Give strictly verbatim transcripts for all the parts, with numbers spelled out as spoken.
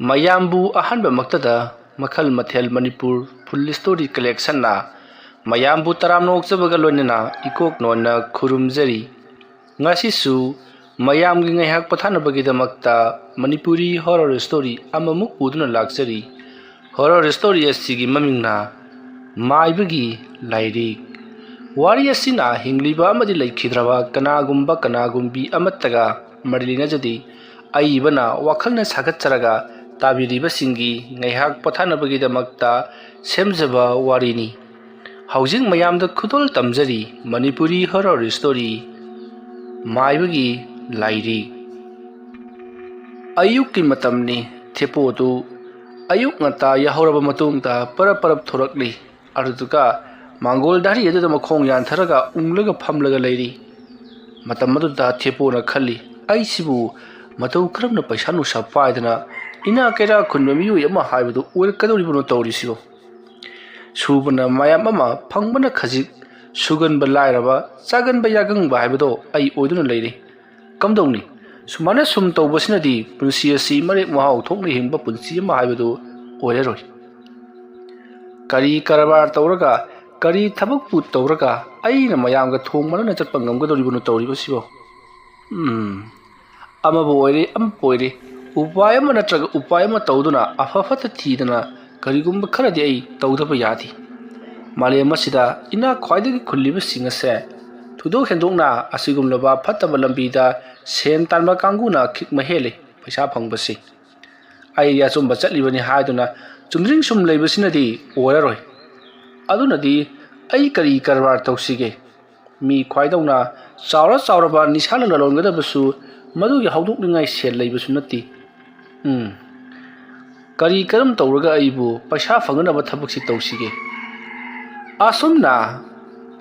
ꯃꯌꯥꯝꯕꯨ ꯑꯍꯥꯟꯕꯃꯛꯇꯗ ꯃꯈꯜ ꯃꯊꯦꯜ ꯃꯅꯤꯄꯨꯔ ꯐꯨꯜ ꯁ꯭ꯇꯣꯔꯤ ꯀꯂꯦꯛꯁꯟꯅ ꯃꯌꯥꯝꯕꯨ ꯇꯔꯥꯝꯅ ꯑꯣꯛꯆꯕꯒ ꯂꯣꯏꯅꯅ ꯏꯀꯣꯛ ꯅꯣꯟꯅ ꯈꯨꯔꯨꯝꯖꯔꯤ꯫ ꯉꯁꯤꯁꯨ ꯃꯌꯥꯝꯒꯤ ꯉꯥꯏꯍꯥꯛ ꯄꯣꯊꯥꯅꯕꯒꯤꯗꯃꯛꯇ ꯃꯅꯤꯄꯨꯔꯤ ꯍꯣꯔꯔ ꯁ꯭ꯇꯣꯔꯤ ꯑꯃꯃꯨꯛ ꯄꯨꯗꯨꯅ ꯂꯥꯛꯆꯔꯤ꯫ ꯍꯣꯔꯔ ꯁ꯭ꯇꯣꯔꯤ ꯑꯁꯤꯒꯤ ꯃꯃꯤꯡꯅ ꯃꯥꯏꯕꯒꯤ ꯂꯥꯏꯔꯤꯛ꯫ ꯋꯥꯔꯤ ꯑꯁꯤꯅ ꯍꯤꯡꯂꯤꯕ ꯑꯃꯗꯤ ꯂꯩꯈꯤꯗ꯭ꯔꯕ ꯀꯅꯥꯒꯨꯝꯕ ꯀꯅꯥꯒꯨꯝꯕꯤ ꯑꯃꯠꯇꯒ ꯃꯔꯤ ꯂꯩꯅꯖꯗꯦ꯫ ꯑꯏꯕꯅ ꯋꯥꯈꯜꯅ ꯁꯥꯒꯠꯆꯔꯒ ꯇꯥꯕꯤꯔꯤꯕꯁꯤꯡꯒꯤ ꯉꯥꯏꯍꯥꯛ ꯄꯣꯊꯥꯅꯕꯒꯤꯗꯃꯛꯇ ꯁꯦꯝꯖꯕ ꯋꯥꯔꯤꯅꯤ꯫ ꯍꯧꯖꯤꯛ ꯃꯌꯥꯝꯗ ꯈꯨꯗꯣꯜ ꯇꯝꯖꯔꯤ ꯃꯅꯤꯄꯨꯔꯤ ꯍꯣꯔꯔ ꯁ꯭ꯇꯣꯔꯤ ꯃꯥꯏꯕꯒꯤ ꯂꯥꯏꯔꯤꯛ꯫ ꯑꯌꯨꯛꯀꯤ ꯃꯇꯝꯅꯤ꯫ ꯊꯦꯄꯣꯗꯨ ꯑꯌꯨꯛ ꯉꯟꯇꯥ ꯌꯥꯍꯧꯔꯕ ꯃꯇꯨꯡꯗ ꯄꯔꯞ ꯄꯔꯞ ꯊꯣꯔꯛꯂꯤ꯫ ꯑꯗꯨꯗꯨꯒ ꯃꯥꯡꯒꯣꯜ ꯙꯥꯔꯤ ꯑꯗꯨꯗ ꯃꯈꯣꯡ ꯌꯥꯟꯊꯔꯒ ꯎꯪꯂꯒ ꯐꯝꯂꯒ ꯂꯩꯔꯤ꯫ ꯃꯇꯝ ꯑꯗꯨꯗ ꯊꯦꯄꯣꯅ ꯈꯜꯂꯤ, "ꯑꯩꯁꯤꯕꯨ ꯃꯇꯧ ꯀꯔꯝꯅ ꯄꯩꯁꯥ ꯅꯨꯡꯁꯥ ꯄꯥꯏꯗꯅ ꯏꯅꯥ ꯀꯩꯔꯥ ꯈꯨꯟꯕ ꯃꯤꯑꯣꯏ ꯑꯃ ꯍꯥꯏꯕꯗꯨ ꯑꯣꯏꯔꯛꯀꯗꯧꯔꯤꯕꯅꯣ ꯇꯧꯔꯤꯁꯤꯕꯣ? ꯁꯨꯕꯅ ꯃꯌꯥꯝ ꯑꯃ, ꯐꯪꯕꯅ ꯈꯖꯤꯛ, ꯁꯨꯒꯟꯕ ꯂꯥꯏꯔꯕ, ꯆꯥꯒꯟꯕ ꯌꯥꯒꯪꯕ ꯍꯥꯏꯕꯗꯣ ꯑꯩ ꯑꯣꯏꯗꯨꯅ ꯂꯩꯔꯦ꯫ ꯀꯝꯗꯧꯅꯤ? ꯁꯨꯃꯥꯏꯅ ꯁꯨꯝ ꯇꯧꯕꯁꯤꯅꯗꯤ ꯄꯨꯟꯁꯤ ꯑꯁꯤ ꯃꯔꯦꯛ ꯃꯍꯥꯎ ꯊꯣꯛꯅ ꯍꯤꯡꯕ ꯄꯨꯟꯁꯤ ꯑꯃ ꯍꯥꯏꯕꯗꯨ ꯑꯣꯏꯔꯔꯣꯏ꯫ ꯀꯔꯤ ꯀꯔꯕꯥꯔ ꯇꯧꯔꯒ, ꯀꯔꯤ ꯊꯕꯛꯄꯨ ꯇꯧꯔꯒ ꯑꯩꯅ ꯃꯌꯥꯝꯒ ꯊꯣꯡ ꯃꯥꯟꯅꯅ ꯆꯠꯄ ꯉꯝꯒꯗꯧꯔꯤꯕꯅꯣ ꯇꯧꯔꯤꯕꯁꯤꯕꯣ? ꯎꯝ, ꯑꯃꯕꯨ ꯑꯣꯏꯔꯦ, ꯑꯃꯕꯨ ꯑꯣꯏꯔꯦ, ꯎꯄꯥꯏ ꯑꯃ ꯅꯠꯇ꯭ꯔꯒ ꯎꯄꯥꯏ ꯑꯃ ꯇꯧꯗꯨꯅ ꯑꯐ ꯐꯠꯇ ꯊꯤꯗꯅ ꯀꯔꯤꯒꯨꯝꯕ ꯈꯔꯗꯤ ꯑꯩ ꯇꯧꯗꯕ ꯌꯥꯗꯦ꯫ ꯃꯥꯂꯦꯝ ꯑꯁꯤꯗ ꯏꯅꯥꯛ ꯈ꯭ꯋꯥꯏꯗꯒꯤ ꯈꯨꯜꯂꯤꯕꯁꯤꯡ ꯑꯁꯦ ꯊꯣꯏꯗꯣꯛ ꯍꯦꯟꯗꯣꯛꯅ ꯑꯁꯤꯒꯨꯝꯂꯕ ꯐꯠꯇꯕ ꯂꯝꯕꯤꯗ ꯁꯦꯟ ꯇꯥꯟꯕ ꯀꯥꯡꯕꯨꯅ ꯈꯤꯛꯃ ꯍꯦꯜꯂꯤ ꯄꯩꯁꯥ ꯐꯪꯕꯁꯤ꯫ ꯑꯩꯗꯤ ꯑꯆꯨꯝꯕ ꯆꯠꯂꯤꯕꯅꯤ ꯍꯥꯏꯗꯨꯅ ꯆꯨꯝꯗ꯭ꯔꯤꯡ ꯁꯨꯝ ꯂꯩꯕꯁꯤꯅꯗꯤ ꯑꯣꯏꯔꯔꯣꯏ꯫ ꯑꯗꯨꯅꯗꯤ ꯑꯩ ꯀꯔꯤ ꯀꯔꯕꯥꯔ ꯇꯧꯁꯤꯒꯦ? ꯃꯤ ꯈ꯭ꯋꯥꯏꯗꯧꯅ ꯆꯥꯎꯔ ꯆꯥꯎꯔꯕ ꯅꯤꯁꯥ ꯂꯂꯣꯟꯒꯗꯕꯁꯨ ꯃꯗꯨꯒꯤ ꯍꯧꯗꯣꯛꯅꯤꯡꯉꯥꯏ ꯁꯦꯜ ꯂꯩꯕꯁꯨ ꯅꯠꯇꯦ꯫ ꯎꯝ, ꯀꯔꯤ ꯀꯔꯝ ꯇꯧꯔꯒ ꯑꯩꯕꯨ ꯄꯩꯁꯥ ꯐꯪꯅꯅꯕ ꯊꯕꯛꯁꯤ ꯇꯧꯁꯤꯒꯦ?" ꯑꯁꯨꯝꯅ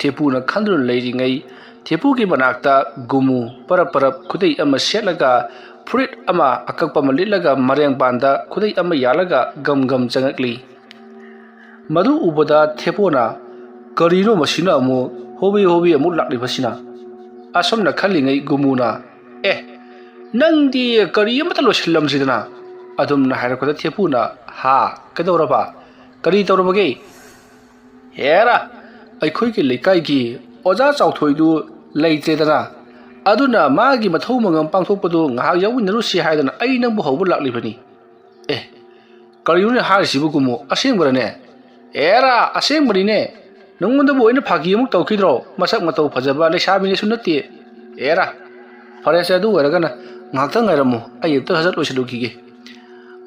ꯊꯦꯄꯨꯅ ꯈꯟꯗꯨꯅ ꯂꯩꯔꯤꯉꯩ, ꯊꯦꯄꯨꯒꯤ ꯃꯅꯥꯛꯇ ꯒꯨꯃꯨ ꯄꯔꯞ ꯄꯔꯞ ꯈꯨꯗꯩ ꯑꯃ ꯁꯦꯠꯂꯒ, ꯐꯨꯔꯤꯠ ꯑꯃ ꯑꯀꯛꯄ ꯑꯃ ꯂꯤꯠꯂꯒ, ꯃꯔꯦꯡꯕꯥꯟꯗ ꯈꯨꯗꯩ ꯑꯃ ꯌꯥꯜꯂꯒ ꯒꯝ ꯒꯝ ꯆꯪꯉꯛꯂꯤ꯫ ꯃꯗꯨ ꯎꯕꯗ ꯊꯦꯄꯣꯅ, "ꯀꯔꯤꯅꯣ ꯃꯁꯤꯅ ꯑꯃꯨꯛ ꯍꯣꯕꯦ ꯍꯣꯕꯦ ꯑꯃꯨꯛ ꯂꯥꯛꯂꯤꯕꯁꯤꯅ?" ꯑꯁꯨꯝꯅ ꯈꯜꯂꯤꯉꯩ ꯒꯨꯃꯨꯅ, "ꯑꯦ, ꯅꯪꯗꯤ ꯀꯔꯤ ꯑꯃꯇ ꯂꯣꯏꯁꯤꯜꯂꯝꯁꯤꯗꯅ?" ꯑꯗꯨꯝꯅ ꯍꯥꯏꯔꯛꯄꯗ ꯊꯦꯄꯨꯅ, "ꯍꯥ? ꯀꯩꯗꯧꯔꯕ? ꯀꯔꯤ ꯇꯧꯔꯕꯒꯦ?" "ꯍꯦꯔꯥ, ꯑꯩꯈꯣꯏꯒꯤ ꯂꯩꯀꯥꯏꯒꯤ ꯑꯣꯖꯥ ꯆꯥꯎꯊꯣꯏꯗꯨ ꯂꯩꯇ꯭ꯔꯦꯗꯅ, ꯑꯗꯨꯅ ꯃꯥꯒꯤ ꯃꯊꯧ ꯃꯉꯝ ꯄꯥꯡꯊꯣꯛꯄꯗꯨ ꯉꯥꯏꯍꯥꯛ ꯌꯥꯎꯃꯤꯟꯅꯔꯨꯁꯤ ꯍꯥꯏꯗꯅ ꯑꯩ ꯅꯪꯕꯨ ꯍꯧꯕ ꯂꯥꯛꯂꯤꯕꯅꯤ꯫" "ꯑꯦ, ꯀꯔꯤꯅꯣꯅꯦ ꯍꯥꯏꯔꯤꯁꯤꯕꯨ ꯒꯨꯃꯨ? ꯑꯁꯦꯡꯕꯔꯅꯦ?" "ꯑꯦꯔꯥ, ꯑꯁꯦꯡꯕꯅꯤꯅꯦ꯫ ꯅꯉꯣꯟꯗꯕꯨ ꯑꯩꯅ ꯐꯥꯒꯤ ꯑꯃꯨꯛ ꯇꯧꯈꯤꯗ꯭ꯔꯣ? ꯃꯁꯛ ꯃꯇꯧ ꯐꯖꯕ ꯂꯩꯁꯥꯕꯤꯅꯁꯨ ꯅꯠꯇꯦ꯫" "ꯑꯦꯔꯥ, ꯐꯔꯦꯁꯦ, ꯑꯗꯨ ꯑꯣꯏꯔꯒꯅ ꯉꯥꯏꯍꯥꯛꯇꯪ ꯉꯥꯏꯔꯝꯃꯨ, ꯑꯩ ꯑꯝꯇ ꯁꯠ ꯁꯠ ꯂꯣꯏꯁꯤꯜꯂꯨꯈꯤꯒꯦ꯫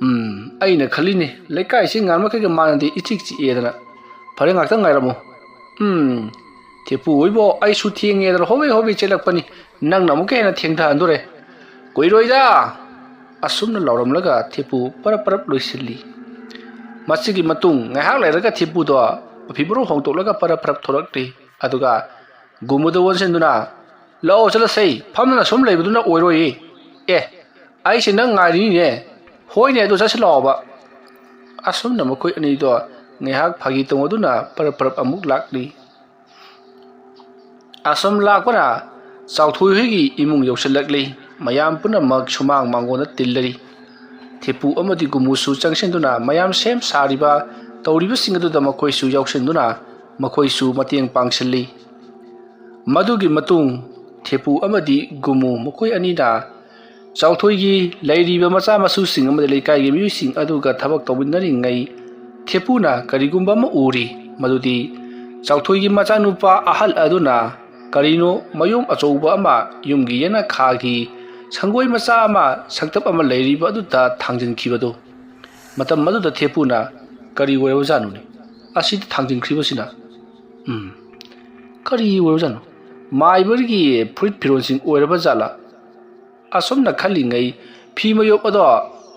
ꯎꯝ, ꯑꯩꯅ ꯈꯜꯂꯤꯅꯦ, ꯂꯩꯀꯥꯏꯁꯤ ꯉꯥꯟꯕ ꯀꯩꯒ ꯃꯥꯟꯅꯗꯦ, ꯏꯆꯤꯛ ꯆꯤꯛꯑꯦꯗꯅ꯫ ꯐꯔꯦ, ꯉꯥꯏꯍꯥꯛꯇꯪ ꯉꯥꯏꯔꯝꯃꯨ꯫ ꯎꯝ, ꯊꯦꯄꯨ ꯍꯣꯏꯕꯣ, ꯑꯩꯁꯨ ꯊꯦꯡꯉꯦꯗꯅ ꯍꯣꯕꯦ ꯍꯣꯕꯦ ꯆꯦꯜꯂꯛꯄꯅꯤ, ꯅꯪꯅ ꯑꯃꯨꯛꯀ ꯍꯦꯟꯅ ꯊꯦꯡꯊꯍꯟꯗꯣꯔꯦ꯫ ꯀꯨꯏꯔꯣꯏꯗ!" ꯑꯁꯨꯝꯅ ꯂꯥꯎꯔꯝꯂꯒ ꯊꯦꯄꯨ ꯄꯔꯞ ꯄꯔꯞ ꯂꯣꯏꯁꯤꯜꯂꯤ꯫ ꯃꯁꯤꯒꯤ ꯃꯇꯨꯡ ꯉꯥꯏꯍꯥꯛ ꯂꯩꯔꯒ ꯊꯦꯄꯨꯗꯣ ꯃꯐꯤ ꯃꯔꯣꯟ ꯍꯣꯡꯗꯣꯛꯂꯒ ꯄꯔꯞ ꯄꯔꯞ ꯊꯣꯔꯛꯂꯤ꯫ ꯑꯗꯨꯒ ꯒꯨꯃꯨꯗ ꯑꯣꯟꯁꯤꯟꯗꯨꯅ, "ꯂꯥꯛꯑꯣ ꯆꯠꯂꯁꯦ, ꯐꯝꯗꯅ ꯁꯨꯝ ꯂꯩꯕꯗꯨꯅ ꯑꯣꯏꯔꯣꯏꯌꯦ꯫ ꯑꯦ, ꯑꯩꯁꯦ ꯅꯪ ꯉꯥꯏꯔꯤꯅꯤꯅꯦ꯫ ꯍꯣꯏꯅꯦ, ꯑꯗꯨ ꯆꯠꯁꯤ ꯂꯥꯛꯑꯣꯕ꯫" ꯑꯁꯨꯝꯅ ꯃꯈꯣꯏ ꯑꯅꯤꯗꯣ ꯉꯥꯏꯍꯥꯛ ꯐꯥꯒꯤ ꯇꯧꯅꯗꯨꯅ ꯄꯔꯞ ꯄꯔꯞ ꯑꯃꯨꯛ ꯂꯥꯛꯂꯤ꯫ ꯑꯁꯨꯝ ꯂꯥꯛꯄꯅ ꯆꯥꯎꯊꯣꯏ ꯍꯣꯏꯒꯤ ꯏꯃꯨꯡ ꯌꯧꯁꯤꯜꯂꯛꯂꯤ꯫ ꯃꯌꯥꯝ ꯄꯨꯝꯅꯃꯛ ꯁꯨꯃꯥꯡ ꯃꯥꯡꯒꯣꯟꯗ ꯇꯤꯜꯂꯔꯤ꯫ ꯊꯦꯄꯨ ꯑꯃꯗꯤ ꯒꯨꯃꯨꯁꯨ ꯆꯪꯁꯤꯟꯗꯨꯅ ꯃꯌꯥꯝ ꯁꯦꯝ ꯁꯥꯔꯤꯕ ꯇꯧꯔꯤꯕꯁꯤꯡ ꯑꯗꯨꯗ ꯃꯈꯣꯏꯁꯨ ꯌꯥꯎꯁꯤꯟꯗꯨꯅ ꯃꯈꯣꯏꯁꯨ ꯃꯇꯦꯡ ꯄꯥꯡꯁꯤꯜꯂꯤ꯫ ꯃꯗꯨꯒꯤ ꯃꯇꯨꯡ ꯊꯦꯄꯨ ꯑꯃꯗꯤ ꯒꯨꯃꯨ ꯃꯈꯣꯏ ꯑꯅꯤꯅ ꯆꯥꯎꯊꯣꯏꯒꯤ ꯂꯩꯔꯤꯕ ꯃꯆꯥ ꯃꯁꯨꯁꯤꯡ ꯑꯃꯗꯤ ꯂꯩꯀꯥꯏꯒꯤ ꯃꯤꯑꯣꯏꯁꯤꯡ ꯑꯗꯨꯒ ꯊꯕꯛ ꯇꯧꯃꯤꯟꯅꯔꯤꯉꯩ ꯊꯦꯄꯨꯅ ꯀꯔꯤꯒꯨꯝꯕ ꯑꯃ ꯎꯔꯤ꯫ ꯃꯗꯨꯗꯤ ꯆꯥꯎꯊꯣꯏꯒꯤ ꯃꯆꯥꯅꯨꯄꯥ ꯑꯍꯜ ꯑꯗꯨꯅ ꯀꯔꯤꯅꯣ ꯃꯌꯨꯝ ꯑꯆꯧꯕ ꯑꯃ ꯌꯨꯝꯒꯤ ꯌꯦꯅꯈꯥꯒꯤ ꯁꯪꯒꯣꯏ ꯃꯆꯥ ꯑꯃ ꯁꯪꯇꯞ ꯑꯃ ꯂꯩꯔꯤꯕ ꯑꯗꯨꯗ ꯊꯥꯡꯖꯤꯟꯈꯤꯕꯗꯨ꯫ ꯃꯇꯝ ꯑꯗꯨꯗ ꯊꯦꯄꯨꯅ, "ꯀꯔꯤ ꯑꯣꯏꯔꯕꯖꯥꯠꯅꯣꯅꯦ? ꯑꯁꯤꯗ ꯊꯥꯡꯖꯤꯟꯈ꯭ꯔꯤꯕꯁꯤꯅ? ꯎꯝ, ꯀꯔꯤ ꯑꯣꯏꯔꯕꯖꯥꯠꯅꯣ? ꯃꯥꯏꯕꯒꯤ ꯐꯨꯔꯤꯠ ꯐꯤꯔꯣꯜꯁꯤꯡ ꯑꯣꯏꯔꯕ ꯖꯥꯠꯂꯥ?" ꯑꯁꯨꯝꯅ ꯈꯜꯂꯤꯉꯩ ꯐꯤ ꯃꯌꯣꯞ ꯑꯗꯣ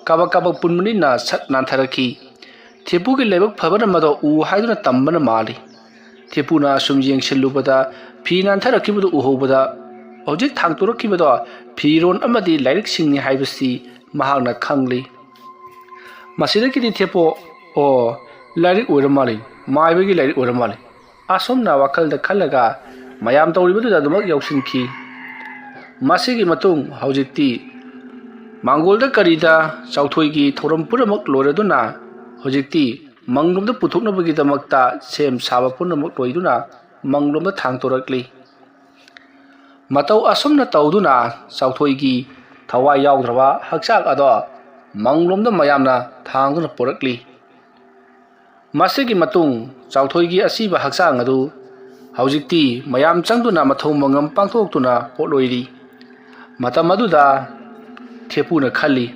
ꯀꯥꯕꯛ ꯀꯥꯕꯛ ꯄꯨꯟꯕꯅꯤꯅ ꯁꯠ ꯅꯥꯟꯊꯔꯛꯈꯤ꯫ ꯊꯦꯄꯨꯒꯤ ꯂꯥꯏꯕꯛ ꯐꯕꯅ ꯃꯗꯣ ꯎ ꯍꯥꯏꯗꯨꯅ ꯇꯝꯕꯅ ꯃꯥꯜꯂꯤ꯫ ꯊꯦꯄꯨꯅ ꯑꯁꯨꯝ ꯌꯦꯡꯁꯤꯜꯂꯨꯕꯗ ꯐꯤ ꯅꯥꯟꯊꯔꯛꯈꯤꯕꯗꯨ ꯎꯍꯧꯕꯗ ꯍꯧꯖꯤꯛ ꯊꯥꯡꯇꯣꯔꯛꯈꯤꯕꯗꯣ ꯐꯤꯔꯣꯟ ꯑꯃꯗꯤ ꯂꯥꯏꯔꯤꯛꯁꯤꯡꯅꯤ ꯍꯥꯏꯕꯁꯤ ꯃꯍꯥꯛꯅ ꯈꯪꯂꯤ꯫ ꯃꯁꯤꯗꯒꯤꯗꯤ ꯊꯦꯄꯨ, "ꯑꯣ, ꯂꯥꯏꯔꯤꯛ ꯑꯣꯏꯔ ꯃꯥꯜꯂꯤ, ꯃꯥꯏꯕꯒꯤ ꯂꯥꯏꯔꯤꯛ ꯑꯣꯏꯔ ꯃꯥꯜꯂꯤ꯫" ꯑꯁꯨꯝꯅ ꯋꯥꯈꯜꯗ ꯈꯜꯂꯒ ꯃꯌꯥꯝ ꯇꯧꯔꯤꯕꯗꯨꯗ ꯑꯗꯨꯃꯛ ꯌꯥꯎꯁꯤꯟꯈꯤ꯫ ꯃꯁꯤꯒꯤ ꯃꯇꯨꯡ ꯍꯧꯖꯤꯛꯇꯤ ꯃꯥꯡꯒꯣꯜꯗ ꯀꯔꯤꯗ ꯆꯥꯎꯊꯣꯏꯒꯤ ꯊꯧꯔꯝ ꯄꯨꯝꯅꯃꯛ ꯂꯣꯏꯔꯗꯨꯅ ꯍꯧꯖꯤꯛꯇꯤ ꯃꯪꯂꯣꯝꯗ ꯄꯨꯊꯣꯛꯅꯕꯒꯤꯗꯃꯛꯇ ꯁꯦꯝ ꯁꯥꯕ ꯄꯨꯝꯅꯃꯛ ꯂꯣꯏꯗꯨꯅ ꯃꯪꯂꯣꯝꯗ ꯊꯥꯡꯇꯣꯔꯛꯂꯤ꯫ ꯃꯇꯧ ꯑꯁꯨꯝꯅ ꯇꯧꯗꯨꯅ ꯆꯥꯎꯊꯣꯏꯒꯤ ꯊꯋꯥꯏ ꯌꯥꯎꯗ꯭ꯔꯕ ꯍꯛꯆꯥꯡ ꯑꯗꯣ ꯃꯪꯂꯣꯝꯗ ꯃꯌꯥꯝꯅ ꯊꯥꯡꯗꯨꯅ ꯄꯨꯔꯛꯂꯤ꯫ ꯃꯁꯤꯒꯤ ꯃꯇꯨꯡ ꯆꯥꯎꯊꯣꯏꯒꯤ ꯑꯁꯤꯕ ꯍꯛꯆꯥꯡ ꯑꯗꯨ ꯍꯧꯖꯤꯛꯇꯤ ꯃꯌꯥꯝ ꯆꯪꯗꯨꯅ ꯃꯊꯧ ꯃꯉꯝ ꯄꯥꯡꯊꯣꯛꯇꯨꯅ ꯄꯣꯠꯂꯣꯏꯔꯤ꯫ ꯃꯇꯝ ꯑꯗꯨꯗ ꯊꯦꯄꯨꯅ ꯈꯜꯂꯤ,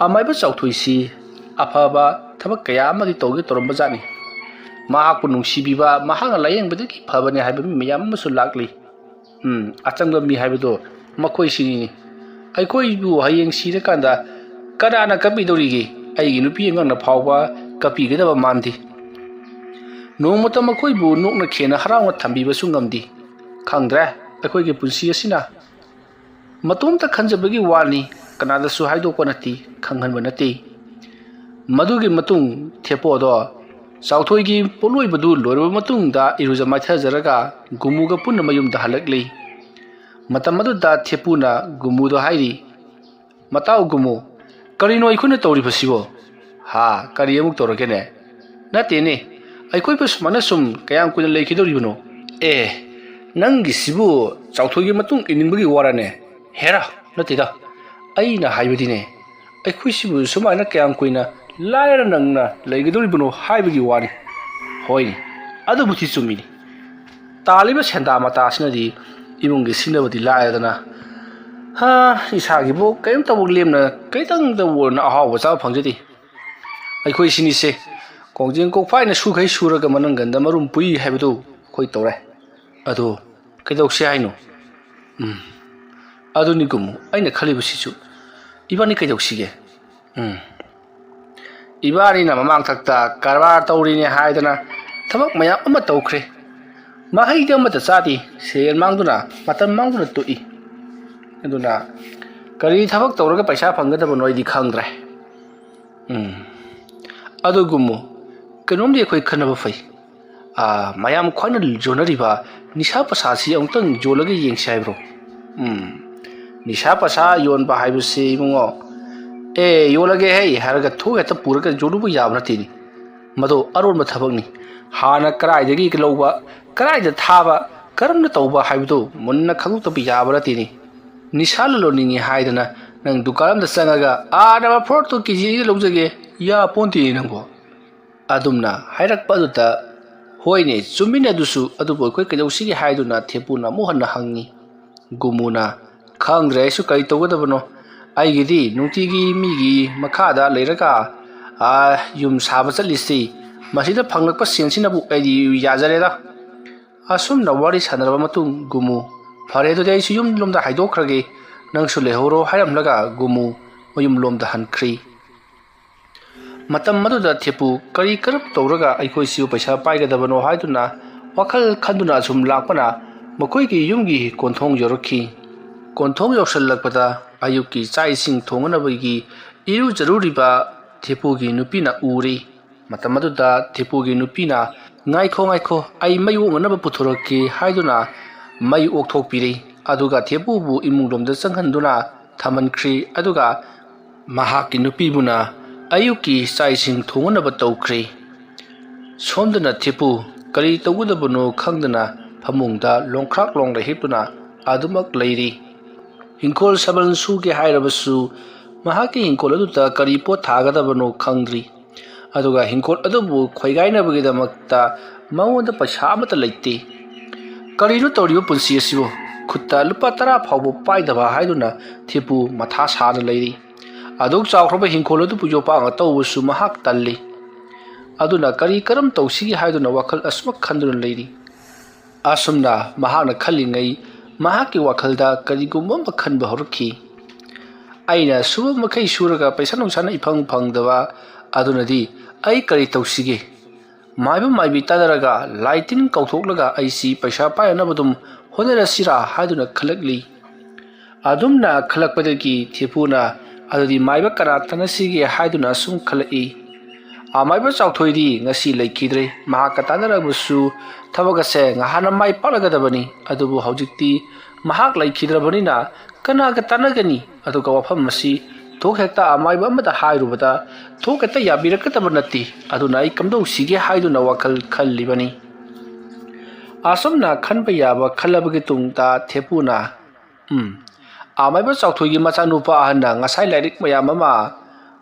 "ꯑꯃꯥꯏꯕ ꯆꯥꯎꯊꯣꯏꯁꯤ ꯑꯐꯕ ꯊꯕꯛ ꯀꯌꯥ ꯑꯃꯗꯤ ꯇꯧꯒꯦ ꯇꯧꯔꯝꯕꯖꯥꯠꯅꯤ꯫ ꯃꯍꯥꯛꯄꯨ ꯅꯨꯡꯁꯤꯕꯤꯕ, ꯃꯍꯥꯛꯅ ꯂꯥꯌꯦꯡꯕꯗꯒꯤ ꯐꯕꯅꯤ ꯍꯥꯏꯕ ꯃꯤ ꯃꯌꯥꯝ ꯑꯃꯁꯨ ꯂꯥꯛꯂꯤ꯫ ꯎꯝ, ꯑꯆꯪꯕ ꯃꯤ ꯍꯥꯏꯕꯗꯣ ꯃꯈꯣꯏꯁꯤꯅꯤꯅꯦ꯫ ꯑꯩꯈꯣꯏꯕꯨ ꯍꯌꯦꯡ ꯁꯤꯔꯀꯥꯟꯗ ꯀꯅꯥꯅ ꯀꯞꯄꯤꯗꯧꯔꯤꯒꯦ? ꯑꯩꯒꯤ ꯅꯨꯄꯤ ꯑꯉꯥꯡꯅ ꯐꯥꯎꯕ ꯀꯞꯄꯤꯒꯗꯕ ꯃꯥꯟꯗꯦ꯫ ꯅꯣꯡꯃꯇ ꯃꯈꯣꯏꯕꯨ ꯅꯣꯛꯅ ꯈꯦꯅ ꯍꯔꯥꯎꯅ ꯊꯝꯕꯤꯕꯁꯨ ꯉꯝꯗꯦ꯫ ꯈꯪꯗ꯭ꯔꯦ, ꯑꯩꯈꯣꯏꯒꯤ ꯄꯨꯟꯁꯤ ꯑꯁꯤꯅ ꯃꯇꯣꯝꯇ ꯈꯟꯖꯕꯒꯤ ꯋꯥꯅꯤ, ꯀꯅꯥꯗꯁꯨ ꯍꯥꯏꯗꯣꯛꯄ ꯅꯠꯇꯦ, ꯈꯪꯍꯟꯕ ꯅꯠꯇꯦ꯫" ꯃꯗꯨꯒꯤ ꯃꯇꯨꯡ ꯊꯦꯄꯣꯗꯣ ꯆꯥꯎꯊꯣꯏꯒꯤ ꯄꯣꯠꯂꯣꯏꯕꯗꯨ ꯂꯣꯏꯔꯕ ꯃꯇꯨꯡꯗ ꯏꯔꯨꯖ ꯃꯥꯏꯊꯖꯔꯒ ꯒꯨꯝꯃꯨꯒ ꯄꯨꯟꯅ ꯃꯌꯨꯝꯗ ꯍꯜꯂꯛꯂꯤ꯫ ꯃꯇꯝ ꯑꯗꯨꯗ ꯊꯦꯄꯨꯅ ꯒꯨꯝꯃꯨꯗ ꯍꯥꯏꯔꯤ, "ꯃꯇꯥꯎ ꯒꯨꯝꯃꯨ, ꯀꯔꯤꯅꯣ ꯑꯩꯈꯣꯏꯅ ꯇꯧꯔꯤꯕꯁꯤꯕꯣ?" "ꯍꯥ, ꯀꯔꯤ ꯑꯃꯨꯛ ꯇꯧꯔꯒꯦꯅꯦ? ꯅꯠꯇꯦꯅꯦ, ꯑꯩꯈꯣꯏꯕꯨ ꯁꯨꯃꯥꯏꯅ ꯁꯨꯝ ꯀꯌꯥꯝ ꯀꯨꯏꯅ ꯂꯩꯈꯤꯗꯧꯔꯤꯕꯅꯣ?" "ꯑꯦ, ꯅꯪꯒꯤꯁꯤꯕꯨ ꯆꯥꯎꯊꯣꯏꯒꯤ ꯃꯇꯨꯡ ꯏꯟꯅꯤꯡꯕꯒꯤ ꯋꯥꯔꯅꯦ?" "ꯍꯦꯔꯥ, ꯅꯠꯇꯦꯗ, ꯑꯩꯅ ꯍꯥꯏꯕꯗꯤꯅꯦ, ꯑꯩꯈꯣꯏꯁꯤꯕꯨ ꯁꯨꯃꯥꯏꯅ ꯀꯌꯥꯝ ꯀꯨꯏꯅ ꯂꯥꯏꯔ ꯅꯪꯅ ꯂꯩꯒꯗꯧꯔꯤꯕꯅꯣ ꯍꯥꯏꯕꯒꯤ ꯋꯥꯅꯤ꯫" "ꯍꯣꯏꯅꯦ, ꯑꯗꯨꯕꯨꯗꯤ ꯆꯨꯝꯃꯤꯅꯤ꯫ ꯇꯥꯜꯂꯤꯕ ꯁꯦꯟꯗꯥ ꯃꯇꯥꯁꯤꯅꯗꯤ ꯏꯃꯨꯡꯒꯤ ꯁꯤꯟꯅꯕꯗꯤ ꯂꯥꯏꯔꯗꯅ, ꯍꯥ, ꯏꯁꯥꯒꯤꯕꯨ ꯀꯔꯤꯝꯇꯕꯨ ꯂꯦꯝꯅ ꯈꯤꯇꯪꯗꯕꯨ ꯑꯣꯏꯔꯅ ꯑꯍꯥꯎꯕ ꯆꯥꯕ ꯐꯪꯖꯗꯦ꯫ ꯑꯩꯈꯣꯏ ꯁꯤꯅꯤꯁꯦ, ꯀꯣꯡꯖꯦꯡ ꯀꯣꯛꯐꯥꯏꯅ ꯁꯨꯈꯩ ꯁꯨꯔꯒ ꯃꯅꯪꯒꯟꯗ ꯃꯔꯨꯝ ꯄꯨꯏ ꯍꯥꯏꯕꯗꯨ ꯑꯩꯈꯣꯏ ꯇꯧꯔꯦ꯫ ꯑꯗꯣ ꯀꯩꯗꯧꯁꯤ ꯍꯥꯏꯅꯣ?" "ꯎꯝ, ꯑꯗꯨꯅꯤ ꯒꯨꯝꯃꯨ, ꯑꯩꯅ ꯈꯜꯂꯤꯕꯁꯤꯁꯨ꯫ ꯏꯕꯥꯅꯤ ꯀꯩꯗꯧꯁꯤꯒꯦ?" "ꯎꯝ, ꯏꯕꯥꯅꯤꯅ ꯃꯃꯥꯡꯊꯛꯇ ꯀꯔꯕꯥꯔ ꯇꯧꯔꯤꯅꯦ ꯍꯥꯏꯗꯅ ꯊꯕꯛ ꯃꯌꯥꯝ ꯑꯃ ꯇꯧꯈ꯭ꯔꯦ꯫ ꯃꯍꯩꯗꯤ ꯑꯃꯠꯇ ꯆꯥꯗꯦ, ꯁꯦꯜ ꯃꯥꯡꯗꯨꯅ, ꯃꯇꯝ ꯃꯥꯡꯗꯨꯅ ꯇꯣꯛꯏ꯫ ꯑꯗꯨꯅ ꯀꯔꯤ ꯊꯕꯛ ꯇꯧꯔꯒ ꯄꯩꯁꯥ ꯐꯪꯒꯗꯕꯅꯣ ꯑꯩꯗꯤ ꯈꯪꯗ꯭ꯔꯦ꯫" "ꯎꯝ, ꯑꯗꯨ ꯒꯨꯝꯃꯨ, ꯀꯩꯅꯣꯝꯗꯤ ꯑꯩꯈꯣꯏ ꯈꯟꯅꯕ ꯐꯩ꯫ ꯑꯥ, ꯃꯌꯥꯝ ꯈ꯭ꯋꯥꯏꯅ ꯌꯣꯟꯅꯔꯤꯕ ꯅꯤꯁꯥ ꯄꯁꯥꯁꯤ ꯑꯃꯨꯛꯇꯪ ꯌꯣꯜꯂꯒ ꯌꯦꯡꯁꯤ ꯍꯥꯏꯕ꯭ꯔꯣ?" "ꯎꯝ, "ꯅꯤꯁꯥ ꯄꯁꯥ ꯌꯣꯟꯕ ꯍꯥꯏꯕꯁꯤ ꯏꯕꯨꯡꯉꯣ, ꯑꯦ, ꯌꯣꯜꯂꯒꯦ ꯍꯩ" ꯍꯥꯏꯔꯒ ꯊꯣꯛ ꯍꯦꯛꯇ ꯄꯨꯔꯒ ꯌꯣꯜꯂꯨꯕ ꯌꯥꯕ ꯅꯠꯇꯦꯅꯦ꯫ ꯃꯗꯨ ꯑꯔꯣꯟꯕ ꯊꯕꯛꯅꯤ꯫ ꯍꯥꯟꯅ ꯀꯗꯥꯏꯗꯒꯤ ꯂꯧꯕ, ꯀꯗꯥꯏꯗ ꯊꯥꯕ, ꯀꯔꯝꯅ ꯇꯧꯕ ꯍꯥꯏꯕꯗꯨ ꯃꯨꯟꯅ ꯈꯪꯗꯣꯛꯇꯕ ꯌꯥꯕ ꯅꯠꯇꯦꯅꯦ꯫ ꯅꯤꯁꯥ ꯂꯂꯣꯟꯅꯤꯡꯉꯤ ꯍꯥꯏꯗꯅ ꯅꯪ ꯗꯨꯀꯥꯟ ꯑꯃꯗ ꯆꯪꯉꯒ "ꯑꯥ, ꯅꯝꯕꯔ ꯐꯣꯔ ꯇꯨ ꯀꯦ ꯖꯤ ꯑꯅꯤꯗ ꯂꯧꯖꯒꯦ" ꯌꯥꯄꯣꯟꯇꯦꯅꯦ ꯅꯪꯕꯣ꯫ ꯑꯗꯨꯝꯅ ꯍꯥꯏꯔꯛꯄ ꯑꯗꯨꯗ, "ꯍꯣꯏꯅꯦ, ꯆꯨꯝꯃꯤꯅꯦ ꯑꯗꯨꯁꯨ, ꯑꯗꯨꯕꯨ ꯑꯩꯈꯣꯏ ꯀꯩꯗꯧꯁꯤꯒꯦ?" ꯍꯥꯏꯗꯨꯅ ꯊꯦꯄꯨꯅ ꯑꯃꯨꯛ ꯍꯟꯅ ꯍꯪꯉꯤ꯫ ꯒꯨꯃꯨꯅ, "ꯈꯪꯗ꯭ꯔꯦ ꯑꯩꯁꯨ ꯀꯔꯤ ꯇꯧꯒꯗꯕꯅꯣ꯫ ꯑꯩꯒꯤꯗꯤ ꯅꯨꯡꯇꯤꯒꯤ ꯃꯤꯒꯤ ꯃꯈꯥꯗ ꯂꯩꯔꯒ, ꯑꯥ, ꯌꯨꯝ ꯁꯥꯕ ꯆꯠꯂꯤꯁꯤ꯫ ꯃꯁꯤꯗ ꯐꯪꯂꯛꯄ ꯁꯦꯟꯁꯤꯅꯕꯨ ꯑꯩꯗꯤ ꯌꯥꯖꯔꯦꯗ꯫ ꯑꯁꯨꯝꯅ ꯋꯥꯔꯤ ꯁꯥꯟꯅꯔꯕ ꯃꯇꯨꯡ ꯒꯨꯃꯨ, "ꯐꯔꯦ, ꯑꯗꯨꯗꯤ ꯑꯩꯁꯨ ꯌꯨꯝ ꯂꯣꯝꯗ ꯍꯥꯏꯗꯣꯛꯈ꯭ꯔꯒꯦ, ꯅꯪꯁꯨ ꯂꯩꯍꯧꯔꯣ" ꯍꯥꯏꯔꯝꯂꯒ ꯒꯨꯃꯨ ꯃꯌꯨꯝ ꯂꯣꯝꯗ ꯍꯟꯈ꯭ꯔꯤ꯫ ꯃꯇꯝ ꯑꯗꯨꯗ ꯊꯦꯄꯨ ꯀꯔꯤ ꯀꯔꯝ ꯇꯧꯔꯒ ꯑꯩꯈꯣꯏꯁꯤꯕꯨ ꯄꯩꯁꯥ ꯄꯥꯏꯒꯗꯕꯅꯣ ꯍꯥꯏꯗꯨꯅ ꯋꯥꯈꯜ ꯈꯟꯗꯨꯅ ꯑꯁꯨꯝ ꯂꯥꯛꯄꯅ ꯃꯈꯣꯏꯒꯤ ꯌꯨꯝꯒꯤ ꯀꯣꯟꯊꯣꯡ ꯌꯧꯔꯛꯈꯤ꯫ ꯀꯣꯟꯊꯣꯡ ꯌꯧꯁꯤꯜꯂꯛꯄꯗ ꯑꯌꯨꯛꯀꯤ ꯆꯥꯛ ꯏꯁꯤꯡ ꯊꯣꯡꯅꯅꯕꯒꯤ ꯏꯔꯨꯖꯔꯨꯔꯤꯕ ꯊꯦꯄꯨꯒꯤ ꯅꯨꯄꯤꯅ ꯎꯔꯤ꯫ ꯃꯇꯝ ꯑꯗꯨꯗ ꯊꯦꯄꯨꯒꯤ ꯅꯨꯄꯤꯅ, "ꯉꯥꯏꯈꯣ, ꯉꯥꯏꯈꯣ, ꯑꯩ ꯃꯩ ꯑꯣꯛꯅꯅꯕ ꯄꯨꯊꯣꯔꯛꯀꯦ" ꯍꯥꯏꯗꯨꯅ ꯃꯩ ꯑꯣꯛꯊꯣꯛꯄꯤꯔꯦ꯫ ꯑꯗꯨꯒ ꯊꯦꯄꯨꯕꯨ ꯏꯃꯨꯡꯂꯣꯝꯗ ꯆꯪꯍꯟꯗꯨꯅ ꯊꯝꯍꯟꯈ꯭ꯔꯤ꯫ ꯑꯗꯨꯒ ꯃꯍꯥꯛꯀꯤ ꯅꯨꯄꯤꯕꯨꯅ ꯑꯌꯨꯛꯀꯤ ꯆꯥꯛ ꯏꯁꯤꯡ ꯊꯣꯡꯅꯅꯕ ꯇꯧꯈ꯭ꯔꯤ꯫ ꯁꯣꯝꯗꯅ ꯊꯦꯄꯨ ꯀꯔꯤ ꯇꯧꯒꯗꯕꯅꯣ ꯈꯪꯗꯅ ꯐꯃꯨꯡꯗ ꯂꯣꯡꯈ꯭ꯔꯥꯛ ꯂꯣꯡꯅ ꯍꯤꯞꯇꯨꯅ ꯑꯗꯨꯃꯛ ꯂꯩꯔꯤ꯫ ꯍꯤꯡꯈꯣꯜ ꯁꯝꯕꯜ ꯁꯨꯒꯦ ꯍꯥꯏꯔꯕꯁꯨ ꯃꯍꯥꯛꯀꯤ ꯍꯤꯡꯈꯣꯜ ꯑꯗꯨꯗ ꯀꯔꯤ ꯄꯣꯠ ꯊꯥꯒꯗꯕꯅꯣ ꯈꯪꯗ꯭ꯔꯤ꯫ ꯑꯗꯨꯒ ꯍꯤꯡꯈꯣꯜ ꯑꯗꯨꯕꯨ ꯈꯣꯏꯒꯥꯏꯅꯕꯒꯤꯗꯃꯛꯇ ꯃꯉꯣꯟꯗ ꯄꯩꯁꯥ ꯑꯃꯠꯇ ꯂꯩꯇꯦ꯫ ꯀꯔꯤꯅꯣ ꯇꯧꯔꯤꯕ ꯄꯨꯟꯁꯤ ꯑꯁꯤꯕꯨ? ꯈꯨꯠꯇ ꯂꯨꯄꯥ ꯇꯔꯥ ꯐꯥꯎꯕ ꯄꯥꯏꯗꯕ ꯍꯥꯏꯗꯨꯅ ꯊꯦꯄꯨ ꯃꯊꯥ ꯁꯥꯅ ꯂꯩꯔꯤ꯫ ꯑꯗꯨꯛ ꯆꯥꯎꯈ꯭ꯔꯕ ꯍꯤꯡꯈꯣꯜ ꯑꯗꯨꯕꯨ ꯌꯣꯄꯥꯛꯅ ꯇꯧꯕꯁꯨ ꯃꯍꯥꯛ ꯇꯜꯂꯤ꯫ ꯑꯗꯨꯅ ꯀꯔꯤ ꯀꯔꯝ ꯇꯧꯁꯤꯒꯦ ꯍꯥꯏꯗꯨꯅ ꯋꯥꯈꯜ ꯑꯁꯨꯃꯛ ꯈꯟꯗꯨꯅ ꯂꯩꯔꯤ꯫ ꯑꯁꯨꯝꯅ ꯃꯍꯥꯛꯅ ꯈꯜꯂꯤꯉꯩ ꯃꯍꯥꯛꯀꯤ ꯋꯥꯈꯜꯗ ꯀꯔꯤꯒꯨꯝꯕ ꯑꯃ ꯈꯟꯕ ꯍꯧꯔꯛꯈꯤ꯫ "ꯑꯩꯅ ꯁꯨꯕ ꯃꯈꯩ ꯁꯨꯔꯒ ꯄꯩꯁꯥ ꯅꯨꯡꯁꯥꯅ ꯏꯐꯪ ꯐꯪꯗꯕ, ꯑꯗꯨꯅꯗꯤ ꯑꯩ ꯀꯔꯤ ꯇꯧꯁꯤꯒꯦ? ꯃꯥꯏꯕ ꯃꯥꯏꯕꯤ ꯇꯥꯟꯅꯔꯒ, ꯂꯥꯏ ꯇꯤꯟ ꯀꯧꯊꯣꯛꯂꯒ ꯑꯩꯁꯤ ꯄꯩꯁꯥ ꯄꯥꯏꯅꯅꯕ ꯑꯗꯨꯝ ꯍꯣꯠꯅꯔꯁꯤꯔꯥ?" ꯍꯥꯏꯗꯨꯅ ꯈꯜꯂꯛꯂꯤ꯫ ꯑꯗꯨꯝꯅ ꯈꯜꯂꯛꯄꯗꯒꯤ ꯊꯦꯄꯨꯅ, "ꯑꯗꯨꯗꯤ ꯃꯥꯏꯕ ꯀꯅꯥ ꯇꯥꯟꯅꯁꯤꯒꯦ?" ꯍꯥꯏꯗꯨꯅ ꯁꯨꯝ ꯈꯜꯂꯛꯏ꯫ ꯑꯃꯥꯏꯕ ꯆꯥꯎꯊꯣꯏꯗꯤ ꯉꯁꯤ ꯂꯩꯈꯤꯗ꯭ꯔꯦ꯫ ꯃꯍꯥꯛꯀ ꯇꯥꯟꯅꯔꯕꯁꯨ ꯊꯕꯛ ꯑꯁꯦ ꯉꯍꯥꯟꯅ ꯃꯥꯏ ꯄꯥꯛꯂꯒꯗꯕꯅꯤ꯫ ꯑꯗꯨꯕꯨ ꯍꯧꯖꯤꯛꯇꯤ ꯃꯍꯥꯛ ꯂꯩꯈꯤꯗ꯭ꯔꯕꯅꯤꯅ ꯀꯅꯥꯒ ꯇꯥꯟꯅꯒꯅꯤ? ꯑꯗꯨꯒ ꯋꯥꯐꯝ ꯑꯁꯤ ꯊꯣꯛ ꯍꯦꯛꯇ ꯑꯃꯥꯏꯕ ꯑꯃꯗ ꯍꯥꯏꯔꯨꯕꯗ ꯊꯣꯛ ꯍꯦꯛꯇ ꯌꯥꯕꯤꯔꯛꯀꯗꯕ ꯅꯠꯇꯦ꯫ ꯑꯗꯨꯅ ꯑꯩ ꯀꯝꯗꯧꯁꯤꯒꯦ ꯍꯥꯏꯗꯨꯅ ꯋꯥꯈꯜ ꯈꯜꯂꯤꯕꯅꯤ꯫ ꯑꯁꯨꯝꯅ ꯈꯟꯕ ꯌꯥꯕ ꯈꯜꯂꯕꯒꯤ ꯇꯨꯡꯗ ꯊꯦꯄꯨꯅ, "ꯎꯝ, ꯑꯃꯥꯏꯕ ꯆꯥꯎꯊꯣꯏꯒꯤ ꯃꯆꯥꯅꯨꯄꯥ ꯑꯍꯟꯅ ꯉꯁꯥꯏ ꯂꯥꯏꯔꯤꯛ ꯃꯌꯥꯝ ꯑꯃ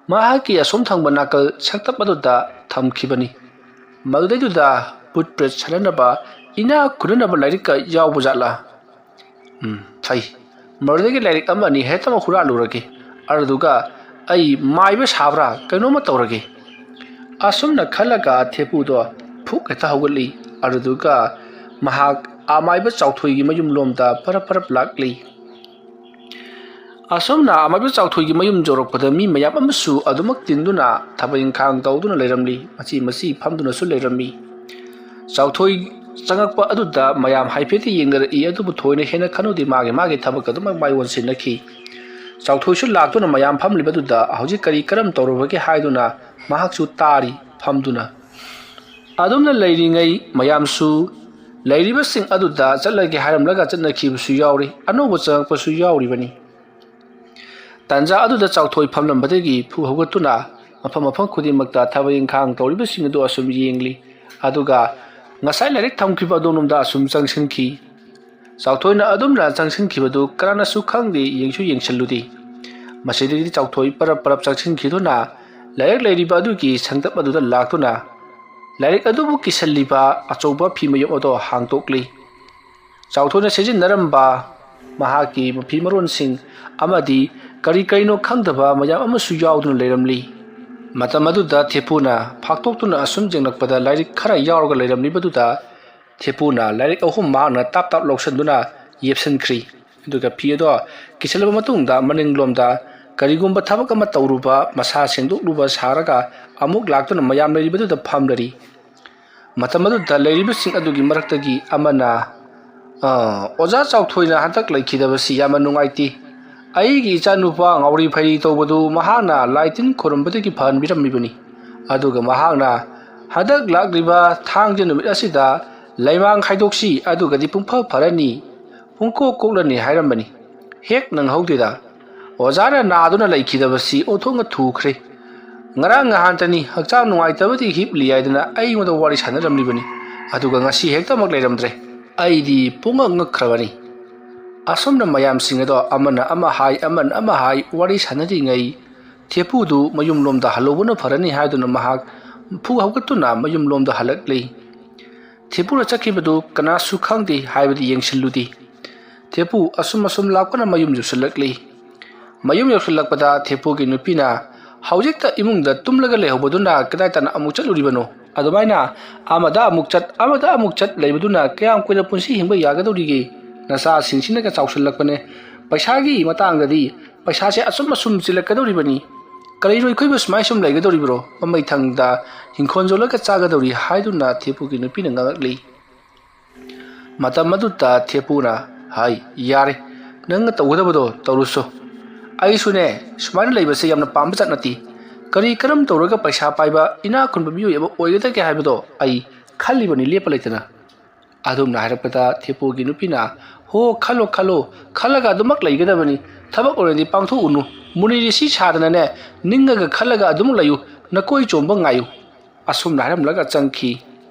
ꯃꯍꯥꯛꯀꯤ ꯑꯁꯣꯝ ꯊꯪꯕ ꯅꯥꯀꯜ ꯁꯛꯇꯞ ꯑꯗꯨꯗ ꯊꯝꯈꯤꯕꯅꯤ꯫ ꯃꯗꯨꯗꯩꯗꯨꯗ ꯕꯨꯠ ꯄ꯭ꯔꯦꯠ ꯁꯥꯟꯅꯅꯕ, ꯏꯅꯥꯛ ꯈꯨꯟꯅꯅꯕ ꯂꯥꯏꯔꯤꯛꯀ ꯌꯥꯎꯕ ꯖꯥꯠꯂꯥ? ꯎꯝ, ꯐꯩ꯫ ꯃꯗꯨꯗꯒꯤ ꯂꯥꯏꯔꯤꯛ ꯑꯃ ꯑꯅꯤ ꯍꯦꯛꯇꯃꯛ ꯍꯨꯔꯥꯜꯂꯨꯔꯒꯦ꯫ ꯑꯗꯨꯗꯨꯒ ꯑꯩ ꯃꯥꯏꯕ ꯁꯥꯕ꯭ꯔꯥ ꯀꯩꯅꯣꯝꯃ ꯇꯧꯔꯒꯦ"꯫ ꯑꯁꯨꯝꯅ ꯈꯜꯂꯒ ꯊꯦꯄꯨꯗꯣ ꯐꯨꯛ ꯍꯦꯛꯇ ꯍꯧꯒꯠꯂꯤ꯫ ꯑꯗꯨꯗꯨꯒ ꯃꯍꯥꯛ ꯑꯃꯥꯏꯕ ꯆꯥꯎꯊꯣꯏꯒꯤ ꯃꯌꯨꯝ ꯂꯣꯝꯗ ꯄꯔꯞ ꯄꯔꯞ ꯂꯥꯛꯂꯤ꯫ ꯑꯁꯨꯝꯅ ꯑꯃꯥꯏꯕ ꯆꯥꯎꯊꯣꯏꯒꯤ ꯃꯌꯨꯝ ꯌꯧꯔꯛꯄꯗ ꯃꯤ ꯃꯌꯥꯝ ꯑꯃꯁꯨ ꯑꯗꯨꯃꯛ ꯇꯤꯟꯗꯨꯅ ꯊꯕꯛ ꯏꯪꯈꯥꯡ ꯇꯧꯗꯨꯅ ꯂꯩꯔꯝꯂꯤ꯫ ꯃꯆꯤ ꯃꯆꯤ ꯐꯝꯗꯨꯅꯁꯨ ꯂꯩꯔꯝꯃꯤ꯫ ꯆꯥꯎꯊꯣꯏ ꯆꯪꯉꯛꯄ ꯑꯗꯨꯗ ꯃꯌꯥꯝ ꯍꯥꯏꯐꯦꯠꯇꯤ ꯌꯦꯡꯅꯔꯛꯏ, ꯑꯗꯨꯕꯨ ꯊꯣꯏꯅ ꯍꯦꯟꯅ ꯈꯟꯅꯗꯦ, ꯃꯥꯒꯤ ꯃꯥꯒꯤ ꯊꯕꯛ ꯑꯗꯨꯃꯛ ꯃꯥꯏ ꯑꯣꯟꯁꯤꯟꯅꯈꯤ꯫ ꯆꯥꯎꯊꯣꯏꯁꯨ ꯂꯥꯛꯇꯨꯅ ꯃꯌꯥꯝ ꯐꯝꯂꯤꯕꯗꯨꯗ ꯍꯧꯖꯤꯛ ꯀꯔꯤ ꯀꯔꯝ ꯇꯧꯔꯨꯕꯒꯦ ꯍꯥꯏꯗꯨꯅ ꯃꯍꯥꯛꯁꯨ ꯇꯥꯔꯤ ꯐꯝꯗꯨꯅ꯫ ꯑꯗꯨꯝꯅ ꯂꯩꯔꯤꯉꯩ ꯃꯌꯥꯝꯁꯨ ꯂꯩꯔꯤꯕꯁꯤꯡ ꯑꯗꯨꯗ ꯆꯠꯂꯒꯦ ꯍꯥꯏꯔꯝꯂꯒ ꯆꯠꯅꯈꯤꯕꯁꯨ ꯌꯥꯎꯔꯤ, ꯑꯅꯧꯕ ꯆꯪꯉꯛꯄꯁꯨ ꯌꯥꯎꯔꯤꯕꯅꯤ꯫ ꯇꯥꯟꯖꯥ ꯑꯗꯨꯗ ꯆꯥꯎꯊꯣꯏ ꯐꯝꯂꯝꯕꯗꯒꯤ ꯐꯨ ꯍꯧꯒꯠꯇꯨꯅ ꯃꯐꯝ ꯃꯐꯝ ꯈꯨꯗꯤꯡꯃꯛꯇ ꯊꯕꯛ ꯏꯪꯈꯥꯡ ꯇꯧꯔꯤꯕꯁꯤꯡ ꯑꯗꯨ ꯑꯁꯨꯝ ꯌꯦꯡꯂꯤ꯫ ꯑꯗꯨꯒ ꯉꯁꯥꯏ ꯂꯥꯏꯔꯤꯛ ꯊꯝꯈꯤꯕ ꯑꯗꯣꯝꯂꯣꯝꯗ ꯑꯁꯨꯝ ꯆꯪꯁꯤꯟꯈꯤ꯫ ꯆꯥꯎꯊꯣꯏꯅ ꯑꯗꯨꯝꯅ ꯆꯪꯁꯤꯟꯈꯤꯕꯗꯨ ꯀꯅꯥꯅꯁꯨ ꯈꯪꯗꯦ, ꯌꯦꯡꯁꯨ ꯌꯦꯡꯁꯤꯜꯂꯨꯗꯦ꯫ ꯃꯁꯤꯗꯒꯤꯗꯤ ꯆꯥꯎꯊꯣꯏ ꯄꯔꯞ ꯄꯔꯞ ꯆꯪꯁꯤꯟꯈꯤꯗꯨꯅ ꯂꯥꯏꯔꯤꯛ ꯂꯩꯔꯤꯕ ꯑꯗꯨꯒꯤ ꯁꯪꯇꯞ ꯑꯗꯨꯗ ꯂꯥꯛꯇꯨꯅ ꯂꯥꯏꯔꯤꯛ ꯑꯗꯨꯕꯨ ꯀꯤꯁꯜꯂꯤꯕ ꯑꯆꯧꯕ ꯐꯤ ꯃꯌꯨꯝ ꯑꯗꯨ ꯍꯥꯡꯗꯣꯛꯂꯤ꯫ ꯆꯥꯎꯊꯣꯏꯅ ꯁꯤꯖꯤꯟꯅꯔꯝꯕ ꯃꯍꯥꯛꯀꯤ ꯃꯐꯤ ꯃꯔꯣꯟꯁꯤꯡ ꯑꯃꯗꯤ ꯀꯔꯤ ꯀꯔꯤꯅꯣ ꯈꯪꯗꯕ ꯃꯌꯥꯝ ꯑꯃꯁꯨ ꯌꯥꯎꯗꯨꯅ ꯂꯩꯔꯝꯂꯤ꯫ ꯃꯇꯝ ꯑꯗꯨꯗ ꯊꯦꯄꯨꯅ ꯐꯥꯛꯇꯣꯛꯇꯨꯅ ꯑꯁꯨꯝ ꯌꯦꯡꯂꯛꯄꯗ ꯂꯥꯏꯔꯤꯛ ꯈꯔ ꯌꯥꯎꯔꯒ ꯂꯩꯔꯝꯂꯤꯕꯗꯨꯗ ꯊꯦꯄꯨꯅ ꯂꯥꯏꯔꯤꯛ ꯑꯍꯨꯝ ꯃꯍꯥꯛꯅ ꯇꯥꯞ ꯇꯥꯞ ꯂꯧꯁꯤꯟꯗꯨꯅ ꯌꯦꯞꯁꯤꯟꯈ꯭ꯔꯤ꯫ ꯑꯗꯨꯒ ꯐꯤ ꯑꯗꯣ ꯀꯤꯁꯤꯜꯂꯕ ꯃꯇꯨꯡꯗ ꯃꯅꯤꯡꯂꯣꯝꯗ ꯀꯔꯤꯒꯨꯝꯕ ꯊꯕꯛ ꯑꯃ ꯇꯧꯔꯨꯕ, ꯃꯁꯥ ꯁꯦꯡꯗꯣꯛꯂꯨꯕ ꯁꯥꯔꯒ ꯑꯃꯨꯛ ꯂꯥꯛꯇꯨꯅ ꯃꯌꯥꯝ ꯂꯩꯔꯤꯕꯗꯨꯗ ꯐꯝꯂꯔꯤ꯫ ꯃꯇꯝ ꯑꯗꯨꯗ ꯂꯩꯔꯤꯕꯁꯤꯡ ꯑꯗꯨꯒꯤ ꯃꯔꯛꯇꯒꯤ ꯑꯃꯅ, "ꯑ, ꯑꯣꯖꯥ ꯆꯥꯎꯊꯣꯏꯅ ꯍꯟꯗꯛ ꯂꯩꯈꯤꯗꯕꯁꯤ ꯌꯥꯝꯅ ꯅꯨꯡꯉꯥꯏꯇꯦ꯫ ꯑꯩꯒꯤ ꯏꯆꯥꯅꯨꯄꯥ ꯉꯥꯎꯔꯤ ꯐꯩꯔꯤ ꯇꯧꯕꯗꯨ ꯃꯍꯥꯛꯅ ꯂꯥꯏ ꯇꯤꯟ ꯈꯣꯏꯔꯝꯕꯗꯒꯤ ꯐꯍꯟꯕꯤꯔꯝꯃꯤꯕꯅꯤ꯫ ꯑꯗꯨꯒ ꯃꯍꯥꯛꯅ ꯍꯟꯗꯛ ꯂꯥꯛꯂꯤꯕ ꯊꯥꯡꯖ ꯅꯨꯃꯤꯠ ꯑꯁꯤꯗ ꯂꯩꯃꯥꯡ ꯈꯥꯏꯗꯣꯛꯁꯤ, ꯑꯗꯨꯒꯗꯤ ꯄꯨꯡꯐ ꯐꯔꯅꯤ, ꯄꯨꯡꯀꯣꯛ ꯀꯣꯛꯂꯅꯤ ꯍꯥꯏꯔꯝꯕꯅꯤ꯫ ꯍꯦꯛ ꯅꯪꯍꯧꯗꯦꯗ꯫ ꯑꯣꯖꯥꯅ ꯅꯥꯗꯨꯅ ꯂꯩꯈꯤꯗꯕꯁꯤ ꯑꯣꯟꯊꯣꯛꯅ ꯊꯨꯈ꯭ꯔꯦ꯫ ꯉꯔꯥꯡ ꯅꯍꯥꯟꯇꯅꯤ ꯍꯛꯆꯥꯡ ꯅꯨꯡꯉꯥꯏꯇꯕꯗꯤ ꯍꯤꯞꯂꯤ ꯍꯥꯏꯗꯅ ꯑꯩꯉꯣꯟꯗ ꯋꯥꯔꯤ ꯁꯥꯟꯅꯔꯝꯂꯤꯕꯅꯤ꯫ ꯑꯗꯨꯒ ꯉꯁꯤ ꯍꯦꯛꯇꯃꯛ ꯂꯩꯔꯝꯗ꯭ꯔꯦ꯫ ꯑꯩꯗꯤ ꯄꯨꯡꯉꯛ ꯉꯛꯈ꯭ꯔꯕꯅꯤ꯫ ꯑꯁꯨꯝꯅ ꯃꯌꯥꯝꯁꯤꯡ ꯑꯗꯣ ꯑꯃꯅ ꯑꯃ ꯍꯥꯏ, ꯑꯃꯅ ꯑꯃ ꯍꯥꯏ, ꯋꯥꯔꯤ ꯁꯥꯟꯅꯔꯤꯉꯩ ꯊꯦꯄꯨꯗꯨ ꯃꯌꯨꯝꯂꯣꯝꯗ ꯍꯜꯂꯨꯕꯅ ꯐꯔꯅꯤ ꯍꯥꯏꯗꯨꯅ ꯃꯍꯥꯛ ꯐꯨ ꯍꯧꯒꯠꯇꯨꯅ ꯃꯌꯨꯝꯂꯣꯝꯗ ꯍꯜꯂꯛꯂꯤ꯫ ꯊꯦꯄꯨꯅ ꯆꯠꯈꯤꯕꯗꯨ ꯀꯅꯥꯁꯨ ꯈꯪꯗꯦ ꯍꯥꯏꯕꯗꯤ ꯌꯦꯡꯁꯤꯜꯂꯨꯗꯦ꯫ ꯊꯦꯄꯨ ꯑꯁꯨꯝ ꯑꯁꯨꯝ ꯂꯥꯛꯄꯅ ꯃꯌꯨꯝ ꯌꯧꯁꯤꯜꯂꯛꯂꯤ꯫ ꯃꯌꯨꯝ ꯌꯧꯁꯤꯜꯂꯛꯄꯗ ꯊꯦꯄꯨꯒꯤ ꯅꯨꯄꯤꯅ, "ꯍꯧꯖꯤꯛꯇ ꯏꯃꯨꯡꯗ ꯇꯨꯝꯂꯒ ꯂꯩꯍꯧꯕꯗꯨꯅ ꯀꯗꯥꯏ ꯇꯥꯅ ꯑꯃꯨꯛ ꯆꯠꯂꯨꯔꯤꯕꯅꯣ? ꯑꯗꯨꯃꯥꯏꯅ ꯑꯃꯗ ꯑꯃꯨꯛ ꯆꯠ, ꯑꯃꯗ ꯑꯃꯨꯛ ꯆꯠ ꯂꯩꯕꯗꯨꯅ ꯀꯌꯥꯝ ꯀꯨꯏꯅ ꯄꯨꯟꯁꯤ ꯍꯤꯡꯕ ꯌꯥꯒꯗꯧꯔꯤꯒꯦ? ꯅꯆꯥꯁꯤꯡꯁꯤꯅꯒ ꯆꯥꯎꯁꯤꯜꯂꯛꯄꯅꯦ꯫ ꯄꯩꯁꯥꯒꯤ ꯃꯇꯥꯡꯗꯗꯤ ꯄꯩꯁꯥꯁꯦ ꯑꯁꯨꯝ ꯑꯁꯨꯝ ꯆꯤꯜꯂꯛꯀꯗꯧꯔꯤꯕꯅꯤ꯫ ꯀꯔꯤꯅꯣ ꯑꯩꯈꯣꯏꯕꯨ ꯁꯨꯃꯥꯏ ꯁꯨꯝ ꯂꯩꯒꯗꯧꯔꯤꯕ꯭ꯔꯣ? ꯃꯃꯩ ꯊꯪꯗ ꯍꯤꯡꯈꯣꯜ ꯌꯣꯜꯂꯒ ꯆꯥꯒꯗꯧꯔꯤ" ꯍꯥꯏꯗꯨꯅ ꯊꯦꯄꯨꯒꯤ ꯅꯨꯄꯤꯅ ꯉꯥꯡꯉꯛꯂꯤ꯫ ꯃꯇꯝ ꯑꯗꯨꯗ ꯊꯦꯄꯨꯅ, "ꯍꯥꯏ, ꯌꯥꯔꯦ, ꯅꯪꯅ ꯇꯧꯒꯗꯕꯗꯣ ꯇꯧꯔꯨꯁꯨ꯫ ꯑꯩꯁꯨꯅꯦ, ꯁꯨꯃꯥꯏꯅ ꯂꯩꯕꯁꯦ ꯌꯥꯝꯅ ꯄꯥꯝꯕ ꯖꯥꯠ ꯅꯠꯇꯦ꯫ ꯀꯔꯤ ꯀꯔꯝ ꯇꯧꯔꯒ ꯄꯩꯁꯥ ꯄꯥꯏꯕ ꯏꯅꯥꯛ ꯈꯨꯟꯕ ꯃꯤꯑꯣꯏ ꯑꯃ ꯑꯣꯏꯒꯗꯒꯦ ꯍꯥꯏꯕꯗꯣ ꯑꯩ ꯈꯜꯂꯤꯕꯅꯤ ꯂꯦꯞꯄ ꯂꯩꯇꯅ"꯫ ꯑꯗꯨꯝꯅ ꯍꯥꯏꯔꯛꯄꯗ ꯊꯦꯄꯨꯒꯤ ꯅꯨꯄꯤꯅ, "ꯍꯣ, ꯈꯜꯂꯣ, ꯈꯜꯂꯣ, ꯈꯜꯂꯒ ꯑꯗꯨꯃꯛ ꯂꯩꯒꯗꯕꯅꯤ꯫ ꯊꯕꯛ ꯑꯣꯏꯅꯗꯤ ꯄꯥꯡꯊꯣꯛꯎꯅꯨ꯫ ꯃꯨꯅꯤꯔꯤꯁꯤ ꯁꯥꯗꯅꯅꯦ, ꯅꯤꯡꯉꯒ ꯈꯜꯂꯒ ꯑꯗꯨꯃꯛ ꯂꯩꯌꯨ꯫ ꯅꯀꯣꯏ ꯆꯣꯝꯕ ꯉꯥꯏꯌꯨ"꯫ ꯑꯁꯨꯝꯅ ꯍꯥꯏꯔꯝꯂꯒ ꯆꯪꯈꯤ꯫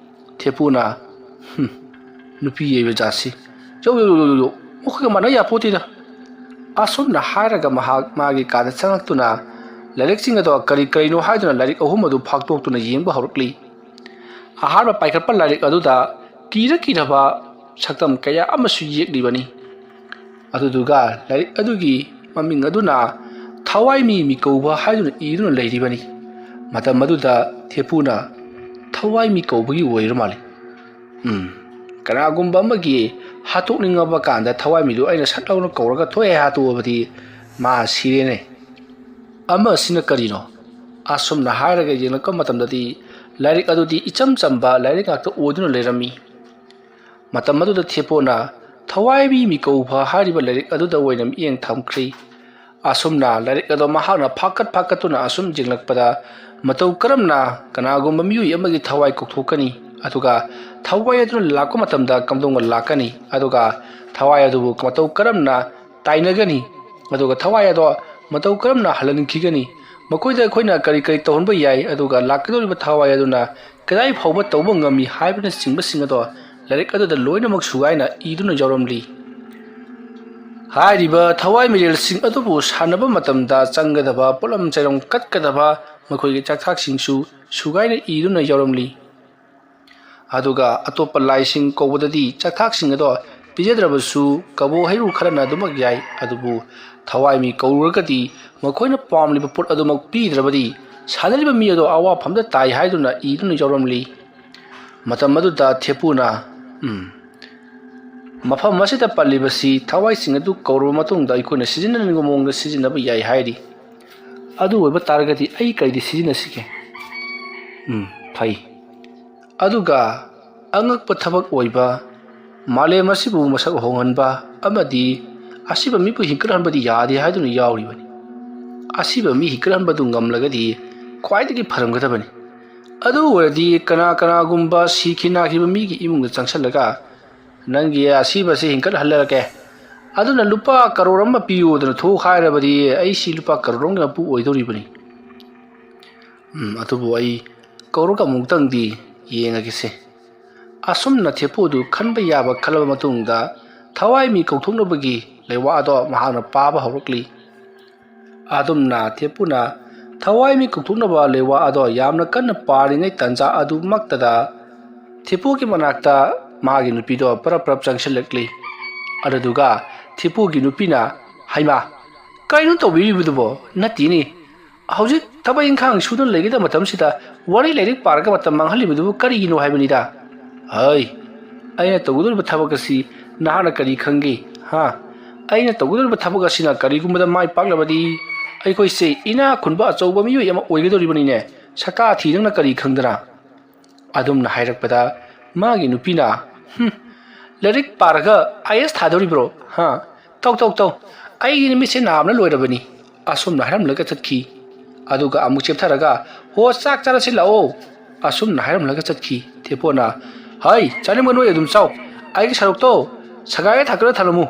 ꯊꯦꯄꯨꯅ, "ꯍꯨꯝ, ꯅꯨꯄꯤ ꯌꯩꯕ ꯖꯥꯠꯁꯤ꯫ ꯌꯧ, ꯌꯧ, ꯌꯧ, ꯌꯧ, ꯌꯧ꯫ ꯃꯈꯣꯏꯒ ꯃꯥꯟꯅ ꯌꯥꯄꯣꯠꯇꯦꯗ"꯫ ꯑꯁꯨꯝꯅ ꯍꯥꯏꯔꯒ ꯃꯍꯥꯛ ꯃꯥꯒꯤ ꯀꯥꯗ ꯆꯪꯂꯛꯇꯨꯅ ꯂꯥꯏꯔꯤꯛꯁꯤꯡ ꯑꯗꯣ ꯀꯔꯤ ꯀꯔꯤꯅꯣ ꯍꯥꯏꯗꯨꯅ ꯂꯥꯏꯔꯤꯛ ꯑꯍꯨꯝ ꯑꯗꯨ ꯐꯥꯛꯇꯣꯛꯇꯨꯅ ꯌꯦꯡꯕ ꯍꯧꯔꯛꯂꯤ꯫ ꯑꯍꯥꯟꯕ ꯄꯥꯏꯈꯠꯄ ꯂꯥꯏꯔꯤꯛ ꯑꯗꯨꯗ ꯀꯤꯔ ꯀꯤꯔꯕ ꯁꯛꯇꯝ ꯀꯌꯥ ꯑꯃꯁꯨ ꯌꯦꯛꯂꯤꯕꯅꯤ꯫ ꯑꯗꯨꯗꯨꯒ ꯂꯥꯏꯔꯤꯛ ꯑꯗꯨꯒꯤ ꯃꯃꯤꯡ ꯑꯗꯨꯅ "ꯊꯋꯥꯏꯃꯤ ꯃꯤꯀꯧꯕ" ꯍꯥꯏꯗꯨꯅ ꯏꯗꯨꯅ ꯂꯩꯔꯤꯕꯅꯤ꯫ ꯃꯇꯝ ꯑꯗꯨꯗ ꯊꯦꯄꯨꯅ, "ꯊꯋꯥꯏꯃꯤ ꯀꯧꯕꯒꯤ ꯑꯣꯏꯔ ꯃꯥꯜꯂꯤ꯫ ꯎꯝ, ꯀꯅꯥꯒꯨꯝꯕ ꯑꯃꯒꯤ ꯍꯥꯠꯇꯣꯛꯅꯤꯡꯉꯕ ꯀꯥꯟꯗ ꯊꯋꯥꯏꯃꯤꯗꯨ ꯑꯩꯅ ꯁꯠ ꯂꯥꯎꯅ ꯀꯧꯔꯒ ꯊꯣꯛꯑꯦ ꯍꯥꯠꯇꯣꯛꯑꯕꯗꯤ ꯃꯥ ꯁꯤꯔꯦꯅꯦ꯫ ꯑꯃꯁꯤꯅ ꯀꯔꯤꯅꯣ?" ꯑꯁꯨꯝꯅ ꯍꯥꯏꯔꯒ ꯌꯦꯡꯂꯛꯄ ꯃꯇꯝꯗꯗꯤ ꯂꯥꯏꯔꯤꯛ ꯑꯗꯨꯗꯤ ꯏꯆꯝ ꯆꯝꯕ ꯂꯥꯏꯔꯤꯛ ꯉꯥꯛꯇ ꯑꯣꯏꯗꯨꯅ ꯂꯩꯔꯝꯃꯤ꯫ ꯃꯇꯝ ꯑꯗꯨꯗ ꯊꯦꯄꯣꯅ "ꯊꯋꯥꯏꯃꯤ ꯃꯤꯀꯧꯕ" ꯍꯥꯏꯔꯤꯕ ꯂꯥꯏꯔꯤꯛ ꯑꯗꯨꯗ ꯑꯣꯏꯅ ꯃꯤꯠꯌꯦꯡ ꯊꯝꯈ꯭ꯔꯤ꯫ ꯑꯁꯨꯝꯅ ꯂꯥꯏꯔꯤꯛ ꯑꯗꯣ ꯃꯍꯥꯛꯅ ꯐꯥꯛꯀꯠ ꯐꯥꯛꯀꯠꯇꯨꯅ ꯑꯁꯨꯝ ꯌꯦꯡꯂꯛꯄꯗ, ꯃꯇꯧ ꯀꯔꯝꯅ ꯀꯅꯥꯒꯨꯝꯕ ꯃꯤꯑꯣꯏ ꯑꯃꯒꯤ ꯊꯋꯥꯏ ꯀꯧꯊꯣꯛꯀꯅꯤ, ꯑꯗꯨꯒ ꯊꯋꯥꯏ ꯑꯗꯨꯅ ꯂꯥꯛꯄ ꯃꯇꯝꯗ ꯀꯝꯗꯧꯅ ꯂꯥꯛꯀꯅꯤ, ꯑꯗꯨꯒ ꯊꯋꯥꯏ ꯑꯗꯨꯕꯨ ꯃꯇꯧ ꯀꯔꯝꯅ ꯇꯥꯏꯅꯒꯅꯤ? ꯑꯗꯨꯒ ꯊꯋꯥꯏ ꯑꯗꯣ ꯃꯇꯧ ꯀꯔꯝꯅ ꯍꯜꯍꯟꯈꯤꯒꯅꯤ? ꯃꯈꯣꯏꯗ ꯑꯩꯈꯣꯏꯅ ꯀꯔꯤ ꯀꯔꯤ ꯇꯧꯍꯟꯕ ꯌꯥꯏ? ꯑꯗꯨꯒ ꯂꯥꯛꯀꯗꯧꯔꯤꯕ ꯊꯋꯥꯏ ꯑꯗꯨꯅ ꯀꯗꯥꯏ ꯐꯥꯎꯕ ꯇꯧꯕ ꯉꯝꯃꯤ ꯍꯥꯏꯕꯅꯆꯤꯡꯕꯁꯤꯡ ꯑꯗꯣ ꯂꯥꯏꯔꯤꯛ ꯑꯗꯨꯗ ꯂꯣꯏꯅꯃꯛ ꯁꯨꯒꯥꯏꯅ ꯏꯗꯨꯅ ꯌꯥꯎꯔꯝꯂꯤ꯫ ꯍꯥꯏꯔꯤꯕ ꯊꯋꯥꯏ ꯃꯤꯔꯦꯜꯁꯤꯡ ꯑꯗꯨꯕꯨ ꯁꯥꯟꯅꯕ ꯃꯇꯝꯗ ꯆꯪꯒꯗꯕ ꯄꯣꯠꯂꯝ ꯆꯩꯔꯝ ꯀꯠꯀꯗꯕ ꯃꯈꯣꯏꯒꯤ ꯆꯥꯛꯊꯥꯛꯁꯤꯡꯁꯨ ꯁꯨꯒꯥꯏꯅ ꯏꯗꯨꯅ ꯌꯥꯎꯔꯝꯂꯤ꯫ ꯑꯗꯨꯒ ꯑꯇꯣꯞꯄ ꯂꯥꯏꯁꯤꯡ ꯀꯧꯕꯗꯗꯤ ꯆꯥꯛꯊꯥꯛꯁꯤꯡ ꯑꯗꯣ ꯄꯤꯖꯗ꯭ꯔꯕꯁꯨ ꯀꯕꯣꯛ ꯍꯩꯔꯨ ꯈꯔꯅ ꯑꯗꯨꯃꯛ ꯌꯥꯏ꯫ ꯑꯗꯨꯕꯨ ꯊꯋꯥꯏ ꯃꯤ ꯀꯧꯔꯨꯔꯒꯗꯤ ꯃꯈꯣꯏꯅ ꯄꯥꯝꯂꯤꯕ ꯄꯣꯠ ꯑꯗꯨꯃꯛ ꯄꯤꯗ꯭ꯔꯕꯗꯤ ꯁꯥꯟꯅꯔꯤꯕ ꯃꯤ ꯑꯗꯣ ꯑꯋꯥꯐꯝꯗ ꯇꯥꯏ ꯍꯥꯏꯗꯨꯅ ꯏꯗꯨꯅ ꯌꯥꯎꯔꯝꯂꯤ꯫ ꯃꯇꯝ ꯑꯗꯨꯗ ꯊꯦꯄꯨꯅ, "ꯎꯝ, ꯃꯐꯝ ꯑꯁꯤꯗ ꯄꯜꯂꯤꯕꯁꯤ ꯊꯋꯥꯏꯁꯤꯡ ꯑꯗꯨ ꯀꯧꯔꯕ ꯃꯇꯨꯡꯗ ꯑꯩꯈꯣꯏꯅ ꯁꯤꯖꯤꯟꯅꯅꯤꯡꯕ ꯃꯑꯣꯡꯗ ꯁꯤꯖꯤꯟꯅꯕ ꯌꯥꯏ ꯍꯥꯏꯔꯤ꯫ ꯑꯗꯨ ꯑꯣꯏꯕ ꯇꯥꯔꯒꯗꯤ ꯑꯩ ꯀꯔꯤꯗꯤ ꯁꯤꯖꯤꯟꯅꯁꯤꯒꯦ? ꯎꯝ, ꯐꯩ꯫ ꯑꯗꯨꯒ ꯑꯉꯛꯄ ꯊꯕꯛ ꯑꯣꯏꯕ, ꯃꯥꯂꯦꯝ ꯑꯁꯤꯕꯨ ꯃꯁꯛ ꯍꯣꯡꯍꯟꯕ ꯑꯃꯗꯤ ꯑꯁꯤꯕ ꯃꯤꯕꯨ ꯍꯤꯡꯀꯠꯍꯟꯕꯗꯤ ꯌꯥꯗꯦ ꯍꯥꯏꯗꯨꯅ ꯌꯥꯎꯔꯤꯕꯅꯤ꯫ ꯑꯁꯤꯕ ꯃꯤ ꯍꯤꯡꯀꯠꯍꯟꯕꯗꯨ ꯉꯝꯂꯒꯗꯤ ꯈ꯭ꯋꯥꯏꯗꯒꯤ ꯐꯔꯝꯒꯗꯕꯅꯤ꯫ ꯑꯗꯨ ꯑꯣꯏꯔꯗꯤ ꯀꯅꯥ ꯀꯅꯥꯒꯨꯝꯕ ꯁꯤꯈꯤ ꯅꯥꯈꯤꯕ ꯃꯤꯒꯤ ꯏꯃꯨꯡꯗ ꯆꯪꯁꯤꯜꯂꯒ, 'ꯅꯪꯒꯤ ꯑꯁꯤꯕꯁꯤ ꯍꯤꯡꯀꯠꯍꯜꯂꯔꯒꯦ꯫ ꯑꯗꯨꯅ ꯂꯨꯄꯥ ꯀꯔꯣꯔ ꯑꯃ ꯄꯤꯌꯨꯗꯅ ꯊꯣꯛ ꯍꯥꯏꯔꯕꯗꯤ ꯑꯩꯁꯤ ꯂꯨꯄꯥ ꯀꯔꯣꯔ ꯑꯃꯒꯤ ꯃꯄꯨ ꯑꯣꯏꯗꯧꯔꯤꯕꯅꯤ.' ꯎꯝ, ꯑꯗꯨꯕꯨ ꯑꯩ ꯀꯧꯔꯒ ꯑꯃꯨꯛꯇꯪꯗꯤ ꯌꯦꯡꯉꯒꯦꯁꯦ꯫ ꯑꯁꯨꯝꯅ ꯊꯦꯄꯨꯗꯨ ꯈꯟꯕ ꯌꯥꯕ ꯈꯜꯂꯕ ꯃꯇꯨꯡꯗ ꯊꯋꯥꯏ ꯃꯤ ꯀꯧꯊꯣꯛꯅꯕꯒꯤ ꯂꯩꯋꯥ ꯑꯗꯣ ꯃꯍꯥꯛꯅ ꯄꯥꯕ ꯍꯧꯔꯛꯂꯤ꯫ ꯑꯗꯨꯝꯅ ꯊꯦꯄꯨꯅ ꯊꯋꯥꯏ ꯃꯤ ꯀꯧꯊꯣꯛꯅꯕ ꯂꯩꯋꯥ ꯑꯗꯣ ꯌꯥꯝꯅ ꯀꯟꯅ ꯄꯥꯔꯤꯉꯩ ꯇꯥꯟꯖꯥ ꯑꯗꯨꯃꯛꯇꯗ ꯊꯦꯄꯨꯒꯤ ꯃꯅꯥꯛꯇ ꯃꯥꯒꯤ ꯅꯨꯄꯤꯗꯣ ꯄꯔꯞ ꯄꯔꯞ ꯆꯪꯁꯤꯜꯂꯛꯂꯤ꯫ ꯑꯗꯨꯗꯨꯒ ꯊꯦꯄꯨꯒꯤ ꯅꯨꯄꯤꯅ, "ꯍꯩꯃꯥ, ꯀꯩꯅꯣ ꯇꯧꯕꯤꯔꯤꯕꯗꯨꯕꯣ? ꯅꯠꯇꯦꯅꯦ, ꯍꯧꯖꯤꯛ ꯊꯕꯛ ꯏꯪꯈꯥꯡ ꯁꯨꯗꯨꯅ ꯂꯩꯒꯗꯕ ꯃꯇꯝꯁꯤꯗ ꯋꯥꯔꯤ ꯂꯥꯏꯔꯤꯛ ꯄꯥꯔꯒ ꯃꯇꯝ ꯃꯥꯡꯍꯜꯂꯤꯕꯗꯨꯕꯨ ꯀꯔꯤꯒꯤꯅꯣ ꯍꯥꯏꯕꯅꯤꯗ?" "ꯍꯩ, ꯑꯩꯅ ꯇꯧꯒꯗꯧꯔꯤꯕ ꯊꯕꯛ ꯑꯁꯤ ꯅꯍꯥꯛꯅ ꯀꯔꯤ ꯈꯪꯒꯦ? ꯍꯥ? ꯑꯩꯅ ꯇꯧꯒꯗꯧꯔꯤꯕ ꯊꯕꯛ ꯑꯁꯤꯅ ꯀꯔꯤꯒꯨꯝꯕꯗ ꯃꯥꯏ ꯄꯥꯛꯂꯕꯗꯤ ꯑꯩꯈꯣꯏꯁꯦ ꯏꯅꯥꯛ ꯈꯨꯟꯕ ꯑꯆꯧꯕ ꯃꯤꯑꯣꯏ ꯑꯃ ꯑꯣꯏꯒꯗꯧꯔꯤꯕꯅꯤꯅꯦ꯫ ꯁꯛꯇꯥ ꯊꯤ ꯅꯪꯅ ꯀꯔꯤ ꯈꯪꯗꯅ?" ꯑꯗꯨꯝꯅ ꯍꯥꯏꯔꯛꯄꯗ ꯃꯥꯒꯤ ꯅꯨꯄꯤꯅ, "ꯍꯨꯝ, ꯂꯥꯏꯔꯤꯛ ꯄꯥꯔꯒ ꯑꯥꯏ ꯑꯦꯁ ꯊꯥꯗꯧꯔꯤꯕ꯭ꯔꯣ? ꯍꯥ? ꯇꯧ, ꯇꯧ, ꯇꯧ꯫ ꯑꯩꯒꯤ ꯃꯤꯠꯁꯦ ꯅꯥꯕꯅ ꯂꯣꯏꯔꯕꯅꯤ꯫" ꯑꯁꯨꯝꯅ ꯍꯥꯏꯔꯝꯂꯒ ꯆꯠꯈꯤ꯫ ꯑꯗꯨꯒ ꯑꯃꯨꯛ ꯆꯦꯞꯊꯔꯒ, "ꯍꯣ, ꯆꯥꯛ ꯆꯥꯔꯁꯤ ꯂꯥꯛꯑꯣ," ꯑꯁꯨꯝꯅ ꯍꯥꯏꯔꯝꯂꯒ ꯆꯠꯈꯤ꯫ ꯊꯦꯄꯣꯅ, "ꯍꯩ, ꯆꯥꯅꯤꯡꯕ ꯅꯣꯏ ꯑꯗꯨꯝ ꯆꯥꯎ꯫ ꯑꯩꯒꯤ ꯁꯔꯨꯛꯇꯣ ꯁꯒꯥꯏꯒ ꯊꯥꯛꯇꯅ ꯊꯝꯂꯝꯃꯨ꯫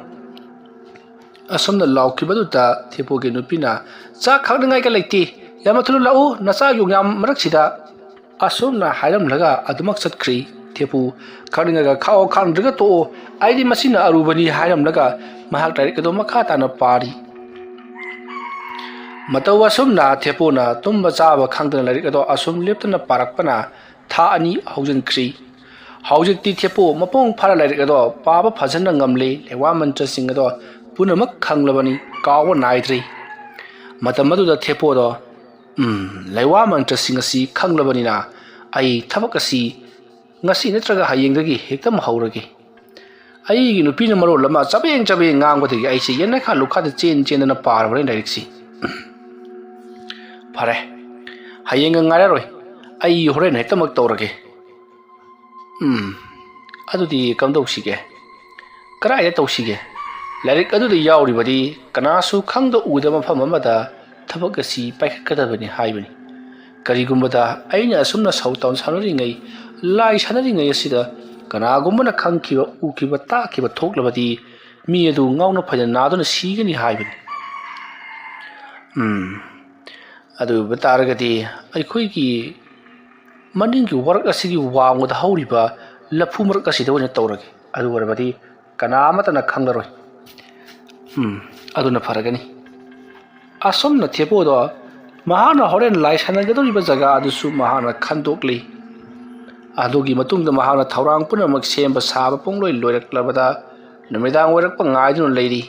ꯑꯁꯨꯝꯅ ꯂꯥꯎꯈꯤꯕꯗꯨꯗ ꯊꯦꯄꯨꯒꯤ ꯅꯨꯄꯤꯅ, "ꯆꯥꯛ ꯈꯥꯛꯅꯤꯡꯉꯥꯏꯒ ꯂꯩꯇꯦ, ꯌꯥꯝꯅ ꯊꯨꯅ ꯂꯥꯛꯎ, ꯅꯆꯥ ꯌꯣꯡꯌꯥꯝ ꯃꯔꯛꯁꯤꯗ"꯫ ꯑꯁꯨꯝꯅ ꯍꯥꯏꯔꯝꯂꯒ ꯑꯗꯨꯃꯛ ꯆꯠꯈ꯭ꯔꯤ꯫ ꯊꯦꯄꯨ, "ꯈꯥꯛꯅꯤꯡꯉꯒ ꯈꯥꯛꯑꯣ, ꯈꯥꯛꯅꯤꯡꯗ꯭ꯔꯒ ꯇꯣꯛꯑꯣ, ꯑꯩꯗꯤ ꯃꯁꯤꯅ ꯑꯔꯨꯕꯅꯤ" ꯍꯥꯏꯔꯝꯂꯒ ꯃꯍꯥꯛ ꯂꯥꯏꯔꯤꯛ ꯑꯗꯨ ꯃꯈꯥ ꯇꯥꯅ ꯄꯥꯔꯤ꯫ ꯃꯇꯧ ꯑꯁꯨꯝꯅ ꯊꯦꯄꯨꯅ ꯇꯨꯝꯕ ꯆꯥꯕ ꯈꯪꯗꯅ ꯂꯥꯏꯔꯤꯛ ꯑꯗꯣ ꯑꯁꯨꯝ ꯂꯦꯞꯇꯅ ꯄꯥꯔꯛꯄꯅ ꯊꯥ ꯑꯅꯤ ꯍꯧꯖꯤꯟꯈ꯭ꯔꯤ꯫ ꯍꯧꯖꯤꯛꯇꯤ ꯊꯦꯄꯨ ꯃꯄꯨꯡ ꯐꯥꯅ ꯂꯥꯏꯔꯤꯛ ꯑꯗꯣ ꯄꯥꯕ ꯐꯖꯅ ꯉꯝꯂꯦ, ꯂꯩꯋꯥ ꯃꯟꯇ꯭ꯔꯁꯤꯡ ꯑꯗꯣ ꯄꯨꯝꯅꯃꯛ ꯈꯪꯂꯕꯅꯤ, ꯀꯥꯎꯕ ꯅꯥꯏꯗ꯭ꯔꯤ꯫ ꯃꯇꯝ ꯑꯗꯨꯗ ꯊꯦꯄꯨꯗꯣ, "ꯎꯝ, ꯂꯩꯋꯥ ꯃꯟꯇ꯭ꯔꯁꯤꯡ ꯑꯁꯤ ꯈꯪꯂꯕꯅꯤꯅ ꯑꯩ ꯊꯕꯛ ꯑꯁꯤ ꯉꯁꯤ ꯅꯠꯇ꯭ꯔꯒ ꯍꯌꯦꯡꯗꯒꯤ ꯍꯦꯛꯇ ꯍꯧꯔꯒꯦ꯫ ꯑꯩꯒꯤ ꯅꯨꯄꯤꯅ ꯃꯔꯣꯜ ꯑꯃ ꯆꯕꯦꯡ ꯆꯕꯦꯡ ꯉꯥꯡꯕꯗꯒꯤ ꯑꯩꯁꯦ ꯌꯦꯟꯅꯈꯥ ꯂꯨꯈꯥꯗ ꯆꯦꯟ ꯆꯦꯟꯗꯅ ꯄꯥꯔꯕꯅꯤ ꯂꯥꯏꯔꯤꯛꯁꯤ꯫ ꯐꯔꯦ, ꯍꯌꯦꯡꯒ ꯉꯥꯏꯔꯔꯣꯏ, ꯑꯩ ꯍꯣꯔꯦꯟ ꯍꯦꯛꯇꯃꯛ ꯇꯧꯔꯒꯦ꯫ ꯎꯝ, ꯑꯗꯨꯗꯤ ꯀꯝꯗꯧꯁꯤꯒꯦ? ꯀꯗꯥꯏꯗ ꯇꯧꯁꯤꯒꯦ? ꯂꯥꯏꯔꯤꯛ ꯑꯗꯨꯗ ꯌꯥꯎꯔꯤꯕꯗꯤ ꯀꯅꯥꯁꯨ ꯈꯪꯗ ꯎꯗꯕ ꯃꯐꯝ ꯑꯃꯗ ꯊꯕꯛ ꯑꯁꯤ ꯄꯥꯏꯈꯠꯀꯗꯕꯅꯤ ꯍꯥꯏꯕꯅꯤ꯫ ꯀꯔꯤꯒꯨꯝꯕꯗ ꯑꯩꯅ ꯑꯁꯨꯝꯅ ꯁꯧ ꯇꯥꯎꯟ ꯁꯥꯟꯅꯔꯤꯉꯩ, ꯂꯥꯏ ꯁꯥꯟꯅꯔꯤꯉꯩ ꯑꯁꯤꯗ ꯀꯅꯥꯒꯨꯝꯕꯅ ꯈꯪꯈꯤꯕ, ꯎꯈꯤꯕ, ꯇꯥꯈꯤꯕ ꯊꯣꯛꯂꯕꯗꯤ ꯃꯤ ꯑꯗꯨ ꯉꯥꯎꯅ ꯐꯩꯅ ꯅꯥꯗꯨꯅ ꯁꯤꯒꯅꯤ ꯍꯥꯏꯕꯅꯤ꯫ ꯎꯝ, ꯑꯗꯨ ꯑꯣꯏꯕ ꯇꯥꯔꯒꯗꯤ ꯑꯩꯈꯣꯏꯒꯤ ꯃꯅꯤꯡꯒꯤ ꯋꯥꯔꯛ ꯑꯁꯤꯒꯤ ꯋꯥꯡꯃꯗ ꯍꯧꯔꯤꯕ ꯂꯐꯨ ꯃꯔꯛ ꯑꯁꯤꯗ ꯑꯣꯏꯅ ꯇꯧꯔꯒꯦ꯫ ꯑꯗꯨ ꯑꯣꯏꯔꯕꯗꯤ ꯀꯅꯥ ꯑꯃꯠꯇꯅ ꯈꯪꯂꯔꯣꯏ꯫ ꯎꯝ, ꯑꯗꯨꯅ ꯐꯔꯒꯅꯤ꯫ ꯑꯁꯨꯝꯅ ꯊꯦꯄꯨꯗꯣ ꯃꯍꯥꯛꯅ ꯍꯣꯔꯦꯟ ꯂꯥꯏ ꯁꯥꯟꯅꯒꯗꯧꯔꯤꯕ ꯖꯒꯥ ꯑꯗꯨꯁꯨ ꯃꯍꯥꯛꯅ ꯈꯟꯗꯣꯛꯂꯤ꯫ ꯑꯗꯨꯒꯤ ꯃꯇꯨꯡꯗ ꯃꯍꯥꯛꯅ ꯊꯧꯔꯥꯡ ꯄꯨꯝꯅꯃꯛ ꯁꯦꯝꯕ ꯁꯥꯕ ꯄꯨꯡꯂꯣꯏ ꯂꯣꯏꯔꯛꯂꯕꯗ ꯅꯨꯃꯤꯗꯥꯡ ꯑꯣꯏꯔꯛꯄ ꯉꯥꯏꯗꯨꯅ ꯂꯩꯔꯤ꯫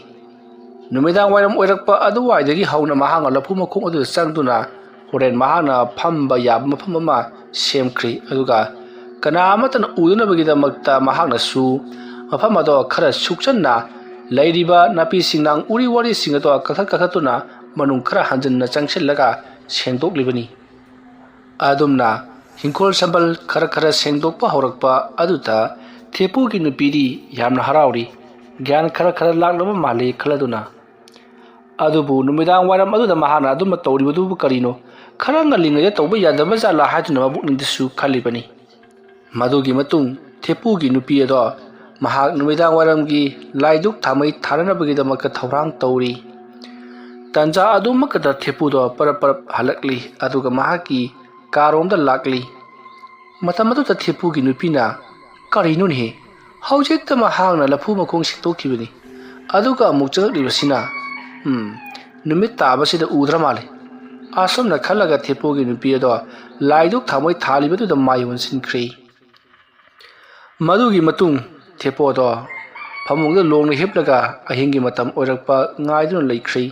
ꯅꯨꯃꯤꯗꯥꯡ ꯋꯥꯏꯔꯝ ꯑꯣꯏꯔꯛꯄ ꯑꯗꯨꯋꯥꯏꯗꯒꯤ ꯍꯧꯅ ꯃꯍꯥꯛꯅ ꯂꯐꯨ ꯃꯈꯣꯡ ꯑꯗꯨꯗ ꯆꯪꯗꯨꯅ ꯍꯣꯔꯦꯟ ꯃꯍꯥꯛꯅ ꯐꯝꯕ ꯌꯥꯕ ꯃꯐꯝ ꯑꯃ ꯁꯦꯝꯈ꯭ꯔꯤ꯫ ꯑꯗꯨꯒ ꯀꯅꯥ ꯑꯃꯠꯇꯅ ꯎꯗꯅꯕꯒꯤꯗꯃꯛꯇ ꯃꯍꯥꯛꯅꯁꯨ ꯃꯐꯝ ꯑꯗꯣ ꯈꯔ ꯁꯨꯛꯆꯟꯅ ꯂꯩꯔꯤꯕ ꯅꯥꯄꯤ ꯁꯤꯡꯅꯥꯡ ꯎꯔꯤ ꯋꯥꯔꯤꯁꯤꯡ ꯑꯗꯣ ꯀꯛꯊꯠ ꯀꯛꯊꯠꯇꯨꯅ ꯃꯅꯨꯡ ꯈꯔ ꯍꯟꯖꯤꯟꯅ ꯆꯪꯁꯤꯜꯂꯒ ꯁꯦꯡꯗꯣꯛꯂꯤꯕꯅꯤ꯫ ꯑꯗꯨꯝꯅ ꯍꯤꯡꯈꯣꯜ ꯁꯝꯕꯜ ꯈꯔ ꯈꯔ ꯁꯦꯡꯗꯣꯛꯄ ꯍꯧꯔꯛꯄ ꯑꯗꯨꯗ ꯊꯦꯄꯨꯒꯤ ꯅꯨꯄꯤꯗꯤ ꯌꯥꯝꯅ ꯍꯔꯥꯎꯔꯤ꯫ ꯒ꯭ꯌꯥꯟ ꯈꯔ ꯈꯔ ꯂꯥꯛꯂꯕ ꯃꯥꯜꯂꯤ ꯈꯜꯂꯗꯨꯅ꯫ ꯑꯗꯨꯕꯨ ꯅꯨꯃꯤꯗꯥꯡ ꯋꯥꯏꯔꯝ ꯑꯗꯨꯗ ꯃꯍꯥꯛꯅ ꯑꯗꯨꯝꯅ ꯇꯧꯔꯤꯕꯗꯨꯕꯨ ꯀꯔꯤꯅꯣ? ꯈꯔ ꯉꯜꯂꯤꯉꯩꯗ ꯇꯧꯕ ꯌꯥꯗꯕ ꯖꯥꯠꯂꯥ ꯍꯥꯏꯗꯨꯅ ꯃꯕꯨꯛꯅꯤꯡꯗꯁꯨ ꯈꯜꯂꯤꯕꯅꯤ꯫ ꯃꯗꯨꯒꯤ ꯃꯇꯨꯡ ꯊꯦꯄꯨꯒꯤ ꯅꯨꯄꯤ ꯑꯗꯣ ꯃꯍꯥꯛ ꯅꯨꯃꯤꯗꯥꯡ ꯋꯥꯏꯔꯝꯒꯤ ꯂꯥꯏꯗꯨꯛ ꯊꯥꯃꯩ ꯊꯥꯅꯅꯕꯒꯤꯗꯃꯛꯇ ꯊꯧꯔꯥꯡ ꯇꯧꯔꯤ꯫ ꯇꯟꯖꯥ ꯑꯗꯨꯃꯛꯇꯗ ꯊꯦꯄꯨꯗꯣ ꯄꯔꯞ ꯄꯔꯞ ꯍꯜꯂꯛꯂꯤ, ꯑꯗꯨꯒ ꯃꯍꯥꯛꯀꯤ ꯀꯥꯔꯣꯝꯗ ꯂꯥꯛꯂꯤ꯫ ꯃꯇꯝ ꯑꯗꯨꯗ ꯊꯦꯄꯨꯒꯤ ꯅꯨꯄꯤꯅ, "ꯀꯔꯤꯅꯣꯅꯦꯍꯦ? ꯍꯧꯖꯤꯛꯇ ꯃꯍꯥꯛꯅ ꯂꯐꯨ ꯃꯈꯣꯡ ꯁꯦꯡꯗꯣꯛꯈꯤꯕꯅꯤ, ꯑꯗꯨꯒ ꯑꯃꯨꯛ ꯆꯪꯂꯛꯂꯤꯕꯁꯤꯅ? ꯎꯝ, ꯅꯨꯃꯤꯠ ꯇꯥꯕꯁꯤꯗ ꯎꯗ꯭ꯔ ꯃꯥꯜꯂꯦ"꯫ ꯑꯁꯨꯝꯅ ꯈꯜꯂꯒ ꯊꯦꯄꯨꯒꯤ ꯅꯨꯄꯤ ꯑꯗꯣ ꯂꯥꯏꯗꯨꯛ ꯊꯥꯃꯩ ꯊꯥꯜꯂꯤꯕꯗꯨꯗ ꯃꯥꯏ ꯑꯣꯟꯁꯤꯟꯈ꯭ꯔꯦ꯫ ꯃꯗꯨꯒꯤ ꯃꯇꯨꯡ ꯊꯦꯄꯣꯗꯣ ꯐꯃꯨꯡꯗ ꯂꯣꯡꯅ ꯍꯤꯞꯂꯒ ꯑꯍꯤꯡꯒꯤ ꯃꯇꯝ ꯑꯣꯏꯔꯛꯄ ꯉꯥꯏꯗꯨꯅ ꯂꯩꯈ꯭ꯔꯦ꯫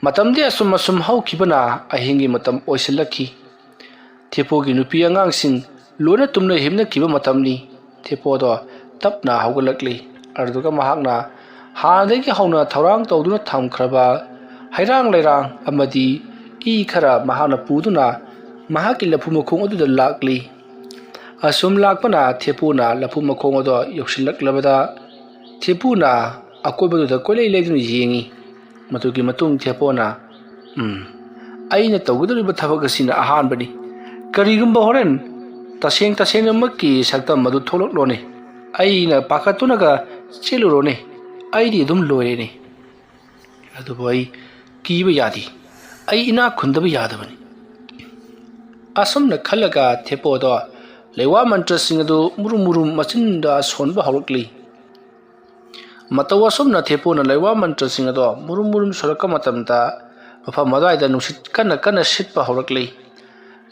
ꯃꯇꯝꯗꯤ ꯑꯁꯨꯝ ꯑꯁꯨꯝ ꯍꯧꯈꯤꯕꯅ ꯑꯍꯤꯡꯒꯤ ꯃꯇꯝ ꯑꯣꯏꯁꯤꯜꯂꯛꯈꯤ꯫ ꯊꯦꯄꯣꯒꯤ ꯅꯨꯄꯤ ꯑꯉꯥꯡꯁꯤꯡ ꯂꯣꯏꯅ ꯇꯨꯝꯅ ꯍꯤꯞꯅꯈꯤꯕ ꯃꯇꯝꯅꯤ꯫ ꯊꯦꯄꯣꯗꯣ ꯇꯞꯅ ꯍꯧꯒꯠꯂꯛꯂꯤ꯫ ꯑꯗꯨꯒ ꯃꯍꯥꯛꯅ ꯍꯥꯟꯅꯗꯒꯤ ꯍꯧꯅ ꯊꯧꯔꯥꯡ ꯇꯧꯗꯨꯅ ꯊꯝꯈ꯭ꯔꯕ ꯍꯩꯔꯥꯡ ꯂꯩꯔꯥꯡ ꯑꯃꯗꯤ ꯏ ꯈꯔ ꯃꯍꯥꯛꯅ ꯄꯨꯗꯨꯅ ꯃꯍꯥꯛꯀꯤ ꯂꯐꯨ ꯃꯈꯣꯡ ꯑꯗꯨꯗ ꯂꯥꯛꯂꯤ꯫ ꯑꯁꯨꯝ ꯂꯥꯛꯄꯅ ꯊꯦꯄꯨꯅ ꯂꯐꯨ ꯃꯈꯣꯡ ꯑꯗꯣ ꯌꯧꯁꯤꯜꯂꯛꯂꯕꯗ ꯊꯦꯄꯨꯅ ꯑꯀꯣꯏꯕꯗꯨꯗ ꯀꯣꯏꯂꯩ ꯂꯩꯗꯨꯅ ꯌꯦꯡꯉꯤ꯫ ꯃꯗꯨꯒꯤ ꯃꯇꯨꯡ ꯊꯦꯄꯣꯅ, "ꯎꯝ, ꯑꯩꯅ ꯇꯧꯒꯗꯧꯔꯤꯕ ꯊꯕꯛ ꯑꯁꯤꯅ ꯑꯍꯥꯟꯕꯅꯤ꯫ ꯀꯔꯤꯒꯨꯝꯕ ꯍꯣꯔꯦꯟ ꯇꯁꯦꯡ ꯇꯁꯦꯡꯅꯃꯛꯀꯤ ꯁꯛꯇꯝ ꯑꯗꯨ ꯊꯣꯛꯂꯛꯂꯣꯅꯦ, ꯑꯩꯅ ꯄꯥꯈꯠꯇꯨꯅꯒ ꯆꯦꯜꯂꯨꯔꯣꯅꯦ, ꯑꯩꯗꯤ ꯑꯗꯨꯝ ꯂꯣꯏꯔꯦꯅꯦ꯫ ꯑꯗꯨꯕꯨ ꯑꯩ ꯀꯤꯕ ꯌꯥꯗꯦ, ꯑꯩ ꯏꯅꯥꯛ ꯈꯨꯟꯗꯕ ꯌꯥꯗꯕꯅꯤ"꯫ ꯑꯁꯨꯝꯅ ꯈꯜꯂꯒ ꯊꯦꯄꯣꯗꯣ ꯂꯩꯋꯥ ꯃꯟꯇ꯭ꯔꯁꯤꯡ ꯑꯗꯨ ꯃꯨꯔꯨꯝ ꯃꯨꯔꯨꯝ ꯃꯆꯤꯟꯗ ꯁꯣꯟꯕ ꯍꯧꯔꯛꯂꯤ꯫ ꯃꯇꯧ ꯑꯁꯨꯝꯅ ꯊꯦꯄꯨꯅ ꯂꯩꯋꯥ ꯃꯟꯇ꯭ꯔꯁꯤꯡ ꯑꯗꯣ ꯃꯨꯔꯨꯝ ꯃꯨꯔꯨꯝ ꯁꯣꯔꯛꯄ ꯃꯇꯝꯗ ꯃꯐꯝ ꯑꯗꯨꯋꯥꯏꯗ ꯅꯨꯡꯁꯤꯠ ꯀꯟꯅ ꯀꯟꯅ ꯁꯤꯠꯄ ꯍꯧꯔꯛꯂꯤ꯫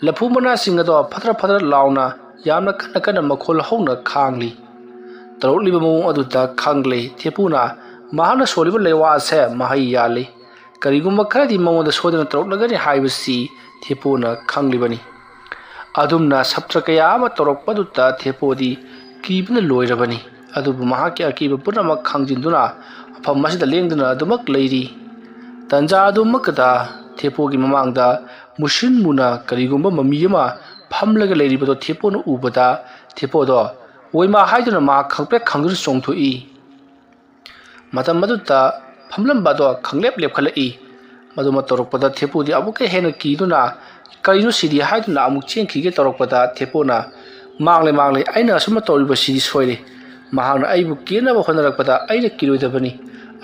ꯂꯐꯨ ꯃꯅꯥꯁꯤꯡ ꯑꯗꯣ ꯐꯠꯇ꯭ꯔ ꯐꯠꯇ꯭ꯔ ꯂꯥꯎꯅ ꯌꯥꯝꯅ ꯀꯟꯅ ꯀꯟꯅ ꯃꯈꯣꯜ ꯍꯧꯅ ꯈꯥꯡꯂꯤ꯫ ꯇꯧꯔꯛꯂꯤꯕ ꯃꯑꯣꯡ ꯑꯗꯨꯗ ꯈꯪꯂꯦ ꯊꯦꯄꯨꯅ ꯃꯍꯥꯛꯅ ꯁꯣꯜꯂꯤꯕ ꯂꯩꯋꯥ ꯑꯁꯦ ꯃꯍꯩ ꯌꯥꯜꯂꯤ꯫ ꯀꯔꯤꯒꯨꯝꯕ ꯈꯔꯗꯤ ꯃꯉꯣꯟꯗ ꯁꯣꯏꯗꯅ ꯇꯧꯔꯛꯂꯒꯅꯤ ꯍꯥꯏꯕꯁꯤ ꯊꯦꯄꯨꯅ ꯈꯪꯂꯤꯕꯅꯤ꯫ ꯑꯗꯨꯝꯅ ꯁꯞꯇ꯭ꯔ ꯀꯌꯥ ꯑꯃ ꯇꯧꯔꯛꯄꯗꯨꯗ ꯊꯦꯄꯣꯗꯤ ꯀꯤꯕꯅ ꯂꯣꯏꯔꯕꯅꯤ꯫ ꯑꯗꯨꯕꯨ ꯃꯍꯥꯛꯀꯤ ꯑꯀꯤꯕ ꯄꯨꯝꯅꯃꯛ ꯈꯥꯡꯖꯤꯟꯗꯨꯅ ꯃꯐꯝ ꯑꯁꯤꯗ ꯂꯦꯡꯗꯅ ꯑꯗꯨꯃꯛ ꯂꯩꯔꯤ꯫ ꯇꯟꯖꯥ ꯑꯗꯨꯃꯛꯇꯗ ꯊꯦꯄꯣꯒꯤ ꯃꯃꯥꯡꯗ ꯃꯨꯁꯤꯟ ꯃꯨꯅ ꯀꯔꯤꯒꯨꯝꯕ ꯃꯃꯤ ꯑꯃ ꯐꯝꯂꯒ ꯂꯩꯔꯤꯕꯗꯣ ꯊꯦꯄꯣꯅ ꯎꯕꯗ ꯊꯦꯄꯣꯗꯣ ꯑꯣꯏꯃꯥ ꯍꯥꯏꯗꯨꯅ ꯃꯍꯥꯛ ꯈꯪꯄ꯭ꯔꯦꯛ ꯈꯪꯗꯨꯅ ꯆꯣꯡꯊꯣꯛꯏ꯫ ꯃꯇꯝ ꯑꯗꯨꯗ ꯐꯝꯂꯝꯕ ꯑꯗꯣ ꯈꯪꯂꯦꯞ ꯂꯦꯞꯈꯠꯂꯛꯏ꯫ ꯃꯗꯨꯃ ꯇꯧꯔꯛꯄꯗ ꯊꯦꯄꯨꯗꯤ ꯑꯃꯨꯛꯀ ꯍꯦꯟꯅ ꯀꯤꯗꯨꯅ, "ꯀꯔꯤꯅꯣ ꯁꯤꯗꯤ?" ꯍꯥꯏꯗꯨꯅ ꯑꯃꯨꯛ ꯆꯦꯟꯈꯤꯒꯦ ꯇꯧꯔꯛꯄꯗ ꯊꯦꯄꯨꯅ "ꯃꯥꯡꯂꯦ, ꯃꯥꯡꯂꯦ, ꯑꯩꯅ ꯑꯁꯨꯝꯅ ꯇꯧꯔꯤꯕꯁꯤꯗꯤ ꯁꯣꯏꯔꯦ꯫ ꯃꯍꯥꯛꯅ ꯑꯩꯕꯨ ꯀꯤꯅꯕ ꯍꯣꯠꯅꯔꯛꯄꯗ ꯑꯩꯅ ꯀꯤꯔꯣꯏꯗꯕꯅꯤ꯫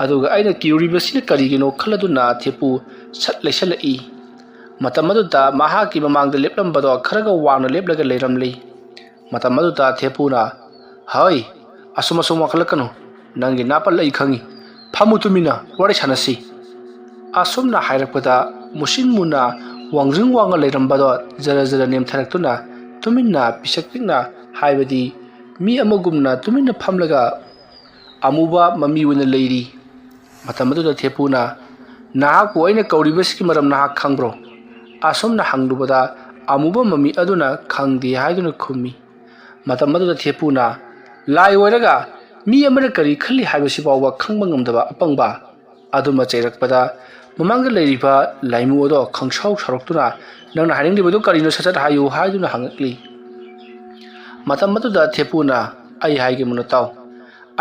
ꯑꯗꯨꯒ ꯑꯩꯅ ꯀꯤꯔꯨꯔꯤꯕꯁꯤꯅ ꯀꯔꯤꯒꯤꯅꯣ ꯈꯜꯂꯗꯨꯅ ꯊꯦꯄꯨ ꯁꯠ ꯂꯩꯁꯜꯂꯛꯏ꯫ ꯃꯇꯝ ꯑꯗꯨꯗ ꯃꯍꯥꯛꯀꯤ ꯃꯃꯥꯡꯗ ꯂꯦꯞꯂꯝꯕꯗꯣ ꯈꯔꯒ ꯋꯥꯡꯅ ꯂꯦꯞꯂꯒ ꯂꯩꯔꯝꯂꯤ꯫ ꯃꯇꯝ ꯑꯗꯨꯗ ꯊꯦꯄꯨꯅ, "ꯍꯣꯏ, ꯑꯁꯨꯝ ꯑꯁꯨꯝ ꯋꯥꯡꯈꯠꯂꯛꯀꯅꯨ꯫ ꯅꯪꯒꯤ ꯅꯥꯄꯜ ꯑꯩ ꯈꯪꯏ꯫ ꯐꯝꯃꯨ ꯇꯨꯃꯤꯟꯅ, ꯋꯥꯔꯤ ꯁꯥꯟꯅꯁꯤ"꯫ ꯑꯁꯨꯝꯅ ꯍꯥꯏꯔꯛꯄꯗ ꯃꯨꯁꯤꯟ ꯃꯨꯅ ꯋꯥꯡꯖꯤꯡ ꯋꯥꯡꯅ ꯂꯩꯔꯝꯕꯗꯣ ꯖꯔ ꯖꯔ ꯅꯦꯝꯊꯔꯛꯇꯨꯅ ꯇꯨꯃꯤꯟꯅ ꯄꯤꯁꯛ ꯄꯤꯛꯅ, ꯍꯥꯏꯕꯗꯤ ꯃꯤ ꯑꯃꯒꯨꯝꯅ ꯇꯨꯃꯤꯟꯅ ꯐꯝꯂꯒ ꯑꯃꯨꯕ ꯃꯃꯤ ꯑꯣꯏꯅ ꯂꯩꯔꯤ꯫ ꯃꯇꯝ ꯑꯗꯨꯗ ꯊꯦꯄꯨꯅ, "ꯅꯍꯥꯛꯄꯨ ꯑꯩꯅ ꯀꯧꯔꯤꯕꯁꯤꯒꯤ ꯃꯔꯝ ꯅꯍꯥꯛ ꯈꯪꯕ꯭ꯔꯣ?" ꯑꯁꯨꯝꯅ ꯍꯪꯂꯨꯕꯗ ꯑꯃꯨꯕ ꯃꯃꯤ ꯑꯗꯨꯅ ꯈꯪꯗꯦ ꯍꯥꯏꯗꯨꯅ ꯈꯨꯝꯃꯤ꯫ ꯃꯇꯝ ꯑꯗꯨꯗ ꯊꯦꯄꯨꯅ, "ꯂꯥꯏ ꯑꯣꯏꯔꯒ ꯃꯤ ꯑꯃꯅ ꯀꯔꯤ ꯈꯜꯂꯤ ꯍꯥꯏꯕꯁꯤ ꯐꯥꯎꯕ ꯈꯪꯕ ꯉꯝꯗꯕ ꯑꯄꯪꯕ ꯑꯗꯨꯃ ꯆꯩꯔꯛꯄꯗ ꯃꯃꯥꯡꯗ ꯂꯩꯔꯤꯕ ꯂꯥꯏꯃꯨ ꯑꯗꯣ ꯈꯪꯁꯥꯎ ꯁꯥꯎꯔꯛꯇꯨꯅ, "ꯅꯪꯅ ꯍꯥꯏꯅꯤꯡꯂꯤꯕꯗꯨ ꯀꯔꯤꯅꯣ, ꯁꯠ ꯁꯠ ꯍꯥꯏꯌꯨ" ꯍꯥꯏꯗꯨꯅ ꯍꯪꯉꯛꯂꯤ꯫ ꯃꯇꯝ ꯑꯗꯨꯗ ꯊꯦꯄꯨꯅ, "ꯑꯩ ꯍꯥꯏꯒꯦ ꯃꯨꯟꯅ ꯇꯥꯎ꯫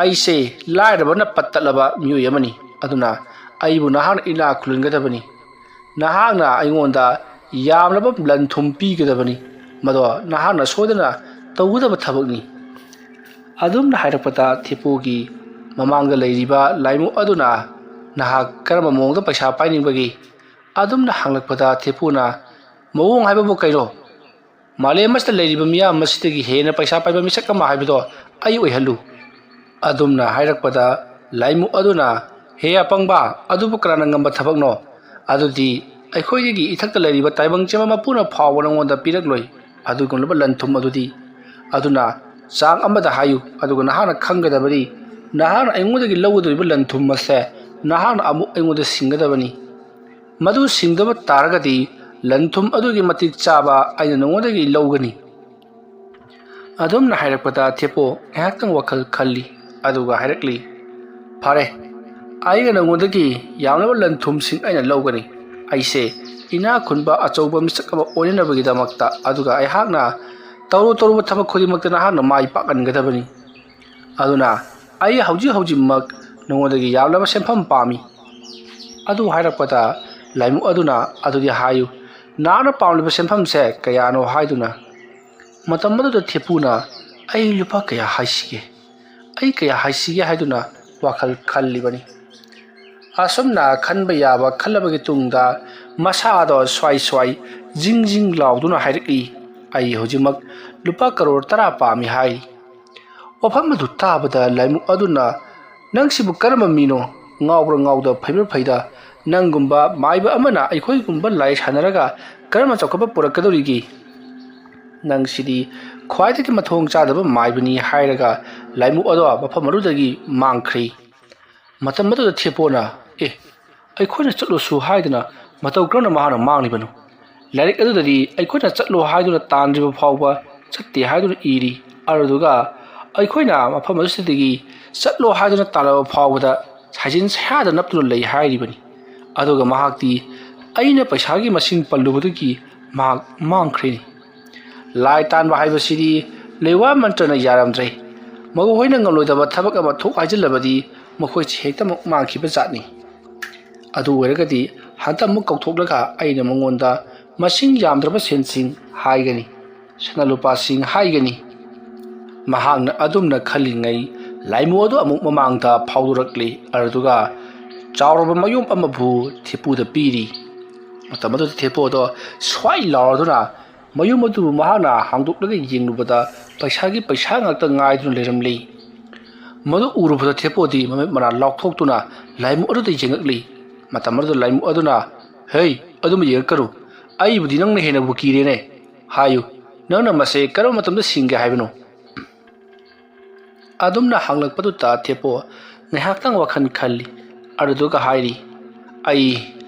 ꯑꯩꯁꯦ ꯂꯥꯏꯔꯕꯅ ꯄꯠ ꯇꯠꯂꯕ ꯃꯤꯑꯣꯏ ꯑꯃꯅꯤ꯫ ꯑꯗꯨꯅ ꯑꯩꯕꯨ ꯅꯍꯥꯛꯅ ꯏꯅꯥꯛ ꯈꯨꯜꯍꯟꯒꯗꯕꯅꯤ꯫ ꯅꯍꯥꯛꯅ ꯑꯩꯉꯣꯟꯗ ꯌꯥꯝꯂꯕ ꯂꯟ ꯊꯨꯝ ꯄꯤꯒꯗꯕꯅꯤ꯫ ꯃꯗꯣ ꯅꯍꯥꯛꯅ ꯁꯣꯏꯗꯅ ꯇꯧꯒꯗꯕ ꯊꯕꯛꯅꯤ"꯫ ꯑꯗꯨꯝꯅ ꯍꯥꯏꯔꯛꯄꯗ ꯊꯦꯄꯨꯒꯤ ꯃꯃꯥꯡꯗ ꯂꯩꯔꯤꯕ ꯂꯥꯏꯃꯨ ꯑꯗꯨꯅ, "ꯅꯍꯥꯛ ꯀꯔꯝꯕ ꯃꯑꯣꯡꯗ ꯄꯩꯁꯥ ꯄꯥꯏꯅꯤꯡꯕꯒꯦ?" ꯑꯗꯨꯝꯅ ꯍꯪꯂꯛꯄꯗ ꯊꯦꯄꯨꯅ, "ꯃꯑꯣꯡ ꯍꯥꯏꯕꯕꯨ ꯀꯩꯅꯣ? ꯃꯥꯂꯦꯝ ꯑꯁꯤꯗ ꯂꯩꯔꯤꯕ ꯃꯤꯌꯥꯝ ꯑꯁꯤꯗꯒꯤ ꯍꯦꯟꯅ ꯄꯩꯁꯥ ꯄꯥꯏꯕ ꯃꯤꯁꯛ ꯑꯃ ꯍꯥꯏꯕꯗꯣ ꯑꯩ ꯑꯣꯏꯍꯜꯂꯨ"꯫ ꯑꯗꯨꯝꯅ ꯍꯥꯏꯔꯛꯄꯗ ꯂꯥꯏꯃꯨ ꯑꯗꯨꯅ, "ꯍꯦ ꯑꯄꯪꯕ, ꯑꯗꯨꯕꯨ ꯀꯅꯥꯅ ꯉꯝꯕ ꯊꯕꯛꯅꯣ? ꯑꯗꯨꯗꯤ ꯑꯩꯈꯣꯏꯗꯒꯤ ꯏꯊꯛꯇ ꯂꯩꯔꯤꯕ ꯇꯥꯏꯕꯪ ꯆꯦꯟꯕ ꯃꯄꯨꯅ ꯐꯥꯎꯕ ꯅꯉꯣꯟꯗ ꯄꯤꯔꯛꯂꯣꯏ ꯑꯗꯨꯒꯨꯝꯂꯕ ꯂꯟ ꯊꯨꯝ ꯑꯗꯨꯗꯤ꯫ ꯑꯗꯨꯅ ꯆꯥꯡ ꯑꯃꯗ ꯍꯥꯏꯌꯨ, ꯑꯗꯨꯒ ꯅꯍꯥꯛꯅ ꯈꯪꯒꯗꯕꯗꯤ, ꯅꯍꯥꯛꯅ ꯑꯩꯉꯣꯟꯗꯒꯤ ꯂꯧꯒꯗꯧꯔꯤꯕ ꯂꯟ ꯊꯨꯝ ꯑꯁꯦ ꯅꯍꯥꯛꯅ ꯑꯃꯨꯛ ꯑꯩꯉꯣꯟꯗ ꯁꯤꯡꯒꯗꯕꯅꯤ꯫ ꯃꯗꯨ ꯁꯤꯡꯗꯕ ꯇꯥꯔꯒꯗꯤ ꯂꯟ ꯊꯨꯝ ꯑꯗꯨꯒꯤ ꯃꯇꯤꯛ ꯆꯥꯕ ꯑꯩꯅ ꯅꯉꯣꯟꯗꯒꯤ ꯂꯧꯒꯅꯤ"꯫ ꯑꯗꯨꯝꯅ ꯍꯥꯏꯔꯛꯄꯗ ꯊꯦꯄꯣ ꯉꯥꯏꯍꯥꯛꯇꯪ ꯋꯥꯈꯜ ꯈꯜꯂꯤ, ꯑꯗꯨꯒ ꯍꯥꯏꯔꯛꯂꯤ, "ꯐꯔꯦ, ꯑꯩꯒ ꯅꯉꯣꯟꯗꯒꯤ ꯌꯥꯝꯂꯕ ꯂꯟ ꯊꯨꯝꯁꯤꯡ ꯑꯩꯅ ꯂꯧꯒꯅꯤ꯫ ꯑꯩꯁꯦ ꯏꯅꯥꯛ ꯈꯨꯟꯕ ꯑꯆꯧꯕ ꯃꯤꯁꯛ ꯑꯃ ꯑꯣꯏꯅꯅꯕꯒꯤꯗꯃꯛꯇ, ꯑꯗꯨꯒ ꯑꯩꯍꯥꯛꯅ ꯇꯧꯔꯨ ꯇꯧꯔꯨꯕ ꯊꯕꯛ ꯈꯨꯗꯤꯡꯃꯛꯇ ꯅꯍꯥꯛꯅ ꯃꯥꯏ ꯄꯥꯛꯍꯟꯒꯗꯕꯅꯤ꯫ ꯑꯗꯨꯅ ꯑꯩ ꯍꯧꯖꯤꯛ ꯍꯧꯖꯤꯛꯃꯛ ꯅꯉꯣꯟꯗꯒꯤ ꯌꯥꯝꯂꯕ ꯁꯦꯟꯐꯝ ꯄꯥꯝꯃꯤ"꯫ ꯑꯗꯨ ꯍꯥꯏꯔꯛꯄꯗ ꯂꯥꯏꯃꯨ ꯑꯗꯨꯅ, "ꯑꯗꯨꯗꯤ ꯍꯥꯏꯌꯨ, ꯅꯍꯥꯛꯅ ꯄꯥꯝꯂꯤꯕ ꯁꯦꯟꯐꯝꯁꯦ ꯀꯌꯥꯅꯣ?" ꯍꯥꯏꯗꯨꯅ꯫ ꯃꯇꯝ ꯑꯗꯨꯗ ꯊꯦꯄꯨꯅ "ꯑꯩ ꯂꯨꯄꯥ ꯀꯌꯥ ꯍꯥꯏꯁꯤꯒꯦ? ꯑꯩ ꯀꯌꯥ ꯍꯥꯏꯁꯤꯒꯦ?" ꯍꯥꯏꯗꯨꯅ ꯋꯥꯈꯜ ꯈꯜꯂꯤꯕꯅꯤ꯫ ꯑꯁꯨꯝꯅ ꯈꯟꯕ ꯌꯥꯕ ꯈꯜꯂꯕꯒꯤ ꯇꯨꯡꯗ ꯃꯁꯥꯗꯣ ꯁ꯭ꯋꯥꯏ ꯁ꯭ꯋꯥꯏ ꯖꯤꯡ ꯖꯤꯡ ꯂꯥꯎꯗꯨꯅ ꯍꯥꯏꯔꯛꯏ, "ꯑꯩ ꯍꯧꯖꯤꯛꯃꯛ ꯂꯨꯄꯥ ꯀꯔꯣꯔ ꯇꯔꯥ ꯄꯥꯝꯃꯤ" ꯍꯥꯏ꯫ ꯋꯥꯐꯝ ꯑꯗꯨ ꯇꯥꯕꯗ ꯂꯥꯏꯃꯨ ꯑꯗꯨꯅ, "ꯅꯪꯁꯤꯕꯨ ꯀꯔꯝꯕ ꯃꯤꯅꯣ? ꯉꯥꯎꯕ꯭ꯔꯥ ꯉꯥꯎꯗ ꯐꯩꯕ꯭ꯔꯥ ꯐꯩꯗ? ꯅꯪꯒꯨꯝꯕ ꯃꯥꯏꯕ ꯑꯃꯅ ꯑꯩꯈꯣꯏꯒꯨꯝꯕ ꯂꯥꯏ ꯁꯥꯟꯅꯔꯒ ꯀꯔꯝꯕ ꯆꯥꯎꯈꯠꯄ ꯄꯨꯔꯛꯀꯗꯧꯔꯤꯒꯦ? ꯅꯪꯁꯤꯗꯤ ꯈ꯭ꯋꯥꯏꯗꯒꯤ ꯃꯊꯣꯡ ꯆꯥꯗꯕ ꯃꯥꯏꯕꯅꯤ" ꯍꯥꯏꯔꯒ ꯂꯥꯏꯃꯨ ꯑꯗꯣ ꯃꯐꯝ ꯑꯗꯨꯗꯒꯤ ꯃꯥꯡꯈ꯭ꯔꯤ꯫ ꯃꯇꯝ ꯑꯗꯨꯗ ꯊꯦꯄꯣꯅ, "ꯑꯦ, ꯑꯩꯈꯣꯏꯅ ꯆꯠꯂꯨꯁꯨ ꯍꯥꯏꯗꯅ ꯃꯇꯧ ꯀꯔꯝꯅ ꯃꯍꯥꯛꯅ ꯃꯥꯡꯂꯤꯕꯅꯣ? ꯂꯥꯏꯔꯤꯛ ꯑꯗꯨꯗꯗꯤ ꯑꯩꯈꯣꯏꯅ ꯆꯠꯂꯣ ꯍꯥꯏꯗꯨꯅ ꯇꯥꯟꯗ꯭ꯔꯤꯕ ꯐꯥꯎꯕ ꯆꯠꯇꯦ ꯍꯥꯏꯗꯨꯅ ꯏꯔꯤ꯫ ꯑꯗꯨꯗꯨꯒ ꯑꯩꯈꯣꯏꯅ ꯃꯐꯝ ꯑꯗꯨꯗꯒꯤ ꯆꯠꯂꯣ ꯍꯥꯏꯗꯨꯅ ꯇꯥꯜꯂꯕ ꯐꯥꯎꯕꯗ ꯁꯥꯏꯖꯤꯟ ꯁꯌꯥꯗ ꯅꯞꯇꯨꯅ ꯂꯩ" ꯍꯥꯏꯔꯤꯕꯅꯤ꯫ ꯑꯗꯨꯒ ꯃꯍꯥꯛꯇꯤ ꯑꯩꯅ ꯄꯩꯁꯥꯒꯤ ꯃꯁꯤꯡ ꯄꯜꯂꯨꯕꯗꯒꯤ ꯃꯍꯥꯛ ꯃꯥꯡꯈ꯭ꯔꯤꯅꯤ꯫ ꯂꯥꯏ ꯇꯥꯟꯕ ꯍꯥꯏꯕꯁꯤꯗꯤ ꯂꯩꯋꯥ ꯃꯟꯇ꯭ꯔꯅ ꯌꯥꯔꯝꯗ꯭ꯔꯦ꯫ ꯃꯈꯣꯏꯅ ꯉꯝꯂꯣꯏꯗꯕ ꯊꯕꯛ ꯑꯃ ꯊꯣꯛ ꯍꯥꯏꯖꯤꯜꯂꯕꯗꯤ ꯃꯈꯣꯏꯁꯤ ꯍꯦꯛꯇꯃꯛ ꯃꯥꯡꯈꯤꯕ ꯖꯥꯠꯅꯤ꯫ ꯑꯗꯨ ꯑꯣꯏꯔꯒꯗꯤ ꯍꯟꯗꯛꯃꯨꯛ ꯀꯧꯊꯣꯛꯂꯒ ꯑꯩꯅ ꯃꯉꯣꯟꯗ ꯃꯁꯤꯡ ꯌꯥꯝꯗ꯭ꯔꯕ ꯁꯦꯟꯁꯤꯡ ꯍꯥꯏꯒꯅꯤ, ꯁꯅꯥ ꯂꯨꯄꯥꯁꯤꯡ ꯍꯥꯏꯒꯅꯤ꯫ ꯃꯍꯥꯛꯅ ꯑꯗꯨꯝꯅ ꯈꯜꯂꯤꯉꯩ ꯂꯥꯏꯃꯨ ꯑꯗꯨ ꯑꯃꯨꯛ ꯃꯃꯥꯡꯗ ꯐꯥꯎꯗꯣꯔꯛꯂꯤ, ꯑꯗꯨꯒ ꯆꯥꯎꯔꯕ ꯃꯌꯨꯝ ꯑꯃꯕꯨ ꯊꯦꯄꯨꯗ ꯄꯤꯔꯤ꯫ ꯃꯇꯝ ꯑꯗꯨꯗ ꯊꯦꯄꯨ ꯑꯗꯣ ꯁ꯭ꯋꯥꯏ ꯂꯥꯎꯔꯗꯨꯅ ꯃꯌꯨꯝ ꯑꯗꯨ ꯃꯍꯥꯛꯅ ꯍꯥꯡꯗꯣꯛꯂꯒ ꯌꯦꯡꯂꯨꯕꯗ ꯄꯩꯁꯥꯒꯤ ꯄꯩꯁꯥ ꯉꯥꯛꯇ ꯉꯥꯏꯗꯨꯅ ꯂꯩꯔꯝꯂꯤ꯫ ꯃꯗꯨ ꯎꯔꯨꯕꯗ ꯊꯦꯄꯣꯗꯤ ꯃꯃꯤꯠ ꯃꯅꯥ ꯂꯥꯎꯊꯣꯛꯇꯨꯅ ꯂꯥꯏꯃꯨ ꯑꯗꯨꯗ ꯌꯦꯡꯉꯛꯂꯤ꯫ ꯃꯇꯝ ꯑꯗꯨꯗ ꯂꯥꯏꯃꯨ ꯑꯗꯨꯅ, "ꯍꯩ, ꯑꯗꯨꯝꯕ ꯌꯦꯡꯉꯛꯀꯅꯨ꯫ ꯑꯩꯕꯨꯗꯤ ꯅꯪꯅ ꯍꯦꯟꯅꯕꯨ ꯀꯤꯔꯦꯅꯦ꯫ ꯍꯥꯏꯌꯨ, ꯅꯪꯅ ꯃꯁꯦ ꯀꯔꯝꯕ ꯃꯇꯝꯗ ꯁꯤꯡꯒꯦ ꯍꯥꯏꯕꯅꯣ?" ꯑꯗꯨꯝꯅ ꯍꯪꯂꯛꯄꯗꯨꯗ ꯊꯦꯄꯣ ꯉꯥꯏꯍꯥꯛꯇꯪ ꯋꯥꯈꯜ ꯈꯜꯂꯤ꯫ ꯑꯗꯨꯗꯨꯒ ꯍꯥꯏꯔꯤ, "ꯑꯩ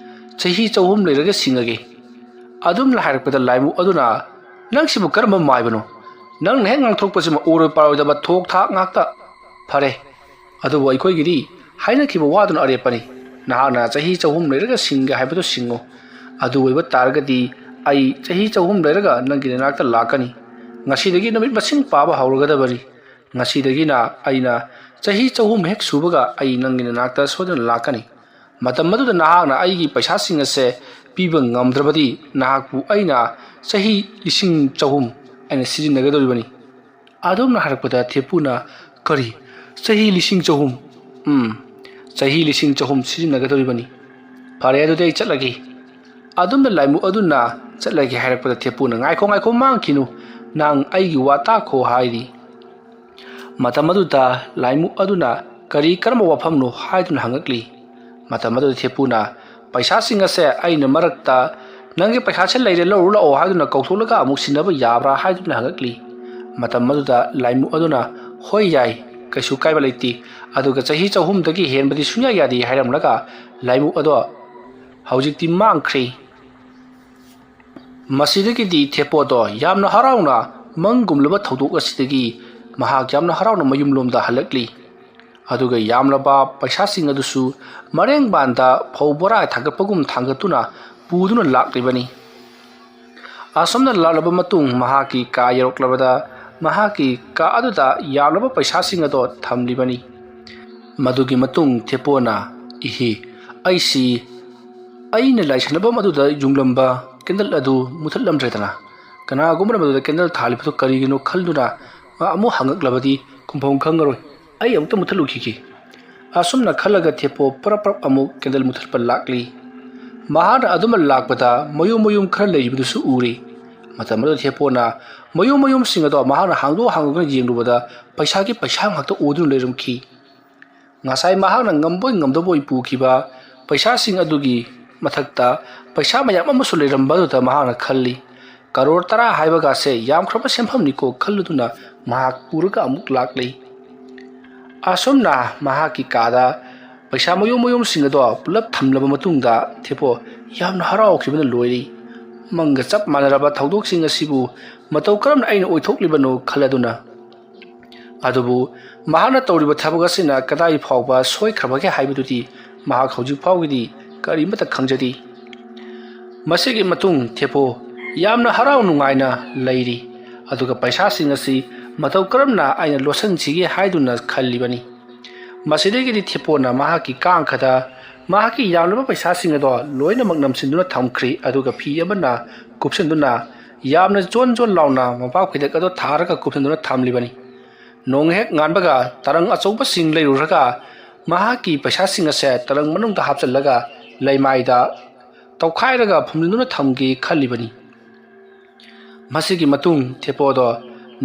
ꯆꯍꯤ ꯆꯍꯨꯝ ꯂꯩꯔꯒ ꯁꯤꯡꯉꯒꯦ꯫" ꯑꯗꯨꯝꯅ ꯍꯥꯏꯔꯛꯄꯗ ꯂꯥꯏꯃꯨ ꯑꯗꯨꯅ, "ꯅꯪꯁꯤꯕꯨ ꯀꯔꯝꯕ ꯃꯥꯏꯕꯅꯣ? ꯅꯪꯅ ꯍꯦꯛ ꯉꯥꯡꯊꯣꯔꯛꯄꯁꯤꯃ ꯑꯣꯏꯔꯣꯏ ꯄꯥꯔꯣꯏꯗꯕ ꯊꯣꯛ ꯊꯥꯛ ꯉꯥꯛꯇ꯫ ꯐꯔꯦ, ꯑꯗꯨꯕꯨ ꯑꯩꯈꯣꯏꯒꯤꯗꯤ ꯍꯥꯏꯅꯈꯤꯕ ꯋꯥꯗꯨꯅ ꯑꯔꯦꯞꯄꯅꯤ꯫ ꯅꯍꯥꯛꯅ ꯆꯍꯤ ꯆꯍꯨꯝ ꯂꯩꯔꯒ ꯁꯤꯡꯒꯦ ꯍꯥꯏꯕꯗꯨ ꯁꯤꯡꯉꯨ꯫ ꯑꯗꯨ ꯑꯣꯏꯕ ꯇꯥꯔꯒꯗꯤ ꯑꯩ ꯆꯍꯤ ꯆꯍꯨꯝ ꯂꯩꯔꯒ ꯅꯪꯒꯤ ꯅꯅꯥꯛꯇ ꯂꯥꯛꯀꯅꯤ꯫ ꯉꯁꯤꯗꯒꯤ ꯅꯨꯃꯤꯠ ꯃꯁꯤꯡ ꯄꯥꯕ ꯍꯧꯔꯒꯗꯕꯅꯤ꯫ ꯉꯁꯤꯗꯒꯤꯅ ꯑꯩꯅ ꯆꯍꯤ ꯆꯍꯨꯝ ꯍꯦꯛ ꯁꯨꯕꯒ ꯑꯩ ꯅꯪꯒꯤ ꯅꯅꯥꯛꯇ ꯁꯣꯏꯗꯅ ꯂꯥꯛꯀꯅꯤ꯫ ꯃꯇꯝ ꯑꯗꯨꯗ ꯅꯍꯥꯛꯅ ꯑꯩꯒꯤ ꯄꯩꯁꯥꯁꯤꯡ ꯑꯁꯦ ꯄꯤꯕ ꯉꯝꯗ꯭ꯔꯕꯗꯤ ꯅꯍꯥꯛꯄꯨ ꯑꯩꯅ ꯆꯍꯤ ꯂꯤꯁꯤꯡ ꯆꯍꯨꯝ ꯑꯩꯅ ꯁꯤꯖꯤꯟꯅꯒꯗꯧꯔꯤꯕꯅꯤ꯫ ꯑꯗꯨꯝꯅ ꯍꯥꯏꯔꯛꯄꯗ ꯊꯦꯄꯨꯅ, "ꯀꯔꯤ? ꯆꯍꯤ ꯂꯤꯁꯤꯡ ꯆꯍꯨꯝ? ꯎꯝ, ꯆꯍꯤ ꯂꯤꯁꯤꯡ ꯆꯍꯨꯝ ꯁꯤꯖꯤꯟꯅꯒꯗꯧꯔꯤꯕꯅꯤ꯫ ꯐꯔꯦ, ꯑꯗꯨꯗꯤ ꯑꯩ ꯆꯠꯂꯒꯦ꯫" ꯑꯗꯨꯝꯅ ꯂꯥꯏꯃꯨ ꯑꯗꯨꯅ ꯆꯠꯂꯒꯦ ꯍꯥꯏꯔꯛꯄꯗ ꯊꯦꯄꯨꯅ, "ꯉꯥꯏꯈꯣ, ꯉꯥꯏꯈꯣ, ꯃꯥꯡꯈꯤꯅꯨ, ꯅꯪ ꯑꯩꯒꯤ ꯋꯥ ꯇꯥꯈꯣ" ꯍꯥꯏꯔꯤ꯫ ꯃꯇꯝ ꯑꯗꯨꯗ ꯂꯥꯏꯃꯨ ꯑꯗꯨꯅ, "ꯀꯔꯤ, ꯀꯔꯝꯕ ꯋꯥꯐꯝꯅꯣ?" ꯍꯥꯏꯗꯨꯅ ꯍꯪꯉꯛꯂꯤ꯫ ꯃꯇꯝ ꯑꯗꯨꯗ ꯊꯦꯄꯨꯅ, "ꯄꯩꯁꯥꯁꯤꯡ ꯑꯁꯦ ꯑꯩꯅ ꯃꯔꯛꯇ, 'ꯅꯪꯒꯤ ꯄꯩꯁꯥꯁꯦ ꯂꯩꯔꯦ, ꯂꯧꯔꯨ ꯂꯥꯛꯑꯣ' ꯍꯥꯏꯗꯨꯅ ꯀꯧꯊꯣꯛꯂꯒ ꯑꯃꯨꯛ ꯁꯤꯟꯅꯕ ꯌꯥꯕ꯭ꯔꯥ?" ꯍꯥꯏꯗꯨꯅ ꯍꯪꯉꯛꯂꯤ꯫ ꯃꯇꯝ ꯑꯗꯨꯗ ꯂꯥꯏꯃꯨ ꯑꯗꯨꯅ, "ꯍꯣꯏ, ꯌꯥꯏ, ꯀꯩꯁꯨ ꯀꯥꯏꯕ ꯂꯩꯇꯦ, ꯑꯗꯨꯒ ꯆꯍꯤ ꯆꯍꯨꯝꯗꯒꯤ ꯍꯦꯟꯕꯗꯤ ꯁꯨꯡꯌꯥ ꯌꯥꯗꯦ" ꯍꯥꯏꯔꯝꯂꯒ ꯂꯥꯏꯃꯨ ꯑꯗꯣ ꯍꯧꯖꯤꯛꯇꯤ ꯃꯥꯡꯈ꯭ꯔꯦ꯫ ꯃꯁꯤꯗꯒꯤꯗꯤ ꯊꯦꯄꯣꯗꯣ ꯌꯥꯝꯅ ꯍꯔꯥꯎꯅ, ꯃꯪꯒꯨꯝꯂꯕ ꯊꯧꯗꯣꯛ ꯑꯁꯤꯗꯒꯤ ꯃꯍꯥꯛ ꯌꯥꯝꯅ ꯍꯔꯥꯎꯅ ꯃꯌꯨꯝꯂꯣꯝꯗ ꯍꯜꯂꯛꯂꯤ꯫ ꯑꯗꯨꯒ ꯌꯥꯝꯂꯕ ꯄꯩꯁꯥꯁꯤꯡ ꯑꯗꯨꯁꯨ ꯃꯔꯦꯡꯕꯥꯟꯗ ꯐꯧ ꯕꯣꯔꯥ ꯊꯥꯡꯒꯠꯄꯒꯨꯝ ꯊꯥꯡꯒꯠꯇꯨꯅ ꯄꯨꯗꯨꯅ ꯂꯥꯛꯂꯤꯕꯅꯤ꯫ ꯑꯁꯨꯝꯅ ꯂꯥꯛꯂꯕ ꯃꯇꯨꯡ ꯃꯍꯥꯛꯀꯤ ꯀꯥ ꯌꯧꯔꯛꯂꯕꯗ ꯃꯍꯥꯛꯀꯤ ꯀꯥ ꯑꯗꯨꯗ ꯌꯥꯝꯂꯕ ꯄꯩꯁꯥꯁꯤꯡ ꯑꯗꯣ ꯊꯝꯂꯤꯕꯅꯤ꯫ ꯃꯗꯨꯒꯤ ꯃꯇꯨꯡ ꯊꯦꯄꯣꯅ, "ꯏꯍꯤ, ꯑꯩꯁꯤ ꯑꯩꯅ ꯂꯥꯏꯁꯥꯟꯅꯐꯝ ꯑꯗꯨꯗ ꯌꯨꯡꯂꯝꯕ ꯀꯦꯟꯗꯜ ꯑꯗꯨ ꯃꯨꯊꯠꯂꯝꯗ꯭ꯔꯦꯗꯅ꯫ ꯀꯅꯥꯒꯨꯝꯕꯅ ꯃꯗꯨꯗ ꯀꯦꯟꯗꯜ ꯊꯥꯜꯂꯤꯕꯗꯨ ꯀꯔꯤꯒꯤꯅꯣ ꯈꯜꯗꯨꯅ ꯃꯥ ꯑꯃꯨꯛ ꯍꯪꯉꯛꯂꯕꯗꯤ ꯈꯨꯝꯐꯝ ꯈꯪꯉꯔꯣꯏ꯫ ꯑꯩ ꯑꯃꯨꯛꯇ ꯃꯨꯊꯠꯂꯨꯈꯤꯒꯦ꯫" ꯑꯁꯨꯝꯅ ꯈꯜꯂꯒ ꯊꯦꯄꯣ ꯄꯔꯞ ꯄꯔꯞ ꯑꯃꯨꯛ ꯀꯦꯟꯗꯜ ꯃꯨꯊꯠꯄ ꯂꯥꯛꯂꯤ꯫ ꯃꯍꯥꯛꯅ ꯑꯗꯨꯃꯛ ꯂꯥꯛꯄꯗ ꯃꯌꯨꯝ ꯃꯌꯨꯝ ꯈꯔ ꯂꯩꯔꯤꯕꯗꯨꯁꯨ ꯎꯔꯤ꯫ ꯃꯇꯝ ꯑꯗꯨꯗ ꯊꯦꯄꯣꯅ ꯃꯌꯨꯝ ꯃꯌꯨꯝꯁꯤꯡ ꯑꯗꯣ ꯃꯍꯥꯛꯅ ꯍꯥꯡꯗꯣꯛ ꯍꯥꯡꯗꯣꯛꯇꯨꯅ ꯌꯦꯡꯂꯨꯕꯗ ꯄꯩꯁꯥꯒꯤ ꯄꯩꯁꯥ ꯉꯥꯛꯇ ꯎꯗꯨꯅ ꯂꯩꯔꯝꯈꯤ꯫ ꯉꯁꯥꯏ ꯃꯍꯥꯛꯅ ꯉꯝꯕꯣꯏ ꯉꯝꯗꯕꯣꯏ ꯄꯨꯈꯤꯕ ꯄꯩꯁꯥꯁꯤꯡ ꯑꯗꯨꯒꯤ ꯃꯊꯛꯇ ꯄꯩꯁꯥ ꯃꯌꯥꯝ ꯑꯃꯁꯨ ꯂꯩꯔꯝꯕ ꯑꯗꯨꯗ ꯃꯍꯥꯛꯅ ꯈꯜꯂꯤ, "ꯀꯔꯣꯔ ꯇꯔꯥ ꯍꯥꯏꯕꯒꯁꯦ ꯌꯥꯝꯈ꯭ꯔꯕ ꯁꯦꯟꯐꯝꯅꯤꯀꯣ" ꯈꯜꯂꯗꯨꯅ ꯃꯍꯥꯛ ꯄꯨꯔꯒ ꯑꯃꯨꯛ ꯂꯥꯛꯂꯤ꯫ ꯑꯁꯨꯝꯅ ꯃꯍꯥꯛꯀꯤ ꯀꯥꯗ ꯄꯩꯁꯥ ꯃꯌꯨꯝ ꯃꯌꯨꯝꯁꯤꯡ ꯑꯗꯣ ꯄꯨꯂꯞ ꯊꯝꯂꯕ ꯃꯇꯨꯡꯗ ꯊꯦꯄꯣ ꯌꯥꯝꯅ ꯍꯔꯥꯎꯈꯤꯕꯅ ꯂꯣꯏꯔꯤ꯫ ꯃꯪꯒ ꯆꯞ ꯃꯥꯟꯅꯔꯕ ꯊꯧꯗꯣꯛꯁꯤꯡ ꯑꯁꯤꯕꯨ ꯃꯇꯧ ꯀꯔꯝꯅ ꯑꯩꯅ ꯑꯣꯏꯊꯣꯛꯂꯤꯕꯅꯣ ꯈꯜꯂꯗꯨꯅ꯫ ꯑꯗꯨꯕꯨ ꯃꯍꯥꯛꯅ ꯇꯧꯔꯤꯕ ꯊꯕꯛ ꯑꯁꯤꯅ ꯀꯗꯥꯏ ꯐꯥꯎꯕ ꯁꯣꯏꯈ꯭ꯔꯕꯒꯦ ꯍꯥꯏꯕꯗꯨꯗꯤ ꯃꯍꯥꯛ ꯍꯧꯖꯤꯛ ꯐꯥꯎꯒꯤꯗꯤ ꯀꯔꯤꯃꯠꯇ ꯈꯪꯖꯗꯦ꯫ ꯃꯁꯤꯒꯤ ꯃꯇꯨꯡ ꯊꯦꯄꯣ ꯌꯥꯝꯅ ꯍꯔꯥꯎ ꯅꯨꯡꯉꯥꯏꯅ ꯂꯩꯔꯤ, ꯑꯗꯨꯒ ꯄꯩꯁꯥꯁꯤꯡ ꯑꯁꯤ ꯃꯇꯧ ꯀꯔꯝꯅ ꯑꯩꯅ ꯂꯣꯠꯁꯤꯟꯁꯤꯒꯦ ꯍꯥꯏꯗꯨꯅ ꯈꯜꯂꯤꯕꯅꯤ꯫ ꯃꯁꯤꯗꯒꯤꯗꯤ ꯊꯦꯄꯣꯅ ꯃꯍꯥꯛꯀꯤ ꯀꯥꯡꯈꯗ ꯃꯍꯥꯛꯀꯤ ꯌꯥꯝꯂꯕ ꯄꯩꯁꯥꯁꯤꯡ ꯑꯗꯣ ꯂꯣꯏꯅꯃꯛ ꯅꯝꯁꯤꯟꯗꯨꯅ ꯊꯝꯈ꯭ꯔꯤ, ꯑꯗꯨꯒ ꯐꯤ ꯑꯃꯅ ꯀꯨꯞꯁꯤꯟꯗꯨꯅ ꯌꯥꯝꯅ ꯖꯣꯟ ꯖꯣꯟ ꯂꯥꯎꯅ ꯃꯣꯝꯄꯥꯛ ꯐꯤꯗꯛ ꯑꯗꯨ ꯊꯥꯔꯒ ꯀꯨꯞꯁꯤꯟꯗꯨꯅ ꯊꯝꯂꯤꯕꯅꯤ꯫ ꯅꯣꯡ ꯍꯦꯛ ꯉꯥꯟꯕꯒ ꯇꯔꯪ ꯑꯆꯧꯕꯁꯤꯡ ꯂꯩꯔꯨꯔꯒ ꯃꯍꯥꯛꯀꯤ ꯄꯩꯁꯥꯁꯤꯡ ꯑꯁꯦ ꯇꯔꯪ ꯃꯅꯨꯡꯗ ꯍꯥꯞꯆꯤꯜꯂꯒ ꯂꯩꯃꯥꯏꯗ ꯇꯧꯈꯥꯏꯔꯒ ꯐꯨꯝꯖꯤꯟꯗꯨꯅ ꯊꯝꯒꯦ ꯈꯜꯂꯤꯕꯅꯤ꯫ ꯃꯁꯤꯒꯤ ꯃꯇꯨꯡ ꯊꯦꯄꯣꯗꯣ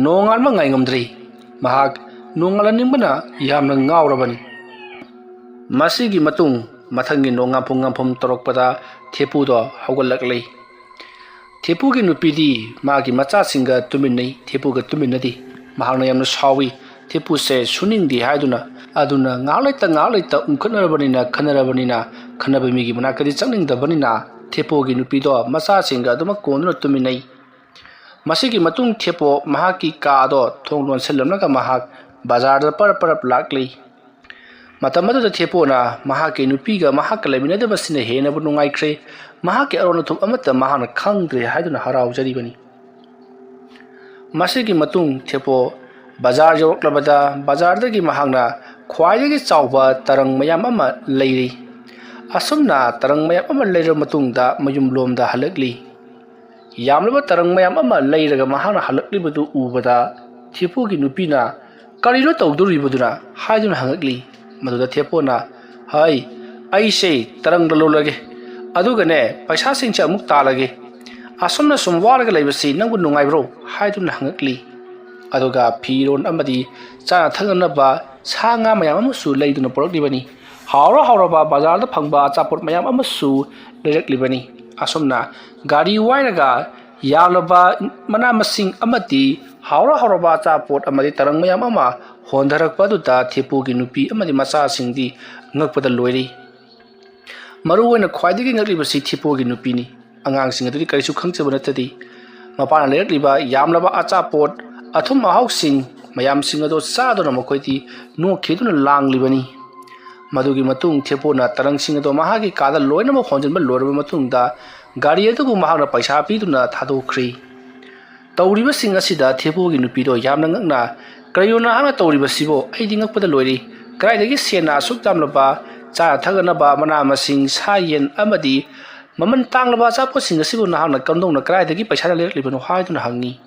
ꯅꯣꯡꯉꯥꯟꯕ ꯉꯥꯏꯉꯝꯗ꯭ꯔꯤ꯫ ꯃꯍꯥꯛ ꯅꯣꯡꯉꯥꯜꯍꯟꯅꯤꯡꯕꯅ ꯌꯥꯝꯅ ꯉꯥꯎꯔꯕꯅꯤ꯫ ꯃꯁꯤꯒꯤ ꯃꯇꯨꯡ ꯃꯊꯪꯒꯤ ꯅꯣꯡꯉꯥꯟꯐꯝ ꯉꯥꯟꯐꯝ ꯇꯧꯔꯛꯄꯗ ꯊꯦꯄꯨꯗꯣ ꯍꯧꯒꯠꯂꯛꯂꯤ꯫ ꯊꯦꯄꯨꯒꯤ ꯅꯨꯄꯤꯗꯤ ꯃꯥꯒꯤ ꯃꯆꯥꯁꯤꯡꯒ ꯇꯨꯃꯤꯟꯅꯩ, ꯊꯦꯄꯨꯒ ꯇꯨꯃꯤꯟꯅꯗꯦ꯫ ꯃꯍꯥꯛꯅ ꯌꯥꯝꯅ ꯁꯥꯎꯏ꯫ ꯊꯦꯄꯨꯁꯦ ꯁꯨꯅꯤꯡꯗꯦ ꯍꯥꯏꯗꯨꯅ꯫ ꯑꯗꯨꯅ ꯉꯥꯏꯍꯥꯛ ꯂꯩꯇ ꯉꯥꯏꯍꯥꯛ ꯂꯩꯇ ꯎꯪꯈꯠꯅꯔꯕꯅꯤꯅ, ꯈꯟꯅꯔꯕꯅꯤꯅ, ꯈꯟꯅꯕ ꯃꯤꯒꯤ ꯃꯅꯥꯛꯇꯗꯤ ꯆꯪꯅꯤꯡꯗꯕꯅꯤꯅ ꯊꯦꯄꯨꯒꯤ ꯅꯨꯄꯤꯗꯣ ꯃꯆꯥꯁꯤꯡꯒ ꯑꯗꯨꯃꯛ ꯀꯣꯟꯗꯨꯅ ꯇꯨꯃꯤꯟꯅꯩ꯫ ꯃꯁꯤꯒꯤ ꯃꯇꯨꯡ ꯊꯦꯄꯣ ꯃꯍꯥꯛꯀꯤ ꯀꯥ ꯑꯗꯣ ꯊꯣꯡ ꯂꯣꯟꯁꯤꯜꯂꯝꯂꯒ ꯃꯍꯥꯛ ꯕꯖꯥꯔꯗ ꯄꯔꯞ ꯄꯔꯞ ꯂꯥꯛꯂꯤ꯫ ꯃꯇꯝ ꯑꯗꯨꯗ ꯊꯦꯄꯣꯅ ꯃꯍꯥꯛꯀꯤ ꯅꯨꯄꯤꯒ ꯃꯍꯥꯛꯀ ꯂꯩꯃꯤꯟꯅꯗꯕꯁꯤꯅ ꯍꯦꯟꯅꯕꯨ ꯅꯨꯡꯉꯥꯏꯈ꯭ꯔꯦ꯫ ꯃꯍꯥꯛꯀꯤ ꯑꯔꯣꯟ ꯑꯊꯨꯞ ꯑꯃꯠꯇ ꯃꯍꯥꯛꯅ ꯈꯪꯗ꯭ꯔꯦ ꯍꯥꯏꯗꯨꯅ ꯍꯔꯥꯎꯖꯔꯤꯕꯅꯤ꯫ ꯃꯁꯤꯒꯤ ꯃꯇꯨꯡ ꯊꯦꯄꯣ ꯕꯖꯥꯔ ꯌꯧꯔꯛꯂꯕꯗ ꯕꯖꯥꯔꯗꯒꯤ ꯃꯍꯥꯛꯅ ꯈ꯭ꯋꯥꯏꯗꯒꯤ ꯆꯥꯎꯕ ꯇꯔꯪ ꯃꯌꯥꯝ ꯑꯃ ꯂꯩꯔꯤ꯫ ꯑꯁꯨꯝꯅ ꯇꯔꯪ ꯃꯌꯥꯝ ꯑꯃ ꯂꯩꯔꯕ ꯃꯇꯨꯡꯗ ꯃꯌꯨꯝꯂꯣꯝꯗ ꯍꯜꯂꯛꯂꯤ꯫ ꯌꯥꯝꯂꯕ ꯇꯔꯪ ꯃꯌꯥꯝ ꯑꯃ ꯂꯩꯔꯒ ꯃꯍꯥꯛꯅ ꯍꯜꯂꯛꯂꯤꯕꯗꯨ ꯎꯕꯗ ꯊꯦꯄꯨꯒꯤ ꯅꯨꯄꯤꯅ, "ꯀꯔꯤꯅꯣ ꯇꯧꯗꯣꯔꯤꯕꯗꯨꯅ?" ꯍꯥꯏꯗꯨꯅ ꯍꯪꯉꯛꯂꯤ꯫ ꯃꯗꯨꯗ ꯊꯦꯄꯣꯅ, "ꯍꯩ, ꯑꯩꯁꯦ ꯇꯔꯪ ꯂꯂꯣꯜꯂꯒꯦ, ꯑꯗꯨꯒꯅꯦ ꯄꯩꯁꯥꯁꯤꯡꯁꯦ ꯑꯃꯨꯛ ꯇꯥꯜꯂꯒꯦ꯫ ꯑꯁꯨꯝꯅ ꯁꯨꯝ ꯋꯥꯔꯒ ꯂꯩꯕꯁꯤ ꯅꯪꯕꯨ ꯅꯨꯡꯉꯥꯏꯕ꯭ꯔꯣ?" ꯍꯥꯏꯗꯨꯅ ꯍꯪꯉꯛꯂꯤ꯫ ꯑꯗꯨꯒ ꯐꯤꯔꯣꯟ ꯑꯃꯗꯤ ꯆꯥꯅ ꯊꯛꯅꯅꯕ ꯁꯥ ꯉꯥ ꯃꯌꯥꯝ ꯑꯃꯁꯨ ꯂꯩꯗꯨꯅ ꯄꯨꯔꯛꯂꯤꯕꯅꯤ꯫ ꯍꯥꯎꯔ ꯍꯥꯎꯔꯕ ꯕꯖꯥꯔꯗ ꯐꯪꯕ ꯑꯆꯥꯄꯣꯠ ꯃꯌꯥꯝ ꯑꯃꯁꯨ ꯂꯩꯔꯛꯂꯤꯕꯅꯤ꯫ ꯑꯁꯨꯝꯅ ꯒꯥꯔꯤ ꯋꯥꯏꯔꯒ ꯌꯥꯝꯂꯕ ꯃꯅꯥ ꯃꯁꯤꯡ ꯑꯃꯗꯤ ꯍꯥꯎꯔ ꯍꯥꯎꯔꯕ ꯑꯆꯥꯄꯣꯠ ꯑꯃꯗꯤ ꯇꯔꯪ ꯃꯌꯥꯝ ꯑꯃ ꯍꯣꯟꯊꯔꯛꯄ ꯑꯗꯨꯗ ꯊꯦꯄꯨꯒꯤ ꯅꯨꯄꯤ ꯑꯃꯗꯤ ꯃꯆꯥꯁꯤꯡꯗꯤ ꯉꯛꯄꯗ ꯂꯣꯏꯔꯤ꯫ ꯃꯔꯨꯑꯣꯏꯅ ꯈ꯭ꯋꯥꯏꯗꯒꯤ ꯉꯛꯂꯤꯕꯁꯤ ꯊꯦꯄꯨꯒꯤ ꯅꯨꯄꯤꯅꯤ꯫ ꯑꯉꯥꯡꯁꯤꯡ ꯑꯗꯨꯗꯤ ꯀꯔꯤꯁꯨ ꯈꯪꯖꯕ ꯅꯠꯇꯦ꯫ ꯃꯄꯥꯅ ꯂꯩꯔꯛꯂꯤꯕ ꯌꯥꯝꯂꯕ ꯑꯆꯥꯄꯣꯠ, ꯑꯊꯨꯝ ꯑꯍꯥꯎꯁꯤꯡ ꯃꯌꯥꯝꯁꯤꯡ ꯑꯗꯨ ꯆꯥꯗꯨꯅ ꯃꯈꯣꯏꯗꯤ ꯅꯣꯛꯈꯤꯗꯨꯅ ꯂꯥꯡꯂꯤꯕꯅꯤ꯫ ꯃꯗꯨꯒꯤ ꯃꯇꯨꯡ ꯊꯦꯄꯨꯅ ꯇꯔꯪꯁꯤꯡ ꯑꯗꯨ ꯃꯍꯥꯛꯀꯤ ꯀꯥꯗ ꯂꯣꯏꯅꯃꯛ ꯍꯣꯟꯖꯤꯟꯕ ꯂꯣꯏꯔꯕ ꯃꯇꯨꯡꯗ ꯒꯥꯔꯤ ꯑꯗꯨꯕꯨ ꯃꯍꯥꯛꯅ ꯄꯩꯁꯥ ꯄꯤꯗꯨꯅ ꯊꯥꯗꯣꯛꯈ꯭ꯔꯤ꯫ ꯇꯧꯔꯤꯕꯁꯤꯡ ꯑꯁꯤꯗ ꯊꯦꯄꯨꯒꯤ ꯅꯨꯄꯤꯗꯣ ꯌꯥꯝꯅ ꯉꯛꯅ, "ꯀꯔꯤꯅꯣ ꯅꯍꯥꯛꯅ ꯇꯧꯔꯤꯕꯁꯤꯕꯣ? ꯑꯩꯗꯤ ꯉꯛꯄꯗ ꯂꯣꯏꯔꯦ꯫ ꯀꯗꯥꯏꯗꯒꯤ ꯁꯦꯟꯅ ꯑꯁꯨꯛ ꯌꯥꯝꯂꯕ ꯆꯥꯅ ꯊꯛꯅꯅꯕ ꯃꯅꯥ ꯃꯁꯤꯡ, ꯁꯥ ꯌꯦꯟ ꯑꯃꯗꯤ "ꯃꯃꯜ ꯇꯥꯡꯂꯕ ꯑꯆꯥꯄꯣꯠꯁꯤꯡ ꯑꯁꯤꯕꯨ ꯅꯍꯥꯛꯅ ꯀꯝꯗꯧꯅ ꯀꯗꯥꯏꯗꯒꯤ ꯄꯩꯁꯥꯅ ꯂꯩꯔꯛꯂꯤꯕꯅꯣ?" ꯍꯥꯏꯗꯨꯅ ꯍꯪꯉꯤ꯫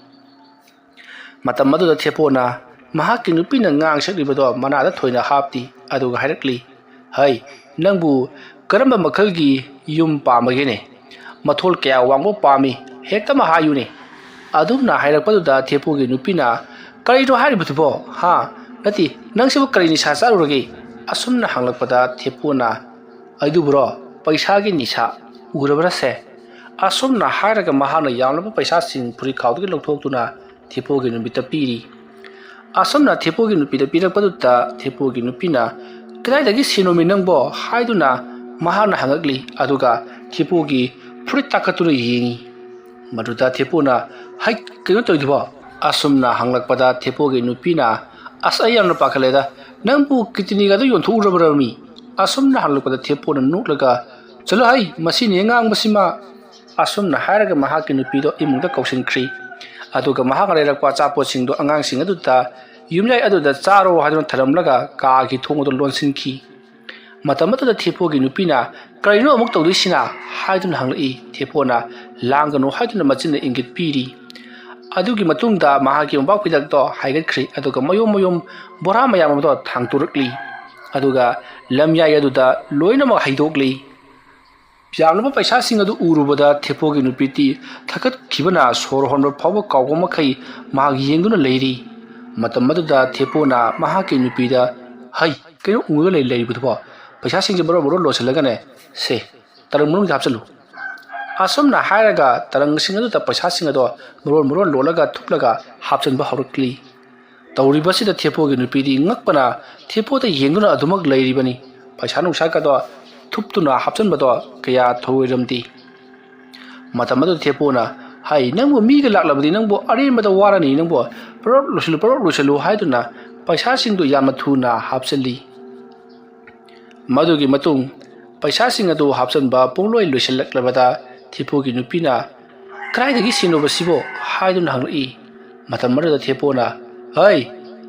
ꯃꯇꯝ ꯑꯗꯨꯗ ꯊꯦꯄꯣꯅ ꯃꯍꯥꯛꯀꯤ ꯅꯨꯄꯤꯅ ꯉꯥꯡ ꯁꯛꯂꯤꯕꯗꯣ ꯃꯅꯥꯗ ꯊꯣꯏꯅ ꯍꯥꯞꯇꯦ, ꯑꯗꯨꯒ ꯍꯥꯏꯔꯛꯂꯤ, "ꯍꯩ, ꯅꯪꯕꯨ ꯀꯔꯝꯕ ꯃꯈꯜꯒꯤ ꯌꯨꯝ ꯄꯥꯝꯕꯒꯦꯅꯦ? ꯃꯊꯣꯜ ꯀꯌꯥ ꯋꯥꯡꯕ ꯄꯥꯝꯃꯤ? ꯍꯦꯛꯇꯃꯛ ꯍꯥꯏꯌꯨꯅꯦ!" ꯑꯗꯨꯝꯅ ꯍꯥꯏꯔꯛꯄꯗꯨꯗ ꯊꯦꯄꯣꯒꯤ ꯅꯨꯄꯤꯅ, "ꯀꯔꯤꯅꯣ ꯍꯥꯏꯔꯤꯕꯗꯨꯕꯣ? ꯍꯥ? ꯅꯠꯇꯦ, ꯅꯪꯁꯤꯕꯨ ꯀꯔꯤ ꯅꯤꯁꯥ ꯆꯥꯔꯨꯔꯒꯦ?" ꯑꯁꯨꯝꯅ ꯍꯪꯂꯛꯄꯗ ꯊꯦꯄꯣꯅ, "ꯑꯗꯨꯕꯨꯔꯣ, ꯄꯩꯁꯥꯒꯤ ꯅꯤꯁꯥ ꯎꯔꯕ꯭ꯔꯥꯁꯦ?" ꯑꯁꯨꯝꯅ ꯍꯥꯏꯔꯒ ꯃꯍꯥꯛꯅ ꯌꯥꯝꯂꯕ ꯄꯩꯁꯥꯁꯤꯡ ꯐꯨꯔꯤꯠꯈꯥꯎꯗꯒꯤ ꯂꯧꯊꯣꯛꯇꯨꯅ ꯊꯦꯄꯣꯒꯤ ꯅꯨꯄꯤꯗ ꯄꯤꯔꯤ꯫ ꯑꯁꯨꯝꯅ ꯊꯦꯄꯣꯒꯤ ꯅꯨꯄꯤꯗ ꯄꯤꯔꯛꯄꯗꯨꯗ ꯊꯦꯄꯣꯒꯤ ꯅꯨꯄꯤꯅ, "ꯀꯗꯥꯏꯗꯒꯤ ꯁꯦꯟꯅꯣꯃꯤ ꯅꯪꯕꯣ?" ꯍꯥꯏꯗꯨꯅ ꯃꯍꯥꯛꯅ ꯍꯪꯉꯛꯂꯤ꯫ ꯑꯗꯨꯒ ꯊꯦꯄꯣꯒꯤ ꯐꯨꯔꯤꯠ ꯇꯥꯈꯠꯇꯨꯅ ꯌꯦꯡꯉꯤ꯫ ꯃꯗꯨꯗ ꯊꯦꯄꯣꯅ, "ꯍꯩ, ꯀꯩꯅꯣ ꯇꯧꯔꯤꯗꯨꯕꯣ?" ꯑꯁꯨꯝꯅ ꯍꯪꯂꯛꯄꯗ ꯊꯦꯄꯣꯒꯤ ꯅꯨꯄꯤꯅ, "ꯑꯁ, ꯑꯩ ꯌꯥꯝꯅ ꯄꯥꯈꯠꯂꯦꯗ꯫ ꯅꯪꯕꯨ ꯀꯤꯠꯅꯤꯒꯗꯣ ꯌꯣꯟꯊꯣꯛꯎꯔꯕ꯭ꯔꯃꯤ?" ꯑꯁꯨꯝꯅ ꯍꯪꯂꯛꯄꯗ ꯊꯦꯄꯣꯅ ꯅꯣꯛꯂꯒ, "ꯆꯠꯂꯣ ꯍꯩ, ꯃꯁꯤꯅꯤ ꯉꯥꯡꯕꯁꯤꯃ!" ꯑꯁꯨꯝꯅ ꯍꯥꯏꯔꯒ ꯃꯍꯥꯛꯀꯤ ꯅꯨꯄꯤꯗꯣ ꯏꯃꯨꯡꯗ ꯀꯧꯁꯤꯟꯈ꯭ꯔꯤ꯫ ꯑꯗꯨꯒ ꯃꯍꯥꯛꯅ ꯂꯩꯔꯛꯄ ꯑꯆꯥꯄꯣꯠꯁꯤꯡꯗꯣ ꯑꯉꯥꯡꯁꯤꯡ ꯑꯗꯨꯗ ꯌꯨꯝꯌꯥꯏ ꯑꯗꯨꯗ ꯆꯥꯔꯣ ꯍꯥꯏꯗꯨꯅ ꯊꯔꯝꯂꯒ ꯀꯥꯒꯤ ꯊꯣꯡ ꯑꯗꯨ ꯂꯣꯟꯁꯤꯟꯈꯤ꯫ ꯃꯇꯝ ꯑꯗꯨꯗ ꯊꯦꯄꯣꯒꯤ ꯅꯨꯄꯤꯅ, "ꯀꯔꯤꯅꯣ ꯑꯃꯨꯛ ꯇꯧꯗꯣꯏꯁꯤꯅ?" ꯍꯥꯏꯗꯨꯅ ꯍꯪꯂꯛꯏ꯫ ꯊꯦꯄꯣꯅ, "ꯂꯥꯡꯒꯅꯨ" ꯍꯥꯏꯗꯨꯅ ꯃꯆꯤꯟꯅ ꯏꯪꯒꯤꯠ ꯄꯤꯔꯤ꯫ ꯑꯗꯨꯒꯤ ꯃꯇꯨꯡꯗ ꯃꯍꯥꯛꯀꯤ ꯃꯣꯝꯄꯥꯛ ꯐꯤꯗꯛꯇꯣ ꯍꯥꯏꯒꯠꯈ꯭ꯔꯤ, ꯑꯗꯨꯒ ꯃꯌꯣꯝ ꯃꯌꯣꯝ ꯕꯣꯔꯥ ꯃꯌꯥꯝ ꯑꯃꯗꯣ ꯊꯥꯡꯇꯣꯔꯛꯂꯤ꯫ ꯑꯗꯨꯒ ꯂꯝꯌꯥꯏ ꯑꯗꯨꯗ ꯂꯣꯏꯅꯃꯛ ꯍꯩꯗꯣꯛꯂꯤ꯫ ꯌꯥꯝꯂꯕ ꯄꯩꯁꯥꯁꯤꯡ ꯑꯗꯨ ꯎꯔꯨꯕꯗ ꯊꯦꯄꯣꯒꯤ ꯅꯨꯄꯤꯗꯤ ꯊꯛꯀꯠꯈꯤꯕꯅ ꯁꯣꯔ ꯍꯣꯟꯕ ꯐꯥꯎꯕ ꯀꯥꯎꯕ ꯃꯈꯩ ꯃꯍꯥꯛ ꯌꯦꯡꯗꯨꯅ ꯂꯩꯔꯤ꯫ ꯃꯇꯝ ꯑꯗꯨꯗ ꯊꯦꯄꯣꯅ ꯃꯍꯥꯛꯀꯤ ꯅꯨꯄꯤꯗ, "ꯍꯩ, ꯀꯩꯅꯣ ꯎꯔꯒ ꯂꯩ-, ꯂꯩꯔꯤꯕꯗꯨꯕꯣ? ꯄꯩꯁꯥꯁꯤꯡꯁꯦ ꯃꯔꯣꯟ ꯃꯔꯣꯟ ꯂꯣꯟꯁꯤꯜꯂꯒꯅꯦ, ꯁꯦ, ꯇꯔꯪ ꯃꯅꯨꯡꯗ ꯍꯥꯞꯆꯤꯜꯂꯨ꯫" ꯑꯁꯨꯝꯅ ꯍꯥꯏꯔꯒ ꯇꯔꯪꯁꯤꯡ ꯑꯗꯨꯗ ꯄꯩꯁꯥꯁꯤꯡ ꯑꯗꯣ ꯃꯔꯣꯟ ꯃꯔꯣꯟ ꯂꯣꯜꯂꯒ ꯊꯨꯞꯂꯒ ꯍꯥꯞꯆꯤꯟꯕ ꯍꯧꯔꯛꯂꯤ꯫ ꯇꯧꯔꯤꯕꯁꯤꯗ ꯊꯦꯄꯣꯒꯤ ꯅꯨꯄꯤꯗꯤ ꯉꯛꯄꯅ ꯊꯦꯄꯣꯗ ꯌꯦꯡꯗꯨꯅ ꯑꯗꯨꯃꯛ ꯂꯩꯔꯤꯕꯅꯤ꯫ ꯄꯩꯁꯥ ꯅꯨꯡꯁꯥꯒꯗꯣ ꯊꯨꯞꯇꯨꯅ ꯍꯥꯞꯆꯤꯟꯕꯗꯣ ꯀꯌꯥ ꯊꯧꯑꯣꯏꯔꯝꯗꯦ꯫ ꯃꯇꯝ ꯑꯗꯨꯗ ꯊꯦꯄꯣꯅ, "ꯍꯩ, ꯅꯪꯕꯨ ꯃꯤꯒ ꯂꯥꯛꯂꯕꯗꯤ ꯅꯪꯕꯨ ꯑꯔꯦꯝꯕꯗ ꯋꯥꯔꯅꯤ, ꯅꯪꯕꯨ ꯄꯔꯞ ꯂꯣꯏꯁꯤꯜꯂꯨ, ꯄꯔꯞ ꯂꯣꯏꯁꯤꯜꯂꯨ" ꯍꯥꯏꯗꯨꯅ ꯄꯩꯁꯥꯁꯤꯡꯗꯨ ꯌꯥꯝꯅ ꯊꯨꯅ ꯍꯥꯞꯆꯤꯜꯂꯤ꯫ ꯃꯗꯨꯒꯤ ꯃꯇꯨꯡ ꯄꯩꯁꯥꯁꯤꯡ ꯑꯗꯨ ꯍꯥꯞꯆꯤꯟꯕ ꯄꯨꯡꯂꯣꯏ ꯂꯣꯏꯁꯤꯜꯂꯛꯂꯕꯗ ꯊꯦꯄꯣꯒꯤ ꯅꯨꯄꯤꯅ, "ꯀꯗꯥꯏꯗꯒꯤ ꯁꯦꯟꯅꯣꯕ ꯁꯤꯕꯣ?" ꯍꯥꯏꯗꯨꯅ ꯍꯪꯂꯛꯏ꯫ ꯃꯇꯝ ꯑꯗꯨꯗ ꯊꯦꯄꯣꯅ, "ꯍꯩ,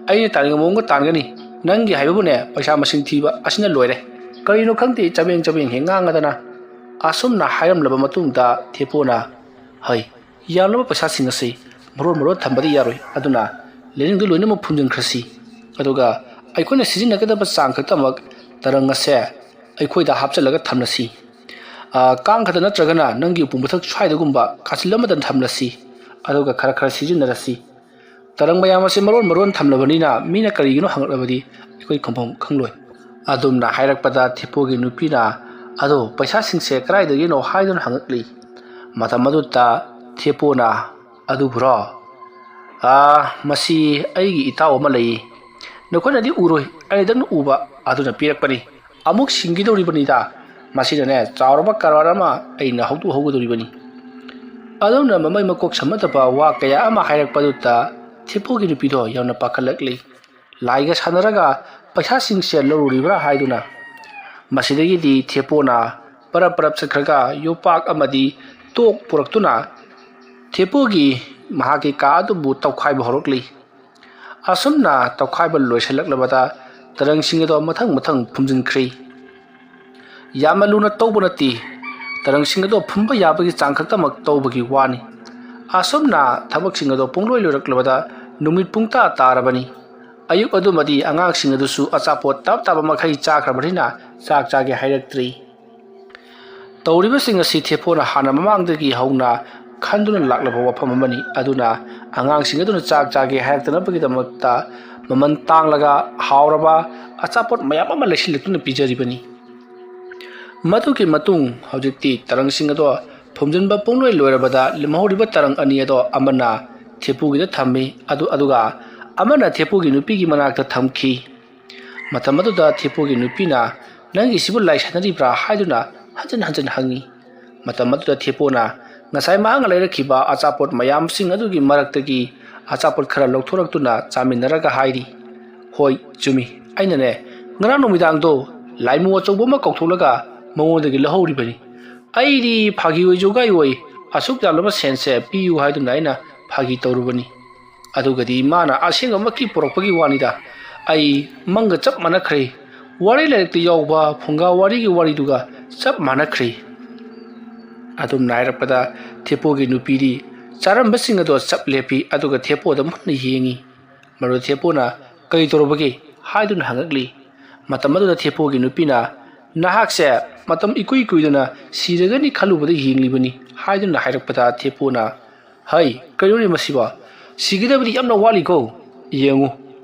ꯑꯩꯅ ꯇꯥꯅꯤꯡꯕ ꯃꯑꯣꯡꯗ ꯇꯥꯟꯒꯅꯤ꯫ ꯅꯪꯒꯤ ꯍꯥꯏꯕꯕꯨꯅꯦ, ꯄꯩꯁꯥ ꯃꯁꯤꯡ ꯊꯤꯕ ꯑꯁꯤꯅ ꯂꯣꯏꯔꯦ꯫ ꯀꯔꯤꯅꯣ ꯈꯪꯗꯦ, ꯆꯕꯦꯡ ꯆꯕꯦꯡ ꯍꯦꯛ ꯉꯥꯡꯉꯗꯅ꯫" ꯑꯁꯨꯝꯅ ꯍꯥꯏꯔꯝꯂꯕ ꯃꯇꯨꯡꯗ ꯊꯦꯄꯣꯅ, "ꯍꯩ, ꯌꯥꯝꯂꯕ ꯄꯩꯁꯥꯁꯤꯡ ꯑꯁꯤ ꯃꯔꯣꯟ ꯃꯔꯣꯟ ꯊꯝꯕꯗꯤ ꯌꯥꯔꯣꯏ, ꯑꯗꯨꯅ ꯂꯦꯅꯤꯡꯗꯨ ꯂꯣꯏꯅꯃꯛ ꯐꯨꯝꯖꯤꯟꯈ꯭ꯔꯁꯤ, ꯑꯗꯨꯒ ꯑꯩꯈꯣꯏꯅ ꯁꯤꯖꯤꯟꯅꯒꯗꯕ ꯆꯥꯡ ꯈꯛꯇꯃꯛ ꯇꯔꯪ ꯑꯁꯦ ꯑꯩꯈꯣꯏꯗ ꯍꯥꯞꯆꯤꯜꯂꯒ ꯊꯝꯂꯁꯤ꯫ ꯑ, ꯀꯥꯡ ꯈꯛꯇ ꯅꯠꯇ꯭ꯔꯒꯅ ꯅꯪꯒꯤ ꯎꯄꯨ ꯃꯊꯛ ꯁ꯭ꯋꯥꯏꯗꯒꯨꯝꯕ ꯀꯥꯆꯤꯜ ꯑꯃꯗ ꯊꯝꯂꯁꯤ, ꯑꯗꯨꯒ ꯈꯔ ꯈꯔ ꯁꯤꯖꯤꯟꯅꯔꯁꯤ꯫ ꯇꯔꯪ ꯃꯌꯥꯝ ꯑꯁꯤ ꯃꯔꯣꯟ ꯃꯔꯣꯟ ꯊꯝꯂꯕꯅꯤꯅ ꯃꯤꯅ ꯀꯔꯤꯒꯤꯅꯣ ꯍꯪꯂꯛꯂꯕꯗꯤ ꯑꯩꯈꯣꯏ ꯈꯪꯐꯝ ꯈꯪꯂꯣꯏ"꯫ ꯑꯗꯨꯝꯅ ꯍꯥꯏꯔꯛꯄꯗ ꯊꯦꯄꯣꯒꯤ ꯅꯨꯄꯤꯅ, "ꯑꯗꯣ ꯄꯩꯁꯥꯁꯤꯡꯁꯦ ꯀꯗꯥꯏꯗꯒꯤꯅꯣ?" ꯍꯥꯏꯗꯨꯅ ꯍꯪꯉꯛꯂꯤ꯫ ꯃꯇꯝ ꯑꯗꯨꯗ ꯊꯦꯄꯣꯅ, "ꯑꯗꯨꯕꯨꯔꯣ? ꯑꯥ, ꯃꯁꯤ ꯑꯩꯒꯤ ꯏꯇꯥꯎ ꯑꯃ ꯂꯩ꯫ ꯅꯈꯣꯏꯅꯗꯤ ꯎꯔꯣꯏ, ꯑꯩꯅꯗꯪ ꯎꯕ ꯑꯗꯨꯅ ꯄꯤꯔꯛꯄꯅꯤ꯫ ꯑꯃꯨꯛ ꯁꯤꯡꯒꯗꯧꯔꯤꯕꯅꯤꯗ꯫ ꯃꯁꯤꯅꯅꯦ, ꯆꯥꯎꯔꯕ ꯀꯔꯕꯥꯔ ꯑꯃ ꯑꯩꯅ ꯍꯧꯗꯣꯛꯍꯧꯒꯗꯧꯔꯤꯕꯅꯤ"꯫ ꯑꯗꯨꯝꯅ ꯃꯃꯩ ꯃꯀꯣꯛ ꯁꯝꯅꯗꯕ ꯋꯥ ꯀꯌꯥ ꯑꯃ ꯍꯥꯏꯔꯛꯄꯗꯨꯗ ꯊꯦꯄꯣꯒꯤ ꯅꯨꯄꯤꯗꯣ ꯌꯥꯝꯅ ꯄꯥꯈꯠꯂꯛꯂꯤ꯫ ꯂꯥꯏꯒ ꯁꯥꯟꯅꯔꯒ ꯄꯩꯁꯥꯁꯤꯡꯁꯦ ꯂꯧꯔꯨꯔꯤꯕ꯭ꯔꯥ ꯍꯥꯏꯗꯨꯅ꯫ ꯃꯁꯤꯗꯒꯤꯗꯤ ꯊꯦꯄꯣꯅ ꯄꯔꯞ ꯄꯔꯞ ꯆꯠꯈ꯭ꯔꯒ ꯌꯣꯄꯥꯛ ꯑꯃꯗꯤ ꯇꯣꯛ ꯄꯨꯔꯛꯇꯨꯅ ꯊꯦꯄꯣꯒꯤ, ꯃꯍꯥꯛꯀꯤ ꯀꯥ ꯑꯗꯨꯕꯨ ꯇꯧꯈꯥꯏꯕ ꯍꯧꯔꯛꯂꯤ꯫ ꯑꯁꯨꯝꯅ ꯇꯧꯈꯥꯏꯕ ꯂꯣꯏꯁꯤꯜꯂꯛꯂꯕꯗ ꯇꯔꯪꯁꯤꯡ ꯑꯗꯣ ꯃꯊꯪ ꯃꯊꯪ ꯐꯨꯝꯖꯤꯟꯈ꯭ꯔꯤ꯫ ꯌꯥꯝꯅ ꯂꯨꯅ ꯇꯧꯕ ꯅꯠꯇꯦ, ꯇꯔꯪꯁꯤꯡ ꯑꯗꯣ ꯐꯨꯝꯕ ꯌꯥꯕꯒꯤ ꯆꯥꯡ ꯈꯛꯇꯃꯛ ꯇꯧꯕꯒꯤ ꯋꯥꯅꯤ꯫ ꯑꯁꯨꯝꯅ ꯊꯕꯛꯁꯤꯡ ꯑꯗꯣ ꯄꯨꯡꯂꯣꯏ ꯂꯣꯏꯔꯛꯂꯕꯗ ꯅꯨꯃꯤꯠ ꯄꯨꯡꯇꯥ ꯇꯥꯔꯕꯅꯤ꯫ ꯑꯌꯨꯛ ꯑꯗꯨꯃꯗꯤ ꯑꯉꯥꯡꯁꯤꯡ ꯑꯗꯨꯁꯨ ꯑꯆꯥꯄꯣꯠ ꯇꯞ ꯇꯥꯕ ꯃꯈꯩ ꯆꯥꯈ꯭ꯔꯕꯅꯤꯅ ꯆꯥꯛ ꯆꯥꯒꯦ ꯍꯥꯏꯔꯛꯇ꯭ꯔꯤ꯫ ꯇꯧꯔꯤꯕꯁꯤꯡ ꯑꯁꯤ ꯊꯦꯄꯣꯅ ꯍꯥꯟꯅ ꯃꯃꯥꯡꯗꯒꯤ ꯍꯧꯅ ꯈꯟꯗꯨꯅ ꯂꯥꯛꯂꯕ ꯋꯥꯐꯝ ꯑꯃꯅꯤ꯫ ꯑꯗꯨꯅ ꯑꯉꯥꯡꯁꯤꯡ ꯑꯗꯨꯅ ꯆꯥꯛ ꯆꯥꯒꯦ ꯍꯥꯏꯔꯛꯇꯅꯕꯒꯤꯗꯃꯛꯇ ꯃꯃꯜ ꯇꯥꯡꯂꯒ ꯍꯥꯎꯔꯕ ꯑꯆꯥꯄꯣꯠ ꯃꯌꯥꯝ ꯑꯃ ꯂꯩꯁꯤꯜꯂꯛꯇꯨꯅ ꯄꯤꯖꯔꯤꯕꯅꯤ꯫ ꯃꯗꯨꯒꯤ ꯃꯇꯨꯡ ꯍꯧꯖꯤꯛꯇꯤ ꯇꯔꯪꯁꯤꯡ ꯑꯗꯣ ꯐꯨꯝꯖꯤꯟꯕ ꯄꯨꯡꯂꯣꯏ ꯂꯣꯏꯔꯕꯗ ꯂꯦꯝꯍꯧꯔꯤꯕ ꯇꯔꯪ ꯑꯅꯤ ꯑꯗꯣ ꯑꯃꯅ ꯊꯦꯄꯨꯒꯤꯗ ꯊꯝꯃꯤ, ꯑꯗꯨ, ꯑꯗꯨꯒ ꯑꯃꯅ ꯊꯦꯄꯨꯒꯤ ꯅꯨꯄꯤꯒꯤ ꯃꯅꯥꯛꯇ ꯊꯝꯈꯤ꯫ ꯃꯇꯝ ꯑꯗꯨꯗ ꯊꯦꯄꯨꯒꯤ ꯅꯨꯄꯤꯅ, "ꯅꯪꯒꯤꯁꯤꯕꯨ ꯂꯥꯏ ꯁꯥꯟꯅꯔꯤꯕ꯭ꯔꯥ?" ꯍꯥꯏꯗꯨꯅ ꯍꯟꯖꯤꯟ ꯍꯟꯖꯤꯟ ꯍꯪꯉꯤ꯫ ꯃꯇꯝ ꯑꯗꯨꯗ ꯊꯦꯄꯨꯅ ꯉꯁꯥꯏ ꯃꯍꯥꯛꯅ ꯂꯩꯔꯛꯈꯤꯕ ꯑꯆꯥꯄꯣꯠ ꯃꯌꯥꯝꯁꯤꯡ ꯑꯗꯨꯒꯤ ꯃꯔꯛꯇꯒꯤ ꯑꯆꯥꯄꯣꯠ ꯈꯔ ꯂꯧꯊꯣꯔꯛꯇꯨꯅ ꯆꯥꯃꯤꯟꯅꯔꯒ ꯍꯥꯏꯔꯤ, "ꯍꯣꯏ, ꯆꯨꯝꯃꯤ, ꯑꯩꯅꯅꯦ, ꯉꯔꯥꯡ ꯅꯨꯃꯤꯗꯥꯡꯗꯣ ꯂꯥꯏꯃꯨ ꯑꯆꯧꯕ ꯑꯃ ꯀꯧꯊꯣꯛꯂꯒ ꯃꯉꯣꯟꯗꯒꯤ ꯂꯧꯍꯧꯔꯤꯕꯅꯤ꯫ ꯑꯩꯗꯤ ꯐꯥꯒꯤ ꯑꯣꯏ ꯖꯣꯒꯥꯏ ꯑꯣꯏ, ꯑꯁꯨꯛ ꯌꯥꯝꯂꯕ ꯁꯦꯟꯁꯦ ꯄꯤꯌꯨ ꯍꯥꯏꯗꯨꯅ ꯑꯩꯅ ꯐꯥꯒꯤ ꯇꯧꯔꯨꯕꯅꯤ꯫ ꯑꯗꯨꯒꯗꯤ ꯃꯥꯅ ꯑꯁꯦꯡꯕꯃꯛꯀꯤ ꯄꯨꯔꯛꯄꯒꯤ ꯋꯥꯅꯤꯗ꯫ ꯑꯩ ꯃꯪꯒ ꯆꯞ ꯃꯥꯟꯅꯈ꯭ꯔꯦ꯫ ꯋꯥꯔꯤ ꯂꯥꯏꯔꯤꯛꯇ ꯌꯥꯎꯕ ꯐꯨꯡꯒꯥ ꯋꯥꯔꯤꯒꯤ ꯋꯥꯔꯤꯗꯨꯒ ꯆꯞ ꯃꯥꯟꯅꯈ꯭ꯔꯦ"꯫ ꯑꯗꯨꯝꯅ ꯍꯥꯏꯔꯛꯄꯗ ꯊꯦꯄꯣꯒꯤ ꯅꯨꯄꯤꯗꯤ ꯆꯥꯔꯝꯕꯁꯤꯡ ꯑꯗꯣ ꯆꯞ ꯂꯦꯞꯄꯤ, ꯑꯗꯨꯒ ꯊꯦꯄꯣꯗ ꯃꯨꯟꯅ ꯌꯦꯡꯉꯤ꯫ ꯃꯗꯨꯗ ꯊꯦꯄꯣꯅ "ꯀꯔꯤ ꯇꯧꯔꯕꯒꯦ?" ꯍꯥꯏꯗꯨꯅ ꯍꯪꯉꯛꯂꯤ꯫ ꯃꯇꯝ ꯑꯗꯨꯗ ꯊꯦꯄꯣꯒꯤ ꯅꯨꯄꯤꯅ "ꯅꯍꯥꯛꯁꯦ ꯃꯇꯝ ꯏꯀꯨꯏ ꯀꯨꯏꯗꯅ ꯁꯤꯔꯒꯅꯤ ꯈꯜꯂꯨꯕꯗ ꯌꯦꯡꯂꯤꯕꯅꯤ" ꯍꯥꯏꯗꯨꯅ ꯍꯥꯏꯔꯛꯄꯗ ꯊꯦꯄꯣꯅ "ꯍꯩ, ꯀꯩꯅꯣꯅꯦ ꯃꯁꯤꯕꯣ? ꯁꯤꯒꯗꯕꯗꯤ ꯌꯥꯝꯅ ꯋꯥꯠꯂꯤꯀꯣ꯫ ꯌꯦꯡꯉꯨ,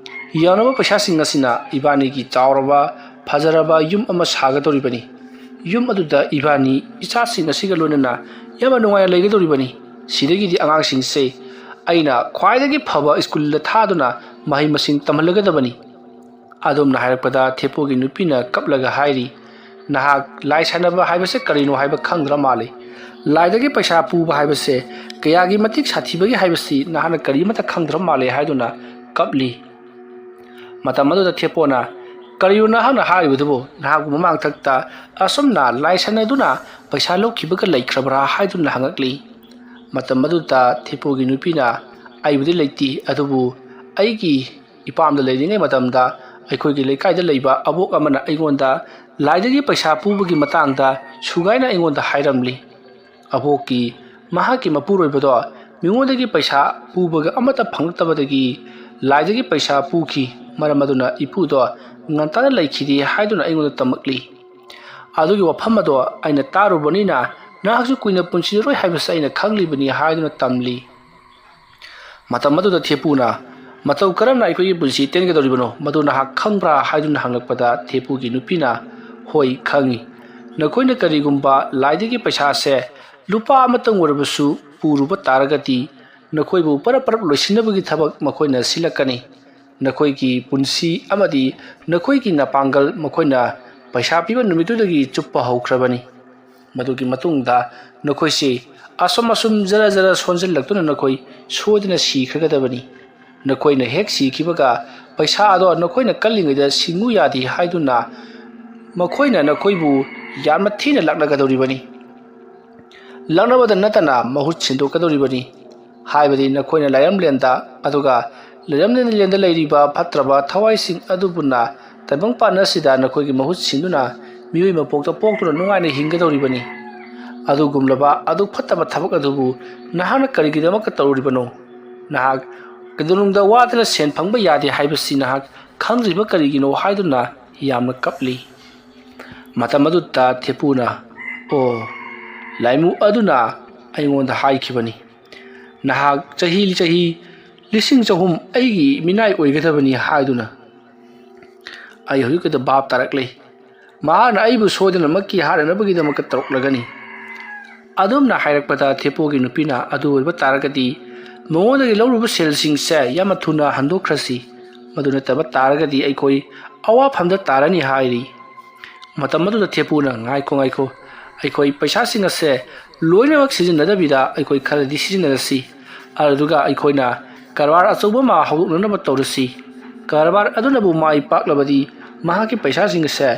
ꯌꯥꯅꯕ ꯄꯩꯁꯥꯁꯤꯡ ꯑꯁꯤꯅ ꯏꯕꯥꯅꯤꯒꯤ ꯆꯥꯎꯔꯕ, ꯐꯖꯔꯕ ꯌꯨꯝ ꯑꯃ ꯁꯥꯒꯗꯧꯔꯤꯕꯅꯤ꯫ ꯌꯨꯝ ꯑꯗꯨꯗ ꯏꯕꯥꯅꯤ, ꯏꯆꯥꯁꯤꯡ ꯑꯁꯤꯒ ꯂꯣꯏꯅꯅ ꯌꯥꯝꯅ ꯅꯨꯡꯉꯥꯏꯅ ꯂꯩꯒꯗꯧꯔꯤꯕꯅꯤ꯫ ꯁꯤꯗꯒꯤꯗꯤ ꯑꯉꯥꯡꯁꯤꯡꯁꯦ ꯑꯩꯅ ꯈ꯭ꯋꯥꯏꯗꯒꯤ ꯐꯕ ꯁ꯭ꯀꯨꯜꯗ ꯊꯥꯗꯨꯅ ꯃꯍꯩ ꯃꯁꯤꯡ ꯇꯝꯍꯜꯂꯒꯗꯕꯅꯤ"꯫ ꯑꯗꯨꯝꯅ ꯍꯥꯏꯔꯛꯄꯗ ꯊꯦꯄꯣꯒꯤ ꯅꯨꯄꯤꯅ ꯀꯞꯂꯒ ꯍꯥꯏꯔꯤ, "ꯅꯍꯥꯛ ꯂꯥꯏ ꯁꯥꯟꯅꯕ ꯍꯥꯏꯕꯁꯦ ꯀꯔꯤꯅꯣ ꯍꯥꯏꯕ ꯈꯪꯗ꯭ꯔ ꯃꯥꯜꯂꯦ꯫ ꯂꯥꯏꯗꯒꯤ ꯄꯩꯁꯥ ꯄꯨꯕ ꯍꯥꯏꯕꯁꯦ ꯀꯌꯥꯒꯤ ꯃꯇꯤꯛ ꯁꯥꯊꯤꯕꯒꯦ ꯍꯥꯏꯕꯁꯤ ꯅꯍꯥꯛꯅ ꯀꯔꯤꯃꯠꯇ ꯈꯪꯗ꯭ꯔ ꯃꯥꯜꯂꯦ" ꯍꯥꯏꯗꯨꯅ ꯀꯞꯂꯤ꯫ ꯃꯇꯝ ꯑꯗꯨꯗ ꯊꯦꯄꯣꯅ, "ꯀꯔꯤꯅꯣ ꯅꯍꯥꯛꯅ ꯍꯥꯏꯔꯤꯕꯗꯨꯕꯨ? ꯅꯍꯥꯛꯄꯨ ꯃꯃꯥꯡꯊꯛꯇ ꯑꯁꯨꯝꯅ ꯂꯥꯏ ꯁꯥꯟꯅꯗꯨꯅ ꯄꯩꯁꯥ ꯂꯧꯈꯤꯕꯒ ꯂꯩꯈ꯭ꯔꯕ꯭ꯔꯥ?" ꯍꯥꯏꯗꯨꯅ ꯍꯪꯉꯛꯂꯤ꯫ ꯃꯇꯝ ꯑꯗꯨꯗ ꯊꯦꯄꯣꯒꯤ ꯅꯨꯄꯤꯅ, "ꯑꯩꯕꯨꯗꯤ ꯂꯩꯇꯦ, ꯑꯗꯨꯕꯨ ꯑꯩꯒꯤ ꯏꯄꯥꯝꯗ ꯂꯩꯔꯤꯉꯩ ꯃꯇꯝꯗ ꯑꯩꯈꯣꯏꯒꯤ ꯂꯩꯀꯥꯏꯗ ꯂꯩꯕ ꯑꯕꯣꯛ ꯑꯃꯅ ꯑꯩꯉꯣꯟꯗ ꯂꯥꯏꯗꯒꯤ ꯄꯩꯁꯥ ꯄꯨꯕꯒꯤ ꯃꯇꯥꯡꯗ ꯁꯨꯒꯥꯏꯅ ꯑꯩꯉꯣꯟꯗ ꯍꯥꯏꯔꯝꯂꯤ꯫ ꯑꯕꯣꯛꯀꯤ, ꯃꯍꯥꯛꯀꯤ ꯃꯄꯨꯔꯣꯏꯕꯗꯣ ꯃꯤꯉꯣꯟꯗꯒꯤ ꯄꯩꯁꯥ ꯄꯨꯕꯒ ꯑꯃꯠꯇ ꯐꯪꯂꯛꯇꯕꯗꯒꯤ ꯂꯥꯏꯗꯒꯤ ꯄꯩꯁꯥ ꯄꯨꯈꯤ꯫ ꯃꯔꯝ ꯑꯗꯨꯅ ꯏꯄꯨꯗꯣ ꯉꯟꯇꯥꯅ ꯂꯩꯈꯤꯗꯦ ꯍꯥꯏꯗꯨꯅ ꯑꯩꯉꯣꯟꯗ ꯇꯝꯃꯛꯂꯤ꯫ ꯑꯗꯨꯒꯤ ꯋꯥꯐꯝ ꯑꯗꯣ ꯑꯩꯅ ꯇꯥꯔꯨꯕꯅꯤꯅ ꯅꯍꯥꯛꯁꯨ ꯀꯨꯏꯅ ꯄꯨꯟꯁꯤꯔꯣꯏ ꯍꯥꯏꯕꯁꯤ ꯑꯩꯅ ꯈꯪꯂꯤꯕꯅꯤ" ꯍꯥꯏꯗꯨꯅ ꯇꯝꯂꯤ꯫ ꯃꯇꯝ ꯑꯗꯨꯗ ꯊꯦꯄꯨꯅ, "ꯃꯇꯧ ꯀꯔꯝꯅ ꯑꯩꯈꯣꯏꯒꯤ ꯄꯨꯟꯁꯤ ꯇꯦꯟꯒꯗꯧꯔꯤꯕꯅꯣ? ꯃꯗꯨ ꯅꯍꯥꯛ ꯈꯪꯕ꯭ꯔꯥ?" ꯍꯥꯏꯗꯨꯅ ꯍꯪꯂꯛꯄꯗ ꯊꯦꯄꯨꯒꯤ ꯅꯨꯄꯤꯅ, "ꯍꯣꯏ, ꯈꯪꯏ꯫ ꯅꯈꯣꯏꯅ ꯀꯔꯤꯒꯨꯝꯕ ꯂꯥꯏꯗꯒꯤ ꯄꯩꯁꯥꯁꯦ ꯂꯨꯄꯥ ꯑꯃꯇꯪ ꯑꯣꯏꯔꯕꯁꯨ ꯄꯨꯔꯨꯕ ꯇꯥꯔꯒꯗꯤ ꯅꯈꯣꯏꯕꯨ ꯄꯔꯞ ꯄꯔꯞ ꯂꯣꯏꯁꯤꯟꯅꯕꯒꯤ ꯊꯕꯛ ꯃꯈꯣꯏꯅ ꯁꯤꯜꯂꯛꯀꯅꯤ꯫ ꯅꯈꯣꯏꯒꯤ ꯄꯨꯟꯁꯤ ꯑꯃꯗꯤ ꯅꯈꯣꯏꯒꯤ ꯅꯄꯥꯡꯒꯜ ꯃꯈꯣꯏꯅ ꯄꯩꯁꯥ ꯄꯤꯕ ꯅꯨꯃꯤꯠꯇꯨꯗꯒꯤ ꯆꯨꯞꯄ ꯍꯧꯈ꯭ꯔꯕꯅꯤ꯫ ꯃꯗꯨꯒꯤ ꯃꯇꯨꯡꯗ ꯅꯈꯣꯏꯁꯤ ꯑꯁꯨꯝ ꯑꯁꯨꯝ ꯖꯔ ꯖꯔ ꯁꯣꯟꯖꯤꯜꯂꯛꯇꯨꯅ ꯅꯈꯣꯏ ꯁꯣꯏꯗꯅ ꯁꯤꯈ꯭ꯔꯒꯗꯕꯅꯤ꯫ ꯅꯈꯣꯏꯅ ꯍꯦꯛ ꯁꯤꯈꯤꯕꯒ ꯄꯩꯁꯥ ꯑꯗꯣ ꯅꯈꯣꯏꯅ ꯀꯜꯂꯤꯉꯩꯗ ꯁꯤꯡꯉꯨ ꯌꯥꯗꯦ ꯍꯥꯏꯗꯨꯅ ꯃꯈꯣꯏꯅ ꯅꯈꯣꯏꯕꯨ ꯌꯥꯝꯅ ꯊꯤꯅ ꯂꯥꯛꯅꯒꯗꯧꯔꯤꯕꯅꯤ꯫ ꯂꯥꯛꯅꯕꯗ ꯅꯠꯇꯅ ꯃꯍꯨꯠ ꯁꯤꯟꯗꯣꯛꯀꯗꯧꯔꯤꯕꯅꯤ꯫ ꯍꯥꯏꯕꯗꯤ ꯅꯈꯣꯏꯅ ꯂꯥꯏꯔꯝꯂꯦꯟꯗ, ꯑꯗꯨꯒ ꯂꯥꯏꯔꯝꯂꯦꯟꯗ ꯂꯩꯔꯤꯕ ꯐꯠꯇ꯭ꯔꯕ ꯊꯋꯥꯏꯁꯤꯡ ꯑꯗꯨꯕꯨꯅ ꯇꯥꯏꯕꯪꯄꯥꯟ ꯑꯁꯤꯗ ꯅꯈꯣꯏꯒꯤ ꯃꯍꯨꯠ ꯁꯤꯟꯗꯨꯅ ꯃꯤꯑꯣꯏ ꯃꯄꯣꯛꯇ ꯄꯣꯛꯇꯨꯅ ꯅꯨꯡꯉꯥꯏꯅ ꯍꯤꯡꯒꯗꯧꯔꯤꯕꯅꯤ꯫ ꯑꯗꯨꯒꯨꯝꯂꯕ ꯑꯗꯨꯛ ꯐꯠꯇꯕ ꯊꯕꯛ ꯑꯗꯨꯕꯨ ꯅꯍꯥꯛꯅ ꯀꯔꯤꯒꯤꯗꯃꯛꯇ ꯇꯧꯔꯤꯕꯅꯣ? ꯅꯍꯥꯛ ꯀꯩꯗꯧꯅꯨꯡꯗ ꯋꯥꯗꯅ ꯁꯦꯟ ꯐꯪꯕ ꯌꯥꯗꯦ ꯍꯥꯏꯕꯁꯤ ꯅꯍꯥꯛ ꯈꯪꯗ꯭ꯔꯤꯕ ꯀꯔꯤꯒꯤꯅꯣ ꯍꯥꯏꯗꯨꯅ ꯌꯥꯝꯅ ꯀꯞꯂꯤ꯫ ꯃꯇꯝ ꯑꯗꯨꯗ ꯊꯦꯄꯨꯅ, "ꯑꯣ, ꯂꯥꯏꯃꯨ ꯑꯗꯨꯅ ꯑꯩꯉꯣꯟꯗ ꯍꯥꯏꯈꯤꯕꯅꯤ, ꯅꯍꯥꯛ ꯆꯍꯤ ꯆꯍꯤ ꯂꯤꯁꯤꯡ ꯆꯍꯨꯝ ꯑꯩꯒꯤ ꯃꯤꯅꯥꯏ ꯑꯣꯏꯒꯗꯕꯅꯤ ꯍꯥꯏꯗꯨꯅ꯫ ꯑꯩ ꯍꯧꯖꯤꯛꯇ ꯚꯥꯞ ꯇꯥꯔꯛꯂꯦ꯫ ꯃꯍꯥꯛꯅ ꯑꯩꯕꯨ ꯁꯣꯏꯗꯅꯃꯛꯀꯤ ꯍꯥꯠꯅꯅꯕꯒꯤꯗꯃꯛꯇ ꯇꯧꯔꯛꯂꯒꯅꯤ꯫" ꯑꯗꯨꯝꯅ ꯍꯥꯏꯔꯛꯄꯗ ꯊꯦꯄꯨꯒꯤ ꯅꯨꯄꯤꯅ, "ꯑꯗꯨ ꯑꯣꯏꯕ ꯇꯥꯔꯒꯗꯤ ꯃꯉꯣꯟꯗꯒꯤ ꯂꯧꯔꯨꯕ ꯁꯦꯜꯁꯤꯡꯁꯦ ꯌꯥꯝꯅ ꯊꯨꯅ ꯍꯟꯗꯣꯛꯈ꯭ꯔꯁꯤ꯫ ꯃꯗꯨ ꯅꯠꯇꯕ ꯇꯥꯔꯒꯗꯤ ꯑꯩꯈꯣꯏ ꯑꯋꯥꯐꯝꯗ ꯇꯥꯔꯅꯤ" ꯍꯥꯏꯔꯤ꯫ ꯃꯇꯝ ꯑꯗꯨꯗ ꯊꯦꯄꯨꯅ, "ꯉꯥꯏꯈꯣ, ꯉꯥꯏꯈꯣ, ꯑꯩꯈꯣꯏ ꯄꯩꯁꯥꯁꯤꯡ ꯑꯁꯦ ꯂꯣꯏꯅꯃꯛ ꯁꯤꯖꯤꯟꯅꯗꯕꯤꯗ ꯑꯩꯈꯣꯏ ꯈꯔꯗꯤ ꯁꯤꯖꯤꯟꯅꯔꯁꯤ꯫ ꯑꯗꯨꯒ ꯑꯩꯈꯣꯏꯅ ꯀꯔꯕꯥꯔ ꯑꯆꯧꯕ ꯑꯃ ꯍꯧꯗꯣꯛꯅꯅꯕ ꯇꯧꯔꯁꯤ꯫ ꯀꯔꯕꯥꯔ ꯑꯗꯨꯅꯕꯨ ꯃꯥꯏ ꯄꯥꯛꯂꯕꯗꯤ ꯃꯍꯥꯛꯀꯤ ꯄꯩꯁꯥꯁꯤꯡ ꯑꯁꯦ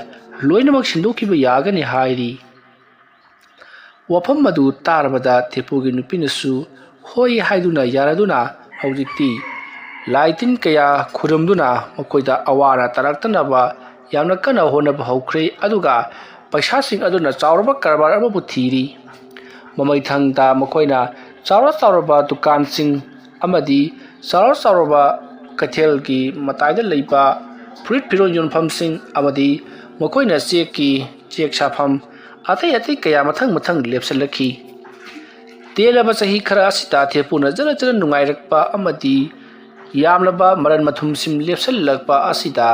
ꯂꯣꯏꯅꯃꯛ ꯁꯤꯟꯗꯣꯛꯈꯤꯕ ꯌꯥꯒꯅꯤ" ꯍꯥꯏꯔꯤ꯫ ꯋꯥꯐꯝ ꯑꯗꯨ ꯇꯥꯔꯕꯗ ꯊꯦꯄꯨꯒꯤ ꯅꯨꯄꯤꯅꯁꯨ ꯍꯣꯏ ꯍꯥꯏꯗꯨꯅ ꯌꯥꯔꯗꯨꯅ ꯍꯧꯖꯤꯛꯇꯤ ꯂꯥꯏ ꯇꯤꯟ ꯀꯌꯥ ꯈꯨꯔꯨꯝꯗꯨꯅ ꯃꯈꯣꯏꯗ ꯑꯋꯥ ꯑꯅꯥ ꯇꯥꯔꯛꯇꯅꯕ ꯌꯥꯝꯅ ꯀꯟꯅ ꯍꯣꯠꯅꯕ ꯍꯧꯈ꯭ꯔꯦ꯫ ꯑꯗꯨꯒ ꯄꯩꯁꯥꯁꯤꯡ ꯑꯗꯨꯅ ꯆꯥꯎꯔꯕ ꯀꯔꯕꯥꯔ ꯑꯃꯕꯨ ꯊꯤꯔꯤ꯫ ꯃꯃꯩꯊꯪꯗ ꯃꯈꯣꯏꯅ ꯆꯥꯎꯔ ꯆꯥꯎꯔꯕ ꯗꯨꯀꯥꯟꯁꯤꯡ ꯑꯃꯗꯤ ꯆꯥꯎꯔ ꯆꯥꯎꯔꯕ ꯀꯩꯊꯦꯜꯒꯤ ꯃꯇꯥꯏꯗ ꯂꯩꯕ ꯐꯨꯔꯤꯠ ꯐꯤꯔꯣꯜ ꯌꯣꯟꯐꯝꯁꯤꯡ ꯑꯃꯗꯤ ꯃꯈꯣꯏꯅ ꯆꯦꯛꯀꯤ, ꯆꯦꯛ ꯁꯥꯐꯝ, ꯑꯇꯩ ꯑꯇꯩ ꯀꯌꯥ ꯃꯊꯪ ꯃꯊꯪ ꯂꯦꯞꯁꯤꯜꯂꯛꯈꯤ꯫ ꯇꯦꯜꯂꯕ ꯆꯍꯤ ꯈꯔ ꯑꯁꯤꯗ ꯊꯦꯄꯨꯅ ꯖꯔ ꯖꯔ ꯅꯨꯡꯉꯥꯏꯔꯛꯄ ꯑꯃꯗꯤ ꯌꯥꯝꯂꯕ ꯃꯔꯟ ꯃꯊꯨꯝꯁꯤꯡ ꯂꯦꯞꯁꯤꯜꯂꯛꯄ ꯑꯁꯤꯗ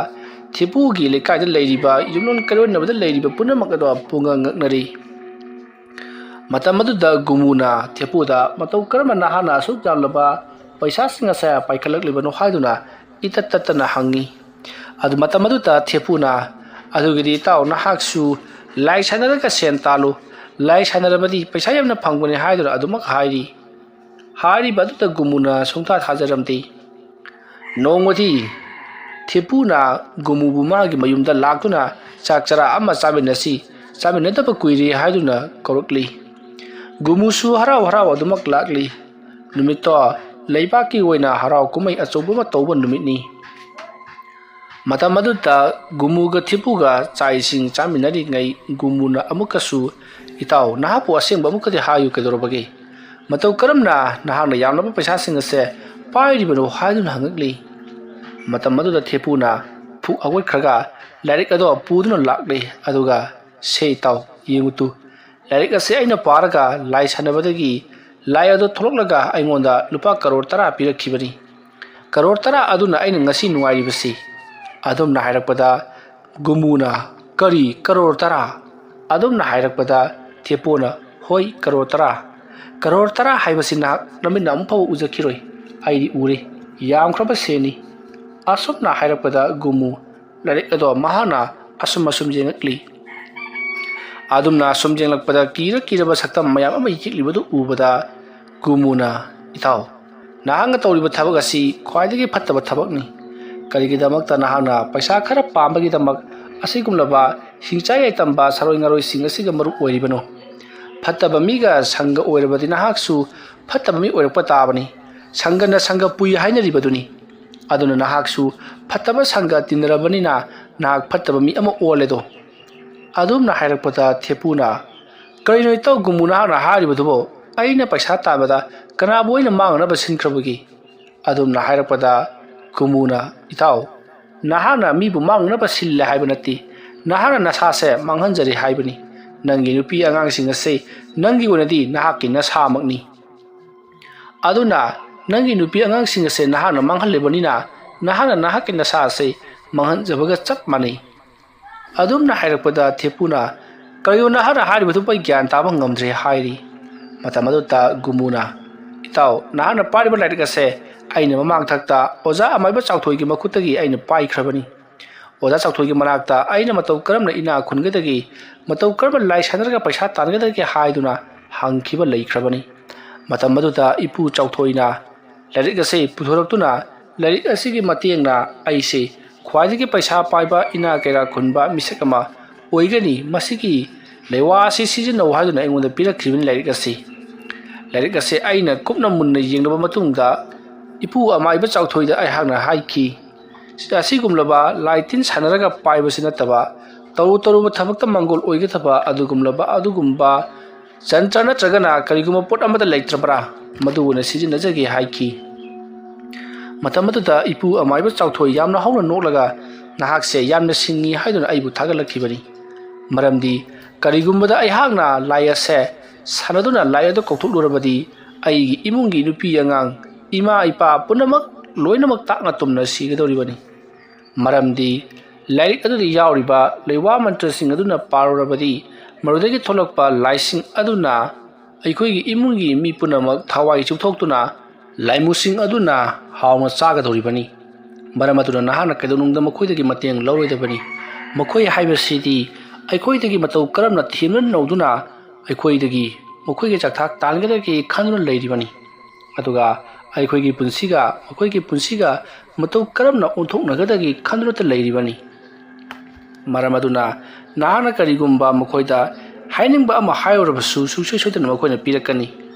ꯊꯦꯄꯨꯒꯤ ꯂꯩꯀꯥꯏꯗ ꯂꯩꯔꯤꯕ ꯌꯨꯝꯂꯣꯟ ꯀꯩꯔꯣꯟꯅꯕꯗ ꯂꯩꯔꯤꯕ ꯄꯨꯝꯅꯃꯛ ꯑꯗꯣ ꯄꯨꯡꯉꯛ ꯉꯛꯅꯔꯤ꯫ ꯃꯇꯝ ꯑꯗꯨꯗ ꯒꯨꯃꯨꯅ ꯊꯦꯄꯨꯗ, "ꯃꯇꯧ ꯀꯔꯝꯅ ꯅꯍꯥꯛꯅ ꯑꯁꯨꯛ ꯌꯥꯝꯂꯕ ꯄꯩꯁꯥꯁꯤꯡ ꯑꯁꯦ ꯄꯥꯏꯈꯠꯂꯛꯂꯤꯕꯅꯣ?" ꯍꯥꯏꯗꯨꯅ ꯏꯇꯠ ꯇꯠꯇꯅ ꯍꯪꯉꯤ꯫ ꯑꯗꯨ ꯃꯇꯝ ꯑꯗꯨꯗ ꯊꯦꯄꯨꯅ, "ꯑꯗꯨꯒꯤꯗꯤ ꯏꯇꯥꯎ, ꯅꯍꯥꯛꯁꯨ ꯂꯥꯏ ꯁꯥꯟꯅꯔꯒ ꯁꯦꯟ ꯇꯥꯜꯂꯨ꯫ ꯂꯥꯏ ꯁꯥꯟꯅꯔꯕꯗꯤ ꯄꯩꯁꯥ ꯌꯥꯝꯅ ꯐꯪꯕꯅꯤ" ꯍꯥꯏꯗꯨꯅ ꯑꯗꯨꯃꯛ ꯍꯥꯏꯔꯤ꯫ ꯍꯥꯏꯔꯤꯕ ꯑꯗꯨꯗ ꯒꯨꯃꯨꯅ ꯁꯨꯡꯊꯥ ꯊꯥꯖꯔꯝꯗꯦ꯫ ꯅꯣꯡꯃꯗꯤ ꯊꯦꯄꯨꯅ ꯒꯨꯃꯨꯕꯨ ꯃꯥꯒꯤ ꯃꯌꯨꯝꯗ ꯂꯥꯛꯇꯨꯅ ꯆꯥꯛ ꯆꯔꯥ ꯑꯃ ꯆꯥꯃꯤꯟꯅꯁꯤ, ꯆꯥꯃꯤꯟꯅꯗꯕ ꯀꯨꯏꯔꯦ ꯍꯥꯏꯗꯨꯅ ꯀꯧꯔꯛꯂꯤ꯫ ꯒꯨꯃꯨꯁꯨ ꯍꯔꯥꯎ ꯍꯔꯥꯎ ꯑꯗꯨꯃꯛ ꯂꯥꯛꯂꯤ꯫ ꯅꯨꯃꯤꯠꯇꯣ ꯂꯩꯕꯥꯛꯀꯤ ꯑꯣꯏꯅ ꯍꯔꯥꯎ ꯀꯨꯝꯍꯩ ꯑꯆꯧꯕ ꯑꯃ ꯇꯧꯕ ꯅꯨꯃꯤꯠꯅꯤ꯫ ꯃꯇꯝ ꯑꯗꯨꯗ ꯒꯨꯃꯨꯒ ꯊꯦꯄꯨꯒ ꯆꯥꯛ ꯏꯁꯤꯡ ꯆꯥꯃꯤꯟꯅꯔꯤꯉꯩ ꯒꯨꯃꯨꯅ ꯑꯃꯨꯛꯀꯁꯨ "ꯏꯇꯥꯎ, ꯅꯍꯥꯛꯄꯨ ꯑꯁꯦꯡꯕ ꯑꯃꯨꯛꯀꯗꯤ ꯍꯥꯏꯌꯨ ꯀꯩꯗꯧꯔꯕꯒꯦ? ꯃꯇꯧ ꯀꯔꯝꯅ ꯅꯍꯥꯛꯅ ꯌꯥꯝꯂꯕ ꯄꯩꯁꯥꯁꯤꯡ ꯑꯁꯦ ꯄꯥꯏꯔꯤꯕꯅꯣ?" ꯍꯥꯏꯗꯨꯅ ꯍꯪꯉꯛꯂꯤ꯫ ꯃꯇꯝ ꯑꯗꯨꯗ ꯊꯦꯄꯨꯅ ꯐꯨꯛ ꯍꯧꯒꯠꯈ꯭ꯔꯒ ꯂꯥꯏꯔꯤꯛ ꯑꯗꯣ ꯄꯨꯗꯨꯅ ꯂꯥꯛꯂꯤ꯫ ꯑꯗꯨꯒ, "ꯁꯦ ꯏꯇꯥꯎ, ꯌꯦꯡꯉꯨ ꯇꯨ, ꯂꯥꯏꯔꯤꯛ ꯑꯁꯦ ꯑꯩꯅ ꯄꯥꯔꯒ ꯂꯥꯏ ꯁꯥꯟꯅꯕꯗꯒꯤ ꯂꯥꯏ ꯑꯗꯣ ꯊꯣꯛꯂꯛꯂꯒ ꯑꯩꯉꯣꯟꯗ ꯂꯨꯄꯥ ꯀꯔꯣꯔ ꯇꯔꯥ ꯄꯤꯔꯛꯈꯤꯕꯅꯤ꯫ ꯀꯔꯣꯔ ꯇꯔꯥ ꯑꯗꯨꯅ ꯑꯩꯅ ꯉꯁꯤ ꯅꯨꯡꯉꯥꯏꯔꯤꯕꯁꯤ"꯫ ꯑꯗꯨꯝꯅ ꯍꯥꯏꯔꯛꯄꯗ ꯒꯨꯃꯨꯅ, "ꯀꯔꯤ ꯀꯔꯣꯔ ꯇꯔꯥ?" ꯑꯗꯨꯝꯅ ꯍꯥꯏꯔꯛꯄꯗ ꯊꯦꯄꯣꯅ, "ꯍꯣꯏ, ꯀꯔꯣꯔ ꯇꯔꯥ꯫ ꯀꯔꯣꯔ ꯇꯔꯥ ꯍꯥꯏꯕꯁꯤ ꯅꯍꯥꯛ ꯅꯃꯤꯠꯅ ꯑꯃꯨꯛ ꯐꯥꯎꯕ ꯎꯖꯈꯤꯔꯣꯏ꯫ ꯑꯩꯗꯤ ꯎꯔꯦ꯫ ꯌꯥꯝꯈ꯭ꯔꯕ ꯁꯦꯟꯅꯤ"꯫ ꯑꯁꯨꯝꯅ ꯍꯥꯏꯔꯛꯄꯗ ꯒꯨꯃꯨ ꯂꯥꯏꯔꯤꯛ ꯑꯗꯣ ꯃꯍꯥꯛꯅ ꯑꯁꯨꯝ ꯑꯁꯨꯝ ꯌꯦꯡꯉꯛꯂꯤ꯫ ꯑꯗꯨꯝꯅ ꯑꯁꯨꯝ ꯌꯦꯡꯂꯛꯄꯗ ꯀꯤꯔ ꯀꯤꯔꯕ ꯁꯛꯇꯝ ꯃꯌꯥꯝ ꯑꯃ ꯌꯦꯛꯂꯤꯕꯗꯨ ꯎꯕꯗ ꯒꯨꯃꯨꯅ, "ꯏꯇꯥꯎ, ꯅꯍꯥꯛꯅ ꯇꯧꯔꯤꯕ ꯊꯕꯛ ꯑꯁꯤ ꯈ꯭ꯋꯥꯏꯗꯒꯤ ꯐꯠꯇꯕ ꯊꯕꯛꯅꯤ꯫ ꯀꯔꯤꯒꯤꯗꯃꯛꯇ ꯅꯍꯥꯛꯅ ꯄꯩꯁꯥ ꯈꯔ ꯄꯥꯝꯕꯒꯤꯗꯃꯛ ꯑꯁꯤꯒꯨꯝꯂꯕ ꯍꯤꯡꯆꯥꯏ ꯌꯥꯏꯇꯝꯕ ꯁꯥꯔꯣꯏ ꯉꯥꯔꯣꯏꯁꯤꯡ ꯑꯁꯤꯒ ꯃꯔꯨꯞ ꯑꯣꯏꯔꯤꯕꯅꯣ? ꯐꯠꯇꯕ ꯃꯤꯒ ꯁꯪꯒ ꯑꯣꯏꯔꯕꯗꯤ ꯅꯍꯥꯛꯁꯨ ꯐꯠꯇꯕ ꯃꯤ ꯑꯣꯏꯔꯛꯄ ꯇꯥꯕꯅꯤ꯫ ꯁꯪꯒꯅ ꯁꯪꯒ ꯄꯨꯏ ꯍꯥꯏꯅꯔꯤꯕꯗꯨꯅꯤ꯫ ꯑꯗꯨꯅ ꯅꯍꯥꯛꯁꯨ ꯐꯠꯇꯕ ꯁꯪꯒ ꯇꯤꯟꯅꯔꯕꯅꯤꯅ ꯅꯍꯥꯛ ꯐꯠꯇꯕ ꯃꯤ ꯑꯃ ꯑꯣꯜꯂꯦꯗꯣ"꯫ ꯑꯗꯨꯝꯅ ꯍꯥꯏꯔꯛꯄꯗ ꯊꯦꯄꯨꯅ, "ꯀꯔꯤꯅꯣ ꯏꯇꯥꯎ ꯒꯨꯃꯨ ꯅꯍꯥꯛꯅ ꯍꯥꯏꯔꯤꯕꯗꯨꯕꯣ? ꯑꯩꯅ ꯄꯩꯁꯥ ꯇꯥꯟꯕꯗ ꯀꯅꯥꯕꯨ ꯑꯩꯅ ꯃꯥꯡꯅꯅꯕ ꯁꯤꯟꯈ꯭ꯔꯕꯒꯦ?" ꯑꯗꯨꯝꯅ ꯍꯥꯏꯔꯛꯄꯗ ꯒꯨꯃꯨꯅ, "ꯏꯇꯥꯎ, ꯅꯍꯥꯛꯅ ꯃꯤꯕꯨ ꯃꯥꯡꯅꯅꯕ ꯁꯤꯜꯂꯦ ꯍꯥꯏꯕ ꯅꯠꯇꯦ, ꯅꯍꯥꯛꯅ ꯅꯁꯥꯁꯦ ꯃꯥꯡꯍꯟꯖꯔꯦ ꯍꯥꯏꯕꯅꯤ꯫ ꯅꯪꯒꯤ ꯅꯨꯄꯤ ꯑꯉꯥꯡꯁꯤꯡ ꯑꯁꯤ ꯅꯪꯒꯤ ꯑꯣꯏꯅꯗꯤ ꯅꯍꯥꯛꯀꯤ ꯅꯁꯥꯃꯛꯅꯤ꯫ ꯑꯗꯨꯅ ꯅꯪꯒꯤ ꯅꯨꯄꯤ ꯑꯉꯥꯡꯁꯤꯡ ꯑꯁꯦ ꯅꯍꯥꯛꯅ ꯃꯥꯡꯍꯜꯂꯤꯕꯅꯤꯅ ꯅꯍꯥꯛꯅ ꯅꯍꯥꯛꯀꯤ ꯅꯁꯥ ꯑꯁꯤ ꯃꯥꯡꯍꯟꯖꯕꯒ ꯆꯞ ꯃꯥꯟꯅꯩ"꯫ ꯑꯗꯨꯝꯅ ꯍꯥꯏꯔꯛꯄꯗ ꯊꯦꯄꯨꯅ, "ꯀꯔꯤꯅꯣ ꯅꯍꯥꯛꯅ ꯍꯥꯏꯔꯤꯕꯗꯨꯕꯨ ꯑꯩ ꯒ꯭ꯌꯥꯟ ꯇꯥꯕ ꯉꯝꯗ꯭ꯔꯦ" ꯍꯥꯏꯔꯤ꯫ ꯃꯇꯝ ꯑꯗꯨꯗ ꯒꯨꯃꯨꯅ, "ꯏꯇꯥꯎ, ꯅꯍꯥꯛꯅ ꯄꯥꯏꯔꯤꯕ ꯂꯥꯏꯔꯤꯛ ꯑꯁꯦ ꯑꯩꯅ ꯃꯃꯥꯡ ꯊꯛꯇ ꯑꯣꯖꯥ ꯑꯃꯥꯏꯕ ꯆꯥꯎꯊꯣꯏꯒꯤ ꯃꯈꯨꯠꯇꯒꯤ ꯑꯩꯅ ꯄꯥꯏꯈ꯭ꯔꯕꯅꯤ꯫ ꯑꯣꯖꯥ ꯆꯥꯎꯊꯣꯏꯒꯤ ꯃꯅꯥꯛꯇ ꯑꯩꯅ ꯃꯇꯧ ꯀꯔꯝꯅ ꯏꯅꯥ ꯈꯨꯟꯒꯗꯒꯦ, ꯃꯇꯧ ꯀꯔꯝꯅ ꯂꯥꯏ ꯁꯥꯟꯅꯔꯒ ꯄꯩꯁꯥ ꯇꯥꯟꯒꯗꯒꯦ ꯍꯥꯏꯗꯨꯅ ꯍꯪꯈꯤꯕ ꯂꯩꯈ꯭ꯔꯕꯅꯤ"꯫ ꯃꯇꯝ ꯑꯗꯨꯗ ꯏꯄꯨ ꯆꯥꯎꯊꯣꯏꯅ ꯂꯥꯏꯔꯤꯛ ꯑꯁꯤ ꯄꯨꯊꯣꯔꯛꯇꯨꯅ, "ꯂꯥꯏꯔꯤꯛ ꯑꯁꯤꯒꯤ ꯃꯇꯦꯡꯅ ꯑꯩꯁꯦ ꯈ꯭ꯋꯥꯏꯗꯒꯤ ꯄꯩꯁꯥ ꯄꯥꯏꯕ, ꯏꯅꯥ ꯀꯩꯔꯥꯛ ꯈꯨꯟꯕ ꯃꯤꯁꯛ ꯑꯃ ꯑꯣꯏꯒꯅꯤ꯫ ꯃꯁꯤꯒꯤ ꯂꯩꯋꯥ ꯑꯁꯤ ꯁꯤꯖꯤꯟꯅꯧ" ꯍꯥꯏꯗꯨꯅ ꯑꯩꯉꯣꯟꯗ ꯄꯤꯔꯛꯈꯤꯕꯅꯤ ꯂꯥꯏꯔꯤꯛ ꯑꯁꯤ꯫ ꯂꯥꯏꯔꯤꯛ ꯑꯁꯤ ꯑꯩꯅ ꯀꯨꯞꯅ ꯃꯨꯟꯅ ꯌꯦꯡꯂꯕ ꯃꯇꯨꯡꯗ ꯏꯄꯨ ꯑꯃꯥꯏꯕ ꯆꯥꯎꯊꯣꯏꯗ ꯑꯩꯍꯥꯛꯅ ꯍꯥꯏꯈꯤ, "ꯑꯁꯤꯒꯨꯝꯂꯕ ꯂꯥꯏ ꯇꯤꯟ ꯁꯥꯟꯅꯔꯒ ꯄꯥꯏꯕꯁꯤ ꯅꯠꯇꯕ, ꯇꯧꯔꯨ ꯇꯧꯔꯨꯕ ꯊꯕꯛꯇ ꯃꯪꯒꯣꯜ ꯑꯣꯏꯒꯗꯕ ꯑꯗꯨꯒꯨꯝꯂꯕ ꯑꯗꯨꯒꯨꯝꯕ ꯖꯟꯇ꯭ꯔ ꯅꯠꯇ꯭ꯔꯒꯅ ꯀꯔꯤꯒꯨꯝꯕ ꯄꯣꯠ ꯑꯃꯗ ꯂꯩꯇ꯭ꯔꯕ꯭ꯔꯥ? ꯃꯗꯨ ꯑꯣꯏꯅ ꯁꯤꯖꯤꯟꯅꯖꯒꯦ ꯍꯥꯏꯈꯤ꯫ ꯃꯇꯝ ꯑꯗꯨꯗ ꯏꯄꯨ ꯑꯃꯥꯏꯕ ꯆꯥꯎꯊꯣꯏ ꯌꯥꯝꯅ ꯍꯧꯅ ꯅꯣꯛꯂꯒ, "ꯅꯍꯥꯛꯁꯦ ꯌꯥꯝꯅ ꯁꯤꯡꯉꯤ" ꯍꯥꯏꯗꯨꯅ ꯑꯩꯕꯨ ꯊꯥꯒꯠꯂꯛꯈꯤꯕꯅꯤ꯫ ꯃꯔꯝꯗꯤ ꯀꯔꯤꯒꯨꯝꯕꯗ ꯑꯩꯍꯥꯛꯅ ꯂꯥꯏ ꯑꯁꯦ ꯁꯥꯟꯅꯗꯨꯅ ꯂꯥꯏ ꯑꯗꯨ ꯀꯧꯊꯣꯛꯂꯨꯔꯕꯗꯤ ꯑꯩꯒꯤ ꯏꯃꯨꯡꯒꯤ ꯅꯨꯄꯤ ꯑꯉꯥꯡ, ꯏꯃꯥ ꯏꯄꯥ ꯄꯨꯝꯅꯃꯛ ꯂꯣꯏꯅꯃꯛ ꯇꯥꯛꯅ ꯇꯨꯝꯅ ꯁꯤꯒꯗꯧꯔꯤꯕꯅꯤ꯫ ꯃꯔꯝꯗꯤ ꯂꯥꯏꯔꯤꯛ ꯑꯗꯨꯗ ꯌꯥꯎꯔꯤꯕ ꯂꯩꯋꯥ ꯃꯟꯇ꯭ꯔꯁꯤꯡ ꯑꯗꯨꯅ ꯄꯥꯔꯨꯔꯕꯗꯤ ꯃꯗꯨꯗꯒꯤ ꯊꯣꯛꯂꯛꯄ ꯂꯥꯏꯁꯤꯡ ꯑꯗꯨꯅ ꯑꯩꯈꯣꯏꯒꯤ ꯏꯃꯨꯡꯒꯤ ꯃꯤ ꯄꯨꯝꯅꯃꯛ ꯊꯋꯥꯏ ꯆꯨꯞꯊꯣꯛꯇꯨꯅ ꯂꯥꯏꯃꯨꯁꯤꯡ ꯑꯗꯨꯅ ꯍꯥꯎꯅ ꯆꯥꯒꯗꯧꯔꯤꯕꯅꯤ꯫ ꯃꯔꯝ ꯑꯗꯨꯅ ꯅꯍꯥꯛꯅ ꯀꯩꯗꯧꯅꯨꯡꯗ ꯃꯈꯣꯏꯗꯒꯤ ꯃꯇꯦꯡ ꯂꯧꯔꯣꯏꯗꯕꯅꯤ꯫ ꯃꯈꯣꯏ ꯍꯥꯏꯕꯁꯤꯗꯤ ꯑꯩꯈꯣꯏꯗꯒꯤ ꯃꯇꯧ ꯀꯔꯝꯅ ꯊꯦꯝꯅ ꯅꯧꯗꯨꯅ ꯑꯩꯈꯣꯏꯗꯒꯤ ꯃꯈꯣꯏꯒꯤ ꯆꯥꯛꯊꯥꯛ ꯇꯥꯟꯒꯗꯒꯦ ꯈꯟꯗꯨꯅ ꯂꯩꯔꯤꯕꯅꯤ꯫ ꯑꯗꯨꯒ ꯑꯩꯈꯣꯏꯒꯤ ꯄꯨꯟꯁꯤꯒ ꯃꯈꯣꯏꯒꯤ ꯄꯨꯟꯁꯤꯒ ꯃꯇꯧ ꯀꯔꯝꯅ ꯑꯣꯟꯊꯣꯛꯅꯒꯗꯒꯦ ꯈꯟꯗꯨꯅꯇ ꯂꯩꯔꯤꯕꯅꯤ꯫ ꯃꯔꯝ ꯑꯗꯨꯅ ꯅꯍꯥꯛꯅ ꯀꯔꯤꯒꯨꯝꯕ ꯃꯈꯣꯏꯗ ꯍꯥꯏꯅꯤꯡꯕ ꯑꯃ ꯍꯥꯏꯔꯨꯔꯕꯁꯨ ꯁꯨꯡꯁꯣꯏ ꯁꯣꯏꯗꯅ ꯃꯈꯣꯏꯅ ꯄꯤꯔꯛꯀꯅꯤ꯫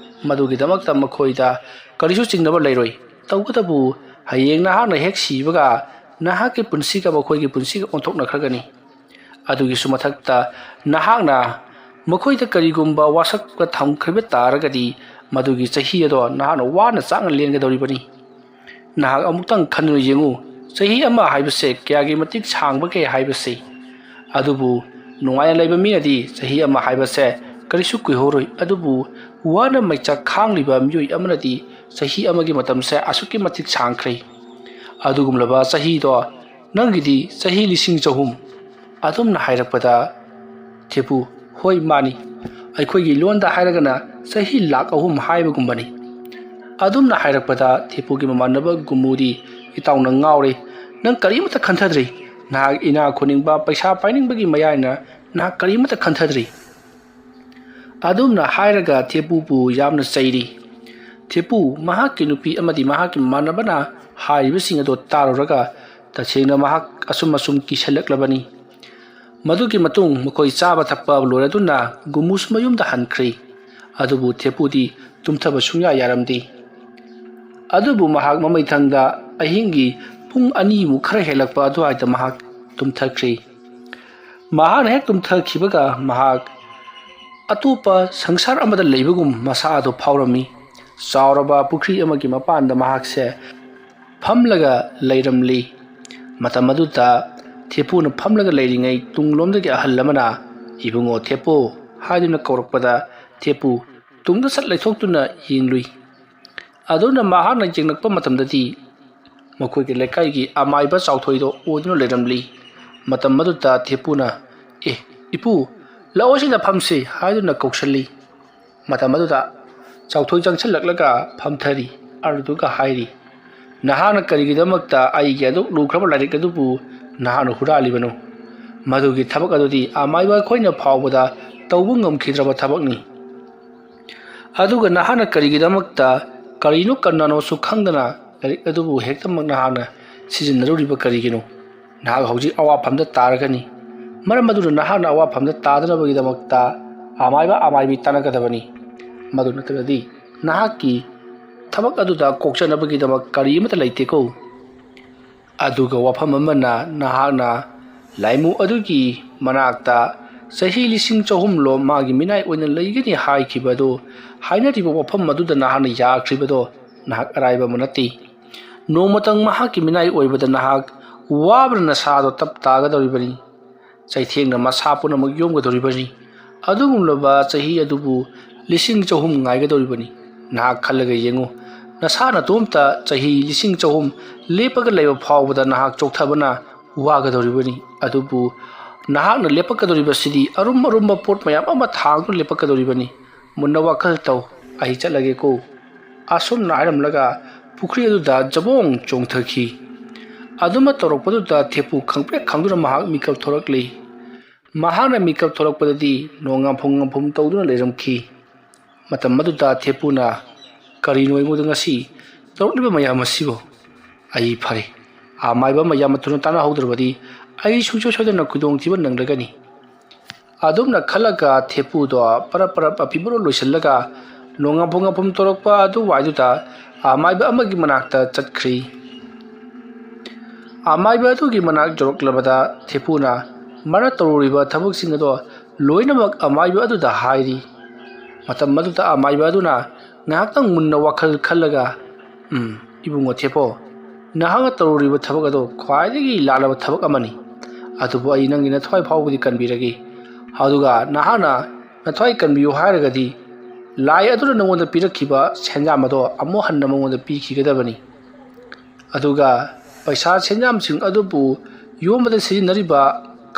ꯃꯗꯨꯒꯤꯗꯃꯛꯇ ꯃꯈꯣꯏꯗ ꯀꯔꯤꯁꯨ ꯆꯤꯡꯅꯕ ꯂꯩꯔꯣꯏ꯫ ꯇꯧꯕꯇꯕꯨ ꯍꯌꯦꯡ ꯅꯍꯥꯛꯅ ꯍꯦꯛ ꯁꯤꯕꯒ ꯅꯍꯥꯛꯀꯤ ꯄꯨꯟꯁꯤꯒ ꯃꯈꯣꯏꯒꯤ ꯄꯨꯟꯁꯤꯒ ꯑꯣꯟꯊꯣꯛꯅꯈ꯭ꯔꯒꯅꯤ꯫ ꯑꯗꯨꯒꯤꯁꯨ ꯃꯊꯛꯇ ꯅꯍꯥꯛꯅ ꯃꯈꯣꯏꯗ ꯀꯔꯤꯒꯨꯝꯕ ꯋꯥꯁꯛꯄ ꯊꯝꯈꯤꯕ ꯇꯥꯔꯒꯗꯤ ꯃꯗꯨꯒꯤ ꯆꯍꯤ ꯑꯗꯣ ꯅꯍꯥꯛꯅ ꯋꯥꯅ ꯆꯥꯛꯅ ꯂꯦꯟꯒꯗꯧꯔꯤꯕꯅꯤ꯫ ꯅꯍꯥꯛ ꯑꯃꯨꯛꯇꯪ ꯈꯟꯗꯨꯅ ꯌꯦꯡꯉꯨ, ꯆꯍꯤ ꯑꯃ ꯍꯥꯏꯕꯁꯦ ꯀꯌꯥꯒꯤ ꯃꯇꯤꯛ ꯁꯥꯡꯕꯒꯦ ꯍꯥꯏꯕꯁꯤ꯫ ꯑꯗꯨꯕꯨ ꯅꯨꯡꯉꯥꯏꯅ ꯂꯩꯕ ꯃꯤꯅꯗꯤ ꯆꯍꯤ ꯑꯃ ꯍꯥꯏꯕꯁꯦ ꯀꯔꯤꯁꯨ ꯀꯨꯏꯍꯧꯔꯣꯏ꯫ ꯑꯗꯨꯕꯨ ꯋꯥꯅ ꯃꯩꯆꯥꯛ ꯈꯥꯡꯂꯤꯕ ꯃꯤꯑꯣꯏ ꯑꯃꯅꯗꯤ ꯆꯍꯤ ꯑꯃꯒꯤ ꯃꯇꯝꯁꯦ ꯑꯁꯨꯛꯀꯤ ꯃꯇꯤꯛ ꯁꯥꯡꯈ꯭ꯔꯦ꯫ ꯑꯗꯨꯒꯨꯝꯂꯕ ꯆꯍꯤꯗꯣ ꯅꯪꯒꯤꯗꯤ ꯆꯍꯤ ꯂꯤꯁꯤꯡ ꯆꯍꯨꯝ꯫ ꯑꯗꯨꯝꯅ ꯍꯥꯏꯔꯛꯄꯗ ꯊꯦꯄꯨ, "ꯍꯣꯏ, ꯃꯥꯅꯤ꯫ ꯑꯩꯈꯣꯏꯒꯤ ꯂꯣꯟꯗ ꯍꯥꯏꯔꯒꯅ ꯆꯍꯤ ꯂꯥꯛ ꯑꯍꯨꯝ ꯍꯥꯏꯕꯒꯨꯝꯕꯅꯤ"꯫ ꯑꯗꯨꯝꯅ ꯍꯥꯏꯔꯛꯄꯗ ꯊꯦꯄꯨꯒꯤ ꯃꯃꯥꯟꯅꯕ ꯒꯨꯝꯃꯨꯗꯤ, "ꯏꯇꯥꯎꯅ ꯉꯥꯎꯔꯦ꯫ ꯅꯪ ꯀꯔꯤꯃꯠꯇ ꯈꯟꯊꯗ꯭ꯔꯤ꯫ ꯅꯍꯥꯛ ꯏꯅꯥꯛ ꯈꯨꯟꯅꯤꯡꯕ, ꯄꯩꯁꯥ ꯄꯥꯏꯅꯤꯡꯕꯒꯤ ꯃꯌꯥꯏꯅ ꯅꯍꯥꯛ ꯀꯔꯤꯃꯠꯇ ꯈꯟꯊꯗ꯭ꯔꯤ"꯫ ꯑꯗꯨꯝꯅ ꯍꯥꯏꯔꯒ ꯊꯦꯄꯨꯕꯨ ꯌꯥꯝꯅ ꯆꯩꯔꯤ꯫ ꯊꯦꯄꯨ ꯃꯍꯥꯛꯀꯤ ꯅꯨꯄꯤ ꯑꯃꯗꯤ ꯃꯍꯥꯛꯀꯤ ꯃꯃꯥꯟꯅꯕꯅ ꯍꯥꯏꯔꯤꯕꯁꯤꯡ ꯑꯗꯨ ꯇꯥꯔꯨꯔꯒ ꯇꯁꯦꯡꯅ ꯃꯍꯥꯛ ꯑꯁꯨꯝ ꯑꯁꯨꯝ ꯀꯤꯁꯜꯂꯛꯂꯕꯅꯤ꯫ ꯃꯗꯨꯒꯤ ꯃꯇꯨꯡ ꯃꯈꯣꯏ ꯆꯥꯕ ꯊꯛꯄ ꯂꯣꯏꯔꯗꯨꯅ ꯒꯨꯃꯨꯁꯨ ꯃꯌꯨꯝꯗ ꯍꯟꯈ꯭ꯔꯦ꯫ ꯑꯗꯨꯕꯨ ꯊꯦꯄꯨꯗꯤ ꯇꯨꯝꯊꯕ ꯁꯨꯡꯌꯥ ꯌꯥꯔꯝꯗꯦ꯫ ꯑꯗꯨꯕꯨ ꯃꯍꯥꯛ ꯃꯃꯩꯊꯪꯗ ꯑꯍꯤꯡꯒꯤ ꯄꯨꯡ ꯑꯅꯤꯃꯨꯛ ꯈꯔ ꯍꯦꯜꯂꯛꯄ ꯑꯗꯨꯋꯥꯏꯗ ꯃꯍꯥꯛ ꯇꯨꯝꯊꯈ꯭ꯔꯦ꯫ ꯃꯍꯥꯛꯅ ꯍꯦꯛ ꯇꯨꯝꯊꯈꯤꯕꯒ ꯃꯍꯥꯛ ꯑꯇꯣꯞꯄ ꯁꯪꯁꯥꯔ ꯑꯃꯗ ꯂꯩꯕꯒꯨꯝ ꯃꯁꯥꯗꯣ ꯐꯥꯎꯔꯝꯃꯤ꯫ ꯆꯥꯎꯔꯕ ꯄꯨꯈ꯭ꯔꯤ ꯑꯃꯒꯤ ꯃꯄꯥꯟꯗ ꯃꯍꯥꯛꯁꯦ ꯐꯝꯂꯒ ꯂꯩꯔꯝꯂꯤ꯫ ꯃꯇꯝ ꯑꯗꯨꯗ ꯊꯦꯄꯨꯅ ꯐꯝꯂꯒ ꯂꯩꯔꯤꯉꯩ ꯇꯨꯡꯂꯣꯝꯗꯒꯤ ꯑꯍꯜ ꯑꯃꯅ "ꯏꯕꯨꯡꯉꯣ ꯊꯦꯄꯨ" ꯍꯥꯏꯗꯨꯅ ꯀꯧꯔꯛꯄꯗ ꯊꯦꯄꯨ ꯇꯨꯡꯗ ꯁꯠ ꯂꯩꯊꯣꯛꯇꯨꯅ ꯌꯦꯡꯂꯨꯏ꯫ ꯑꯗꯨꯅ ꯃꯍꯥꯛꯅ ꯌꯦꯡꯂꯛꯄ ꯃꯇꯝꯗꯗꯤ ꯃꯈꯣꯏꯒꯤ ꯂꯩꯀꯥꯏꯒꯤ ꯑꯃꯥꯏꯕ ꯆꯥꯎꯊꯣꯏꯗꯣ ꯑꯣꯏꯗꯨꯅ ꯂꯩꯔꯝꯂꯤ꯫ ꯃꯇꯝ ꯑꯗꯨꯗ ꯊꯦꯄꯨꯅ, "ꯑꯦ, ꯏꯄꯨ, ꯂꯥꯛꯑꯣ, ꯁꯤꯗ ꯐꯝꯁꯤ" ꯍꯥꯏꯗꯨꯅ ꯀꯧꯁꯜꯂꯤ꯫ ꯃꯇꯝ ꯑꯗꯨꯗ ꯆꯥꯎꯊꯣꯏ ꯆꯪꯁꯤꯜꯂꯛꯂꯒ ꯐꯝꯊꯔꯤ꯫ ꯑꯗꯨꯗꯨꯒ ꯍꯥꯏꯔꯤ, "ꯅꯍꯥꯛꯅ ꯀꯔꯤꯒꯤꯗꯃꯛꯇ ꯑꯩꯒꯤ ꯑꯗꯨꯛ ꯂꯨꯈ꯭ꯔꯕ ꯂꯥꯏꯔꯤꯛ ꯑꯗꯨꯕꯨ ꯅꯍꯥꯛꯅ ꯍꯨꯔꯥꯜꯂꯤꯕꯅꯣ? ꯃꯗꯨꯒꯤ ꯊꯕꯛ ꯑꯗꯨꯗꯤ ꯑꯃꯥꯏꯕ ꯑꯩꯈꯣꯏꯅ ꯐꯥꯎꯕꯗ ꯇꯧꯕ ꯉꯝꯈꯤꯗ꯭ꯔꯕ ꯊꯕꯛꯅꯤ꯫ ꯑꯗꯨꯒ ꯅꯍꯥꯛꯅ ꯀꯔꯤꯒꯤꯗꯃꯛꯇ ꯀꯔꯤꯅꯣ ꯀꯅꯥꯅꯣꯁꯨ ꯈꯪꯗꯅ ꯂꯥꯏꯔꯤꯛ ꯑꯗꯨꯕꯨ ꯍꯦꯛꯇꯃꯛ ꯅꯍꯥꯛꯅ ꯁꯤꯖꯤꯟꯅꯔꯨꯔꯤꯕ ꯀꯔꯤꯒꯤꯅꯣ? ꯅꯍꯥꯛ ꯍꯧꯖꯤꯛ ꯑꯋꯥꯐꯝꯗ ꯇꯥꯔꯒꯅꯤ꯫ ꯃꯔꯝ ꯑꯗꯨꯅ ꯅꯍꯥꯛꯅ ꯑꯋꯥꯐꯝꯗ ꯇꯥꯗꯅꯕꯒꯤꯗꯃꯛꯇ ꯑꯃꯥꯏꯕ ꯑꯃꯥꯏꯕꯤ ꯇꯥꯟꯅꯒꯗꯕꯅꯤ꯫ ꯃꯗꯨ ꯅꯠꯇ꯭ꯔꯗꯤ ꯅꯍꯥꯛꯀꯤ ꯊꯕꯛ ꯑꯗꯨꯗ ꯀꯣꯛꯆꯅꯕꯒꯤꯗꯃꯛ ꯀꯔꯤ ꯑꯃꯠꯇ ꯂꯩꯇꯦꯀꯣ꯫ ꯑꯗꯨꯒ ꯋꯥꯐꯝ ꯑꯃꯅ, ꯅꯍꯥꯛꯅ ꯂꯥꯏꯃꯨ ꯑꯗꯨꯒꯤ ꯃꯅꯥꯛꯇ ꯆꯍꯤ ꯂꯤꯁꯤꯡ ꯆꯍꯨꯝꯂꯣꯝ ꯃꯥꯒꯤ ꯃꯤꯅꯥꯏ ꯑꯣꯏꯅ ꯂꯩꯒꯅꯤ ꯍꯥꯏꯈꯤꯕ ꯑꯗꯨ ꯍꯥꯏꯅꯔꯤꯕ ꯋꯥꯐꯝ ꯑꯗꯨꯗ ꯅꯍꯥꯛꯅ ꯌꯥꯈ꯭ꯔꯤꯕꯗꯣ ꯅꯍꯥꯛ ꯑꯔꯥꯏꯕ ꯑꯃ ꯅꯠꯇꯦ꯫ ꯅꯣꯡꯃꯇꯪ ꯃꯍꯥꯛꯀꯤ ꯃꯤꯅꯥꯏ ꯑꯣꯏꯕꯗ ꯅꯍꯥꯛ ꯋꯥꯕꯅ ꯅꯁꯥꯗꯣ ꯇꯞ ꯇꯥꯒꯗꯧꯔꯤꯕꯅꯤ꯫ ꯆꯩꯊꯦꯡꯅ ꯃꯁꯥ ꯄꯨꯝꯅꯃꯛ ꯌꯣꯝꯒꯗꯧꯔꯤꯕꯅꯤ꯫ ꯑꯗꯨꯒꯨꯝꯂꯕ ꯆꯍꯤ ꯑꯗꯨꯕꯨ ꯂꯤꯁꯤꯡ ꯆꯍꯨꯝ ꯉꯥꯏꯒꯗꯧꯔꯤꯕꯅꯤ꯫ ꯅꯍꯥꯛ ꯈꯜꯂꯒ ꯌꯦꯡꯉꯨ, ꯅꯁꯥ ꯅꯇꯣꯝꯇ ꯆꯍꯤ ꯂꯤꯁꯤꯡ ꯆꯍꯨꯝ ꯂꯦꯞꯄꯒ ꯂꯩꯕ ꯐꯥꯎꯕꯗ ꯅꯍꯥꯛ ꯆꯣꯛꯊꯕꯅ ꯋꯥꯒꯗꯧꯔꯤꯕꯅꯤ꯫ ꯑꯗꯨꯕꯨ ꯅꯍꯥꯛꯅ ꯂꯦꯞꯄꯛꯀꯗꯧꯔꯤꯕꯁꯤꯗꯤ ꯑꯔꯨꯝ ꯑꯔꯨꯝꯕ ꯄꯣꯠ ꯃꯌꯥꯝ ꯑꯃ ꯊꯥꯡꯗꯨꯅ ꯂꯦꯞꯄꯛꯀꯗꯧꯔꯤꯕꯅꯤ꯫ ꯃꯨꯟꯅ ꯋꯥꯈꯜ ꯇꯧ, ꯑꯩ ꯆꯠꯂꯒꯦꯀꯣ꯫" ꯑꯁꯨꯝꯅ ꯍꯥꯏꯔꯝꯂꯒ ꯄꯨꯈ꯭ꯔꯤ ꯑꯗꯨꯗ ꯖꯕꯣꯡ ꯆꯣꯡꯊꯈꯤ꯫ ꯑꯗꯨꯃ ꯇꯧꯔꯛꯄꯗꯨꯗ ꯊꯦꯄꯨ ꯈꯪꯄ꯭ꯔꯦꯛ ꯈꯪꯗꯨꯅ ꯃꯍꯥꯛ ꯃꯤꯀꯞ ꯊꯣꯔꯛꯂꯤ꯫ ꯃꯍꯥꯛꯅ ꯃꯤꯀꯞ ꯊꯣꯔꯛꯄꯗꯗꯤ ꯅꯣꯡ ꯉꯥꯝꯐꯨꯝ ꯉꯥꯝꯐꯨꯝ ꯇꯧꯗꯨꯅ ꯂꯩꯔꯝꯈꯤ꯫ ꯃꯇꯝ ꯑꯗꯨꯗ ꯊꯦꯄꯨꯅ, "ꯀꯔꯤꯅꯣ ꯑꯩꯉꯣꯟꯗ ꯉꯁꯤ ꯇꯧꯔꯛꯂꯤꯕ ꯃꯌꯥꯝ ꯑꯁꯤꯕꯨ? ꯑꯩ ꯐꯔꯦ, ꯑꯃꯥꯏꯕ ꯑꯃ ꯌꯥꯝꯅ ꯊꯨꯅ ꯇꯥꯟꯅꯍꯧꯗ꯭ꯔꯕꯗꯤ ꯑꯩ ꯁꯨꯡꯁꯣꯏ ꯁꯣꯏꯗꯅ ꯈꯨꯗꯣꯡꯊꯤꯕ ꯅꯪꯂꯒꯅꯤ꯫" ꯑꯗꯨꯝꯅ ꯈꯜꯂꯒ ꯊꯦꯄꯨꯗꯣ ꯄꯔꯞ ꯄꯔꯞ ꯑꯐꯤꯕꯔꯣ ꯂꯣꯏꯁꯤꯜꯂꯒ ꯅꯣꯡꯉꯥꯝꯐꯝ ꯉꯥꯝꯐꯝ ꯇꯧꯔꯛꯄ ꯑꯗꯨꯋꯥꯏꯗꯨꯗ ꯑꯃꯥꯏꯕ ꯑꯃꯒꯤ ꯃꯅꯥꯛꯇ ꯆꯠꯈ꯭ꯔꯤ꯫ ꯑꯃꯥꯏꯕ ꯑꯗꯨꯒꯤ ꯃꯅꯥꯛ ꯌꯧꯔꯛꯂꯕꯗ ꯊꯦꯄꯨꯅ, ꯃꯥꯅ ꯇꯧꯔꯨꯔꯤꯕ ꯊꯕꯛꯁꯤꯡ ꯑꯗꯣ ꯂꯣꯏꯅꯃꯛ ꯑꯃꯥꯏꯕ ꯑꯗꯨꯗ ꯍꯥꯏꯔꯤ꯫ ꯃꯇꯝ ꯑꯗꯨꯗ ꯑꯃꯥꯏꯕ ꯑꯗꯨꯅ ꯉꯥꯏꯍꯥꯛꯇꯪ ꯃꯨꯟꯅ ꯋꯥꯈꯜ ꯈꯜꯂꯒ, "ꯎꯝ, ꯏꯕꯨꯡꯉꯣ ꯊꯦꯄꯣ, ꯅꯍꯥꯛꯅ ꯇꯧꯔꯨꯔꯤꯕ ꯊꯕꯛ ꯑꯗꯣ ꯈ꯭ꯋꯥꯏꯗꯒꯤ ꯂꯥꯜꯂꯕ ꯊꯕꯛ ꯑꯃꯅꯤ꯫ ꯑꯗꯨꯕꯨ ꯑꯩ ꯅꯪꯒꯤ ꯅꯊ꯭ꯋꯥꯏ ꯐꯥꯎꯕꯗꯤ ꯀꯟꯕꯤꯔꯒꯦ꯫ ꯑꯗꯨꯒ ꯅꯍꯥꯛꯅ ꯅꯊ꯭ꯋꯥꯏ ꯀꯟꯕꯤꯌꯨ ꯍꯥꯏꯔꯒꯗꯤ ꯂꯥꯏ ꯑꯗꯨꯅ ꯅꯉꯣꯟꯗ ꯄꯤꯔꯛꯈꯤꯕ ꯁꯦꯟꯖꯥꯝ ꯑꯗꯣ ꯑꯃꯨꯛ ꯍꯟꯅ ꯃꯉꯣꯟꯗ ꯄꯤꯈꯤꯒꯗꯕꯅꯤ꯫ ꯑꯗꯨꯒ ꯄꯩꯁꯥ ꯁꯦꯟꯖꯥꯝꯁꯤꯡ ꯑꯗꯨꯕꯨ ꯌꯣꯟꯕꯗ ꯁꯤꯖꯤꯟꯅꯔꯤꯕ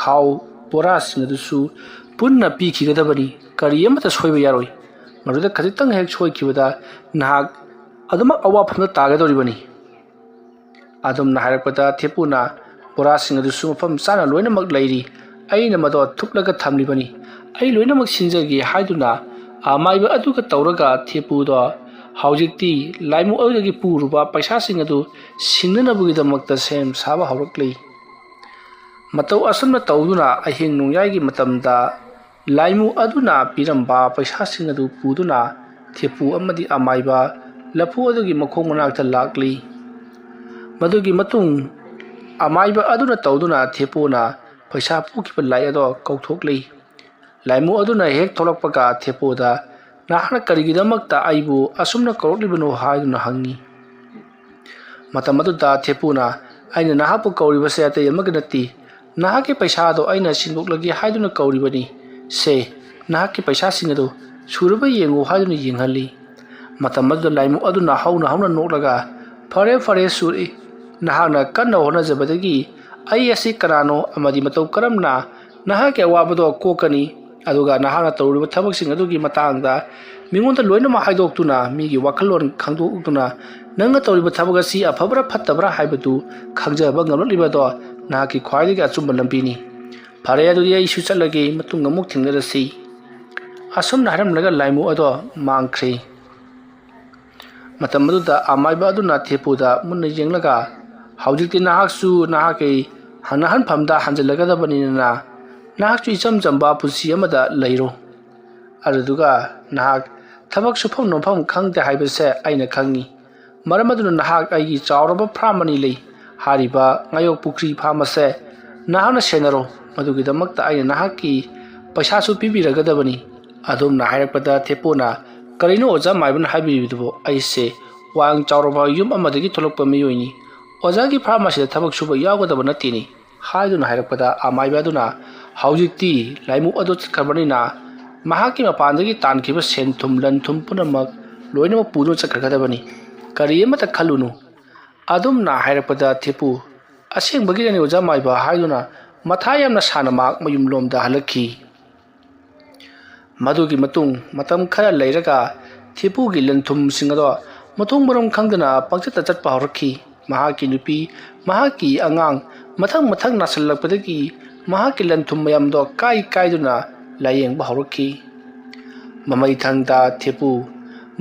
ꯈꯥꯎ ꯕꯣꯔꯥꯁꯤꯡ ꯑꯗꯨꯁꯨ ꯄꯨꯟꯅ ꯄꯤꯈꯤꯒꯗꯕꯅꯤ꯫ ꯀꯔꯤ ꯑꯃꯠꯇ ꯁꯣꯏꯕ ꯌꯥꯔꯣꯏ꯫ ꯃꯗꯨꯗ ꯈꯖꯤꯛꯇꯪ ꯍꯦꯛ ꯁꯣꯏꯈꯤꯕꯗ ꯅꯍꯥꯛ ꯑꯗꯨꯃꯛ ꯑꯋꯥꯐꯝꯗ ꯇꯥꯒꯗꯧꯔꯤꯕꯅꯤ꯫" ꯑꯗꯨꯝꯅ ꯍꯥꯏꯔꯛꯄꯗ ꯊꯦꯄꯨꯅ, "ꯕꯣꯔꯥꯁꯤꯡ ꯑꯗꯨꯁꯨ ꯃꯐꯝ ꯆꯥꯅ ꯂꯣꯏꯅꯃꯛ ꯂꯩꯔꯤ꯫ ꯑꯩꯅ ꯃꯗꯣ ꯊꯨꯞꯂꯒ ꯊꯝꯂꯤꯕꯅꯤ꯫ ꯑꯩ ꯂꯣꯏꯅꯃꯛ ꯁꯤꯟꯖꯒꯦ" ꯍꯥꯏꯗꯨꯅ ꯑꯃꯥꯏꯕ ꯑꯗꯨꯒ ꯇꯧꯔꯒ ꯊꯦꯄꯨꯗꯣ ꯍꯧꯖꯤꯛꯇꯤ ꯂꯥꯏꯃꯨ ꯑꯗꯨꯗꯒꯤ ꯄꯨꯔꯨꯕ ꯄꯩꯁꯥꯁꯤꯡ ꯑꯗꯨ ꯁꯤꯡꯅꯅꯕꯒꯤꯗꯃꯛꯇ ꯁꯦꯝ ꯁꯥꯕ ꯍꯧꯔꯛꯂꯤ꯫ ꯃꯇꯧ ꯑꯁꯨꯝꯅ ꯇꯧꯗꯨꯅ ꯑꯍꯤꯡ ꯅꯣꯡꯌꯥꯏꯒꯤ ꯃꯇꯝꯗ ꯂꯥꯏꯃꯨ ꯑꯗꯨꯅ ꯄꯤꯔꯝꯕ ꯄꯩꯁꯥꯁꯤꯡ ꯑꯗꯨ ꯄꯨꯗꯨꯅ ꯊꯦꯄꯨ ꯑꯃꯗꯤ ꯑꯃꯥꯏꯕ ꯂꯐꯨ ꯑꯗꯨꯒꯤ ꯃꯈꯣꯡ ꯃꯅꯥꯛꯇ ꯂꯥꯛꯂꯤ꯫ ꯃꯗꯨꯒꯤ ꯃꯇꯨꯡ ꯑꯃꯥꯏꯕ ꯑꯗꯨꯅ ꯇꯧꯗꯨꯅ ꯊꯦꯄꯨꯅ ꯄꯩꯁꯥ ꯄꯨꯈꯤꯕ ꯂꯥꯏ ꯑꯗꯣ ꯀꯧꯊꯣꯛꯂꯤ꯫ ꯂꯥꯏꯃꯨ ꯑꯗꯨꯅ ꯍꯦꯛ ꯊꯣꯛꯂꯛꯄꯒ ꯊꯦꯄꯨꯗ, "ꯅꯍꯥꯛꯅ ꯀꯔꯤꯒꯤꯗꯃꯛꯇ ꯑꯩꯕꯨ ꯑꯁꯨꯝꯅ ꯀꯧꯔꯛꯂꯤꯕꯅꯣ?" ꯍꯥꯏꯗꯨꯅ ꯍꯪꯉꯤ꯫ ꯃꯇꯝ ꯑꯗꯨꯗ ꯊꯦꯄꯨꯅ, "ꯑꯩꯅ ꯅꯍꯥꯛꯄꯨ ꯀꯧꯔꯤꯕꯁꯦ ꯑꯇꯩ ꯑꯃꯒ ꯅꯠꯇꯦ꯫ ꯅꯍꯥꯛꯀꯤ ꯄꯩꯁꯥꯗꯣ ꯑꯩꯅ ꯁꯤꯟꯗꯣꯛꯂꯒꯦ ꯍꯥꯏꯗꯨꯅ ꯀꯧꯔꯤꯕꯅꯤ꯫ ꯁꯦ, ꯅꯍꯥꯛꯀꯤ ꯄꯩꯁꯥꯁꯤꯡ ꯑꯗꯨ ꯁꯨꯔꯕ ꯌꯦꯡꯉꯨ" ꯍꯥꯏꯗꯨꯅ ꯌꯦꯡꯍꯜꯂꯤ꯫ ꯃꯇꯝ ꯑꯗꯨꯗ ꯂꯥꯏꯃꯨ ꯑꯗꯨꯅ ꯍꯧꯅ ꯍꯧꯅ ꯅꯣꯛꯂꯒ, "ꯐꯔꯦ, ꯐꯔꯦ, ꯁꯨꯔꯛꯏ꯫ ꯅꯍꯥꯛꯅ ꯀꯟꯅ ꯍꯣꯠꯅꯖꯕꯗꯒꯤ ꯑꯩ ꯑꯁꯤ ꯀꯅꯥꯅꯣ ꯑꯃꯗꯤ ꯃꯇꯧ ꯀꯔꯝꯅ ꯅꯍꯥꯛꯀꯤ ꯑꯋꯥꯕꯗꯣ ꯀꯣꯛꯀꯅꯤ? ꯑꯗꯨꯒ ꯅꯍꯥꯛꯅ ꯇꯧꯔꯤꯕ ꯊꯕꯛꯁꯤꯡ ꯑꯗꯨꯒꯤ ꯃꯇꯥꯡꯗ ꯃꯤꯉꯣꯟꯗ ꯂꯣꯏꯅꯃꯛ ꯍꯥꯏꯗꯣꯛꯇꯨꯅ, ꯃꯤꯒꯤ ꯋꯥꯈꯜꯂꯣꯟ ꯈꯪꯗꯣꯛꯇꯨꯅ, ꯅꯪꯅ ꯇꯧꯔꯤꯕ ꯊꯕꯛ ꯑꯁꯤ ꯑꯐꯕ꯭ꯔꯥ ꯐꯠꯇꯕ꯭ꯔꯥ ꯍꯥꯏꯕꯗꯨ ꯈꯪꯖꯕ ꯉꯝꯂꯛꯂꯤꯕꯗꯣ ꯅꯍꯥꯛꯀꯤ ꯈ꯭ꯋꯥꯏꯗꯒꯤ ꯑꯆꯨꯝꯕ ꯂꯝꯕꯤꯅꯤ꯫ ꯐꯔꯦ, ꯑꯗꯨꯗꯤ ꯑꯩꯁꯨ ꯆꯠꯂꯒꯦ, ꯃꯇꯨꯡ ꯑꯃꯨꯛ ꯊꯦꯡꯅꯔꯁꯤ꯫" ꯑꯁꯨꯝꯅ ꯍꯥꯏꯔꯝꯂꯒ ꯂꯥꯏꯃꯨ ꯑꯗꯣ ꯃꯥꯡꯈ꯭ꯔꯦ꯫ ꯃꯇꯝ ꯑꯗꯨꯗ ꯑꯃꯥꯏꯕ ꯑꯗꯨꯅ ꯊꯦꯄꯨꯗ ꯃꯨꯟꯅ ꯌꯦꯡꯂꯒ, "ꯍꯧꯖꯤꯛꯇꯤ ꯅꯍꯥꯛꯁꯨ ꯅꯍꯥꯛꯀꯤ ꯍꯟꯅꯍꯟꯐꯝꯗ ꯍꯟꯖꯤꯜꯂꯒꯗꯕꯅꯤꯅ, ꯅꯍꯥꯛꯁꯨ ꯏꯆꯝ ꯆꯝꯕ ꯄꯨꯟꯁꯤ ꯑꯃꯗ ꯂꯩꯔꯣ꯫ ꯑꯗꯨꯗꯨꯒ ꯅꯍꯥꯛ ꯊꯕꯛ ꯁꯨꯐꯝ ꯅꯣꯝꯐꯝ ꯈꯪꯗꯦ ꯍꯥꯏꯕꯁꯦ ꯑꯩꯅ ꯈꯪꯉꯤ꯫ ꯃꯔꯝ ꯑꯗꯨꯅ ꯅꯍꯥꯛ ꯑꯩꯒꯤ ꯆꯥꯎꯔꯕ ꯐꯥꯔꯝ ꯑꯅꯤ ꯂꯩ꯫ ꯍꯥꯏꯔꯤꯕ ꯉꯥꯌꯣꯛ ꯄꯨꯈ꯭ꯔꯤ ꯐꯥꯔꯝ ꯑꯁꯦ ꯅꯍꯥꯛꯅ ꯁꯦꯟꯅꯔꯣ꯫ ꯃꯗꯨꯒꯤꯗꯃꯛꯇ ꯑꯩꯅ ꯅꯍꯥꯛꯀꯤ ꯄꯩꯁꯥꯁꯨ ꯄꯤꯕꯤꯔꯒꯗꯕꯅꯤ꯫ ꯑꯗꯣꯝꯅ ꯍꯥꯏꯔꯛꯄꯗ ꯊꯦꯄꯨꯅ, "ꯀꯔꯤꯅꯣ ꯑꯣꯖꯥ ꯃꯥꯏꯕꯅ ꯍꯥꯏꯕꯤꯔꯤꯕꯗꯨꯕꯨ? ꯑꯩꯁꯦ ꯋꯥꯡ ꯆꯥꯎꯔꯕ ꯌꯨꯝ ꯑꯃꯗꯒꯤ ꯊꯣꯛꯂꯛꯄ ꯃꯤꯑꯣꯏꯅꯤ꯫ ꯑꯣꯖꯥꯒꯤ ꯐꯥꯔꯃꯥꯁꯤꯗ ꯊꯕꯛ ꯁꯨꯕ ꯌꯥꯎꯒꯗꯕ ꯅꯠꯇꯦꯅꯤ" ꯍꯥꯏꯗꯨꯅ ꯍꯥꯏꯔꯛꯄꯗ ꯑꯃꯥꯏꯕ ꯑꯗꯨꯅ, "ꯍꯧꯖꯤꯛꯇꯤ ꯂꯥꯏꯃꯨ ꯑꯗꯨ ꯆꯠꯈ꯭ꯔꯕꯅꯤꯅ ꯃꯍꯥꯛꯀꯤ ꯃꯄꯥꯟꯗꯒꯤ ꯇꯥꯟꯈꯤꯕ ꯁꯦꯟ ꯊꯨꯝ ꯂꯟ ꯊꯨꯝ ꯄꯨꯝꯅꯃꯛ ꯂꯣꯏꯅꯃꯛ ꯄꯨꯗꯨꯅ ꯆꯠꯈ꯭ꯔꯒꯗꯕꯅꯤ꯫ ꯀꯔꯤ ꯑꯃꯠꯇ ꯈꯜꯂꯨꯅꯨ"꯫ ꯑꯗꯨꯝꯅ ꯍꯥꯏꯔꯛꯄꯗ ꯊꯦꯄꯨ, "ꯑꯁꯦꯡꯕꯒꯤꯔꯅꯤ ꯑꯣꯖꯥ ꯃꯥꯏꯕ?" ꯍꯥꯏꯗꯨꯅ ꯃꯊꯥ ꯌꯥꯝꯅ ꯁꯥꯅ ꯃꯍꯥꯛ ꯃꯌꯨꯝꯂꯣꯝꯗ ꯍꯜꯂꯛꯈꯤ꯫ ꯃꯗꯨꯒꯤ ꯃꯇꯨꯡ ꯃꯇꯝ ꯈꯔ ꯂꯩꯔꯒ ꯊꯦꯄꯨꯒꯤ ꯂꯟ ꯊꯨꯝꯁꯤꯡ ꯑꯗꯣ ꯃꯊꯣꯡ ꯃꯔꯝ ꯈꯪꯗꯅ ꯄꯪꯆꯠꯇ ꯆꯠꯄ ꯍꯧꯔꯛꯈꯤ꯫ ꯃꯍꯥꯛꯀꯤ ꯅꯨꯄꯤ, ꯃꯍꯥꯛꯀꯤ ꯑꯉꯥꯡ ꯃꯊꯪ ꯃꯊꯪ ꯅꯥꯁꯤꯜꯂꯛꯄꯗꯒꯤ ꯃꯍꯥꯛꯀꯤ ꯂꯟ ꯊꯨꯝ ꯃꯌꯥꯝꯗꯣ ꯀꯥꯏ ꯀꯥꯏꯗꯨꯅ ꯂꯥꯏꯌꯦꯡꯕ ꯍꯧꯔꯛꯈꯤ꯫ ꯃꯃꯩꯊꯪꯗ ꯊꯦꯄꯨ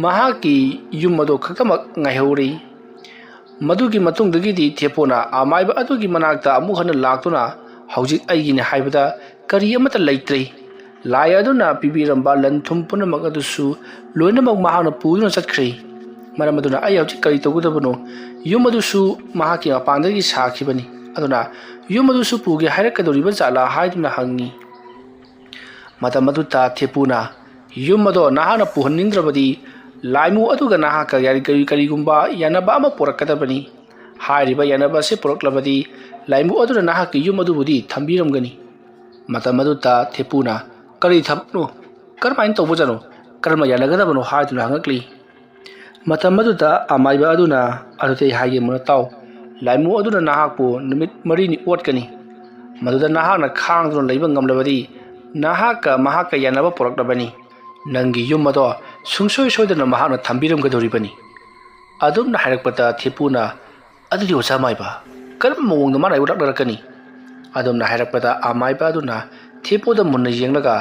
ꯃꯍꯥꯛꯀꯤ ꯌꯨꯝ ꯑꯗꯨ ꯈꯛꯇꯃꯛ ꯉꯥꯏꯍꯧꯔꯤ꯫ ꯃꯗꯨꯒꯤ ꯃꯇꯨꯡꯗꯒꯤꯗꯤ ꯊꯦꯄꯨꯅ ꯑꯃꯥꯏꯕ ꯑꯗꯨꯒꯤ ꯃꯅꯥꯛꯇ ꯑꯃꯨꯛ ꯍꯟꯅ ꯂꯥꯛꯇꯨꯅ, "ꯍꯧꯖꯤꯛ ꯑꯩꯒꯤꯅꯤ ꯍꯥꯏꯕꯗ ꯀꯔꯤ ꯑꯃꯠꯇ ꯂꯩꯇ꯭ꯔꯦ꯫ ꯂꯥꯏ ꯑꯗꯨꯅ ꯄꯤꯕꯤꯔꯝꯕ ꯂꯟ ꯊꯨꯝ ꯄꯨꯝꯅꯃꯛ ꯑꯗꯨꯁꯨ ꯂꯣꯏꯅꯃꯛ ꯃꯍꯥꯛꯅ ꯄꯨꯗꯨꯅ ꯆꯠꯈ꯭ꯔꯦ꯫ ꯃꯔꯝ ꯑꯗꯨꯅ ꯑꯩ ꯍꯧꯖꯤꯛ ꯀꯔꯤ ꯇꯧꯒꯗꯕꯅꯣ? ꯌꯨꯝ ꯑꯗꯨꯁꯨ ꯃꯍꯥꯛꯀꯤ ꯃꯄꯥꯟꯗꯒꯤ ꯁꯥꯈꯤꯕꯅꯤ꯫ ꯑꯗꯨꯅ ꯌꯨꯝ ꯑꯗꯨꯁꯨ ꯄꯨꯒꯦ ꯍꯥꯏꯔꯛꯀꯗꯧꯔꯤꯕ ꯖꯥꯠꯂꯥ?" ꯍꯥꯏꯗꯨꯅ ꯍꯪꯉꯤ꯫ ꯃꯇꯝ ꯑꯗꯨꯗ ꯊꯦꯄꯨꯅ, "ꯌꯨꯝ ꯑꯗꯣ ꯅꯍꯥꯛꯅ ꯄꯨꯍꯟꯅꯤꯡꯗ꯭ꯔꯕꯗꯤ ꯂꯥꯏꯃꯨ ꯑꯗꯨꯒ ꯅꯍꯥꯛꯀ ꯌꯥꯔꯤ-, ꯀꯔꯤ-, ꯀꯔꯤꯒꯨꯝꯕ ꯌꯥꯅꯕ ꯑꯃ ꯄꯨꯔꯛꯀꯗꯕꯅꯤ꯫ ꯍꯥꯏꯔꯤꯕ ꯌꯥꯅꯕ ꯑꯁꯤ ꯄꯨꯔꯛꯂꯕꯗꯤ ꯂꯥꯏꯃꯨ ꯑꯗꯨꯅ ꯅꯍꯥꯛꯀꯤ ꯌꯨꯝ ꯑꯗꯨꯕꯨꯗꯤ ꯊꯝꯕꯤꯔꯝꯒꯅꯤ"꯫ ꯃꯇꯝ ꯑꯗꯨꯗ ꯊꯦꯄꯨꯅ, "ꯀꯔꯤ ꯊꯕꯛꯅꯣ? ꯀꯔꯝꯍꯥꯏꯅ ꯇꯧꯕꯖꯥꯠꯅꯣ? ꯀꯔꯝꯅ ꯌꯥꯅꯒꯗꯕꯅꯣ?" ꯍꯥꯏꯗꯨꯅ ꯍꯪꯉꯛꯂꯤ꯫ ꯃꯇꯝ ꯑꯗꯨꯗ ꯑꯃꯥꯏꯕ ꯑꯗꯨꯅ, "ꯑꯗꯨꯗꯤ ꯑꯩ ꯍꯥꯏꯒꯦ ꯃꯨꯟꯅ ꯇꯥꯎ꯫ ꯂꯥꯏꯃꯨ ꯑꯗꯨꯅ ꯅꯍꯥꯛꯄꯨ ꯅꯨꯃꯤꯠ ꯃꯔꯤꯅꯤ ꯑꯣꯠꯀꯅꯤ꯫ ꯃꯗꯨꯗ ꯅꯍꯥꯛꯅ ꯈꯥꯡꯗꯨꯅ ꯂꯩꯕ ꯉꯝꯂꯕꯗꯤ ꯅꯍꯥꯛꯀ ꯃꯍꯥꯛꯀ ꯌꯥꯅꯕ ꯄꯨꯔꯛꯂꯕꯅꯤ꯫ ꯅꯪꯒꯤ ꯌꯨꯝ ꯑꯗꯣ ꯁꯨꯡꯁꯣꯏ ꯁꯣꯏꯗꯅ ꯃꯍꯥꯛꯅ ꯊꯝꯕꯤꯔꯝꯒꯗꯧꯔꯤꯕꯅꯤ"꯫ ꯑꯗꯨꯝꯅ ꯍꯥꯏꯔꯛꯄꯗ ꯊꯦꯄꯨꯅ, "ꯑꯗꯨꯗꯤ ꯑꯣꯖꯥ ꯃꯥꯏꯕ, ꯀꯔꯝꯕ ꯃꯑꯣꯡꯗ ꯃꯥꯅ ꯑꯩꯕꯨ ꯂꯥꯛꯅꯔꯛꯀꯅꯤ?" ꯑꯗꯨꯝꯅ ꯍꯥꯏꯔꯛꯄꯗ ꯑꯃꯥꯏꯕ ꯑꯗꯨꯅ ꯊꯦꯄꯨꯗ ꯃꯨꯟꯅ ꯌꯦꯡꯂꯒ,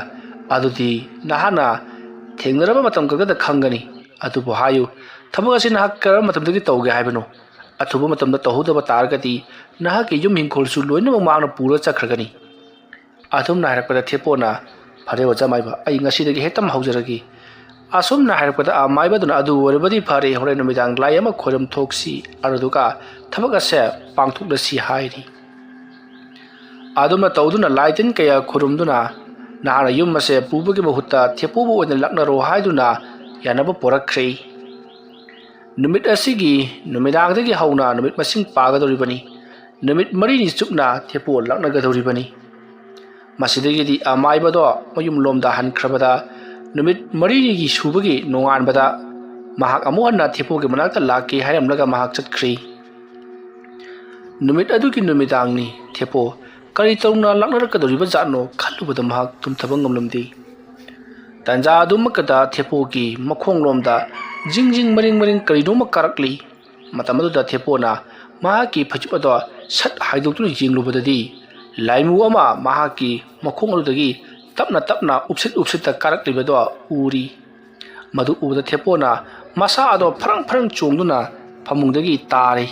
"ꯑꯗꯨꯗꯤ ꯅꯍꯥꯛꯅ ꯊꯦꯡꯅꯔꯕ ꯃꯇꯝ ꯈꯛꯇꯗ ꯈꯪꯒꯅꯤ꯫ ꯑꯗꯨꯕꯨ ꯍꯥꯏꯌꯨ, ꯊꯕꯛ ꯑꯁꯤ ꯅꯍꯥꯛ ꯀꯔꯝꯕ ꯃꯇꯝꯗꯒꯤ ꯇꯧꯒꯦ ꯍꯥꯏꯕꯅꯣ? ꯑꯊꯨꯕ ꯃꯇꯝꯗ ꯇꯧꯍꯧꯗꯕ ꯇꯥꯔꯒꯗꯤ ꯅꯍꯥꯛꯀꯤ ꯌꯨꯝ ꯏꯪꯈꯣꯜꯁꯨ ꯂꯣꯏꯅꯃꯛ ꯃꯍꯥꯛꯅ ꯄꯨꯔꯒ ꯆꯠꯈ꯭ꯔꯒꯅꯤ"꯫ ꯑꯗꯨꯝꯅ ꯍꯥꯏꯔꯛꯄꯗ ꯊꯦꯄꯨꯅ, "ꯐꯔꯦ ꯑꯣꯖꯥ ꯃꯥꯏꯕ, ꯑꯩ ꯉꯁꯤꯗꯒꯤ ꯍꯦꯛꯇꯃꯛ ꯍꯧꯖꯔꯒꯦ"꯫ ꯑꯁꯨꯝꯅ ꯍꯥꯏꯔꯛꯄꯗ ꯑꯃꯥꯏꯕꯗꯨꯅ, "ꯑꯗꯨ ꯑꯣꯏꯔꯕꯗꯤ ꯐꯔꯦ, ꯍꯣꯔꯦꯟ ꯅꯨꯃꯤꯗꯥꯡ ꯂꯥꯏ ꯑꯃ ꯈꯣꯏꯔꯝ ꯊꯣꯛꯁꯤ, ꯑꯗꯨꯗꯨꯒ ꯊꯕꯛ ꯑꯁꯦ ꯄꯥꯡꯊꯣꯛꯂꯁꯤ" ꯍꯥꯏꯔꯤ꯫ ꯑꯗꯨꯝꯅ ꯇꯧꯗꯨꯅ ꯂꯥꯏ ꯇꯤꯟ ꯀꯌꯥ ꯈꯨꯔꯨꯝꯗꯨꯅ ꯅꯍꯥꯛꯅ ꯌꯨꯝ ꯑꯁꯦ ꯄꯨꯕꯒꯤ ꯃꯍꯨꯠꯇ ꯊꯦꯄꯨꯕꯨ ꯑꯣꯏꯅ ꯂꯥꯛꯅꯔꯣ ꯍꯥꯏꯗꯨꯅ ꯌꯥꯅꯕ ꯄꯣꯔꯛꯈ꯭ꯔꯦ꯫ ꯅꯨꯃꯤꯠ ꯑꯁꯤꯒꯤ ꯅꯨꯃꯤꯗꯥꯡꯗꯒꯤ ꯍꯧꯅ ꯅꯨꯃꯤꯠ ꯃꯁꯤꯡ ꯄꯥꯒꯗꯧꯔꯤꯕꯅꯤ꯫ ꯅꯨꯃꯤꯠ ꯃꯔꯤꯅꯤ ꯆꯨꯞꯅ ꯊꯦꯄꯨ ꯂꯥꯛꯅꯒꯗꯧꯔꯤꯕꯅꯤ꯫ ꯃꯁꯤꯗꯒꯤꯗꯤ ꯑꯃꯥꯏꯕꯗꯣ ꯃꯌꯨꯝꯂꯣꯝꯗ ꯍꯟꯈ꯭ꯔꯕꯗ ꯅꯨꯃꯤꯠ ꯃꯔꯤꯅꯤꯒꯤ ꯁꯨꯕꯒꯤ ꯅꯣꯡꯉꯥꯟꯕꯗ ꯃꯍꯥꯛ ꯑꯃꯨꯛ ꯍꯟꯅ ꯊꯦꯄꯨꯒꯤ ꯃꯅꯥꯛꯇ ꯂꯥꯛꯀꯦ ꯍꯥꯏꯔꯝꯂꯒ ꯃꯍꯥꯛ ꯆꯠꯈ꯭ꯔꯤ꯫ ꯅꯨꯃꯤꯠ ꯑꯗꯨꯒꯤ ꯅꯨꯃꯤꯗꯥꯡꯅꯤ꯫ ꯊꯦꯄꯨ ꯀꯔꯤ ꯇꯧꯅ ꯂꯥꯛꯅꯔꯛꯀꯗꯧꯔꯤꯕ ꯖꯥꯠꯅꯣ ꯈꯜꯂꯨꯕꯗ ꯃꯍꯥꯛ ꯇꯨꯝꯊꯕ ꯉꯝꯂꯝꯗꯦ꯫ ꯇꯥꯟꯖꯥ ꯑꯗꯨꯃꯛꯇꯗ ꯊꯦꯄꯨꯒꯤ ꯃꯈꯣꯡꯂꯣꯝꯗ ꯖꯤꯡ ꯖꯤꯡ ꯃꯔꯤꯡ ꯃꯔꯤꯡ ꯀꯔꯤꯅꯣꯃ ꯀꯥꯔꯛꯂꯤ꯫ ꯃꯇꯝ ꯑꯗꯨꯗ ꯊꯦꯄꯨꯅ ꯃꯍꯥꯛꯀꯤ ꯐꯩꯖꯨꯞ ꯑꯗꯣ ꯁꯠ ꯍꯥꯏꯗꯣꯛꯇꯨꯅ ꯌꯦꯡꯂꯨꯕꯗꯗꯤ ꯂꯥꯏꯃꯨ ꯑꯃ ꯃꯍꯥꯛꯀꯤ ꯃꯈꯣꯡ ꯑꯗꯨꯗꯒꯤ ꯇꯞꯅ ꯇꯞꯅ ꯎꯞꯁꯤꯠ ꯎꯞꯁꯤꯠꯇ ꯀꯥꯔꯛꯂꯤꯕꯗꯣ ꯎꯔꯤ꯫ ꯃꯗꯨ ꯎꯕꯗ ꯊꯦꯄꯣꯅ ꯃꯁꯥ ꯑꯗꯣ ꯐꯔꯪ ꯐꯔꯪ ꯆꯣꯡꯗꯨꯅ ꯐꯃꯨꯡꯗꯒꯤ ꯇꯥꯔꯤ꯫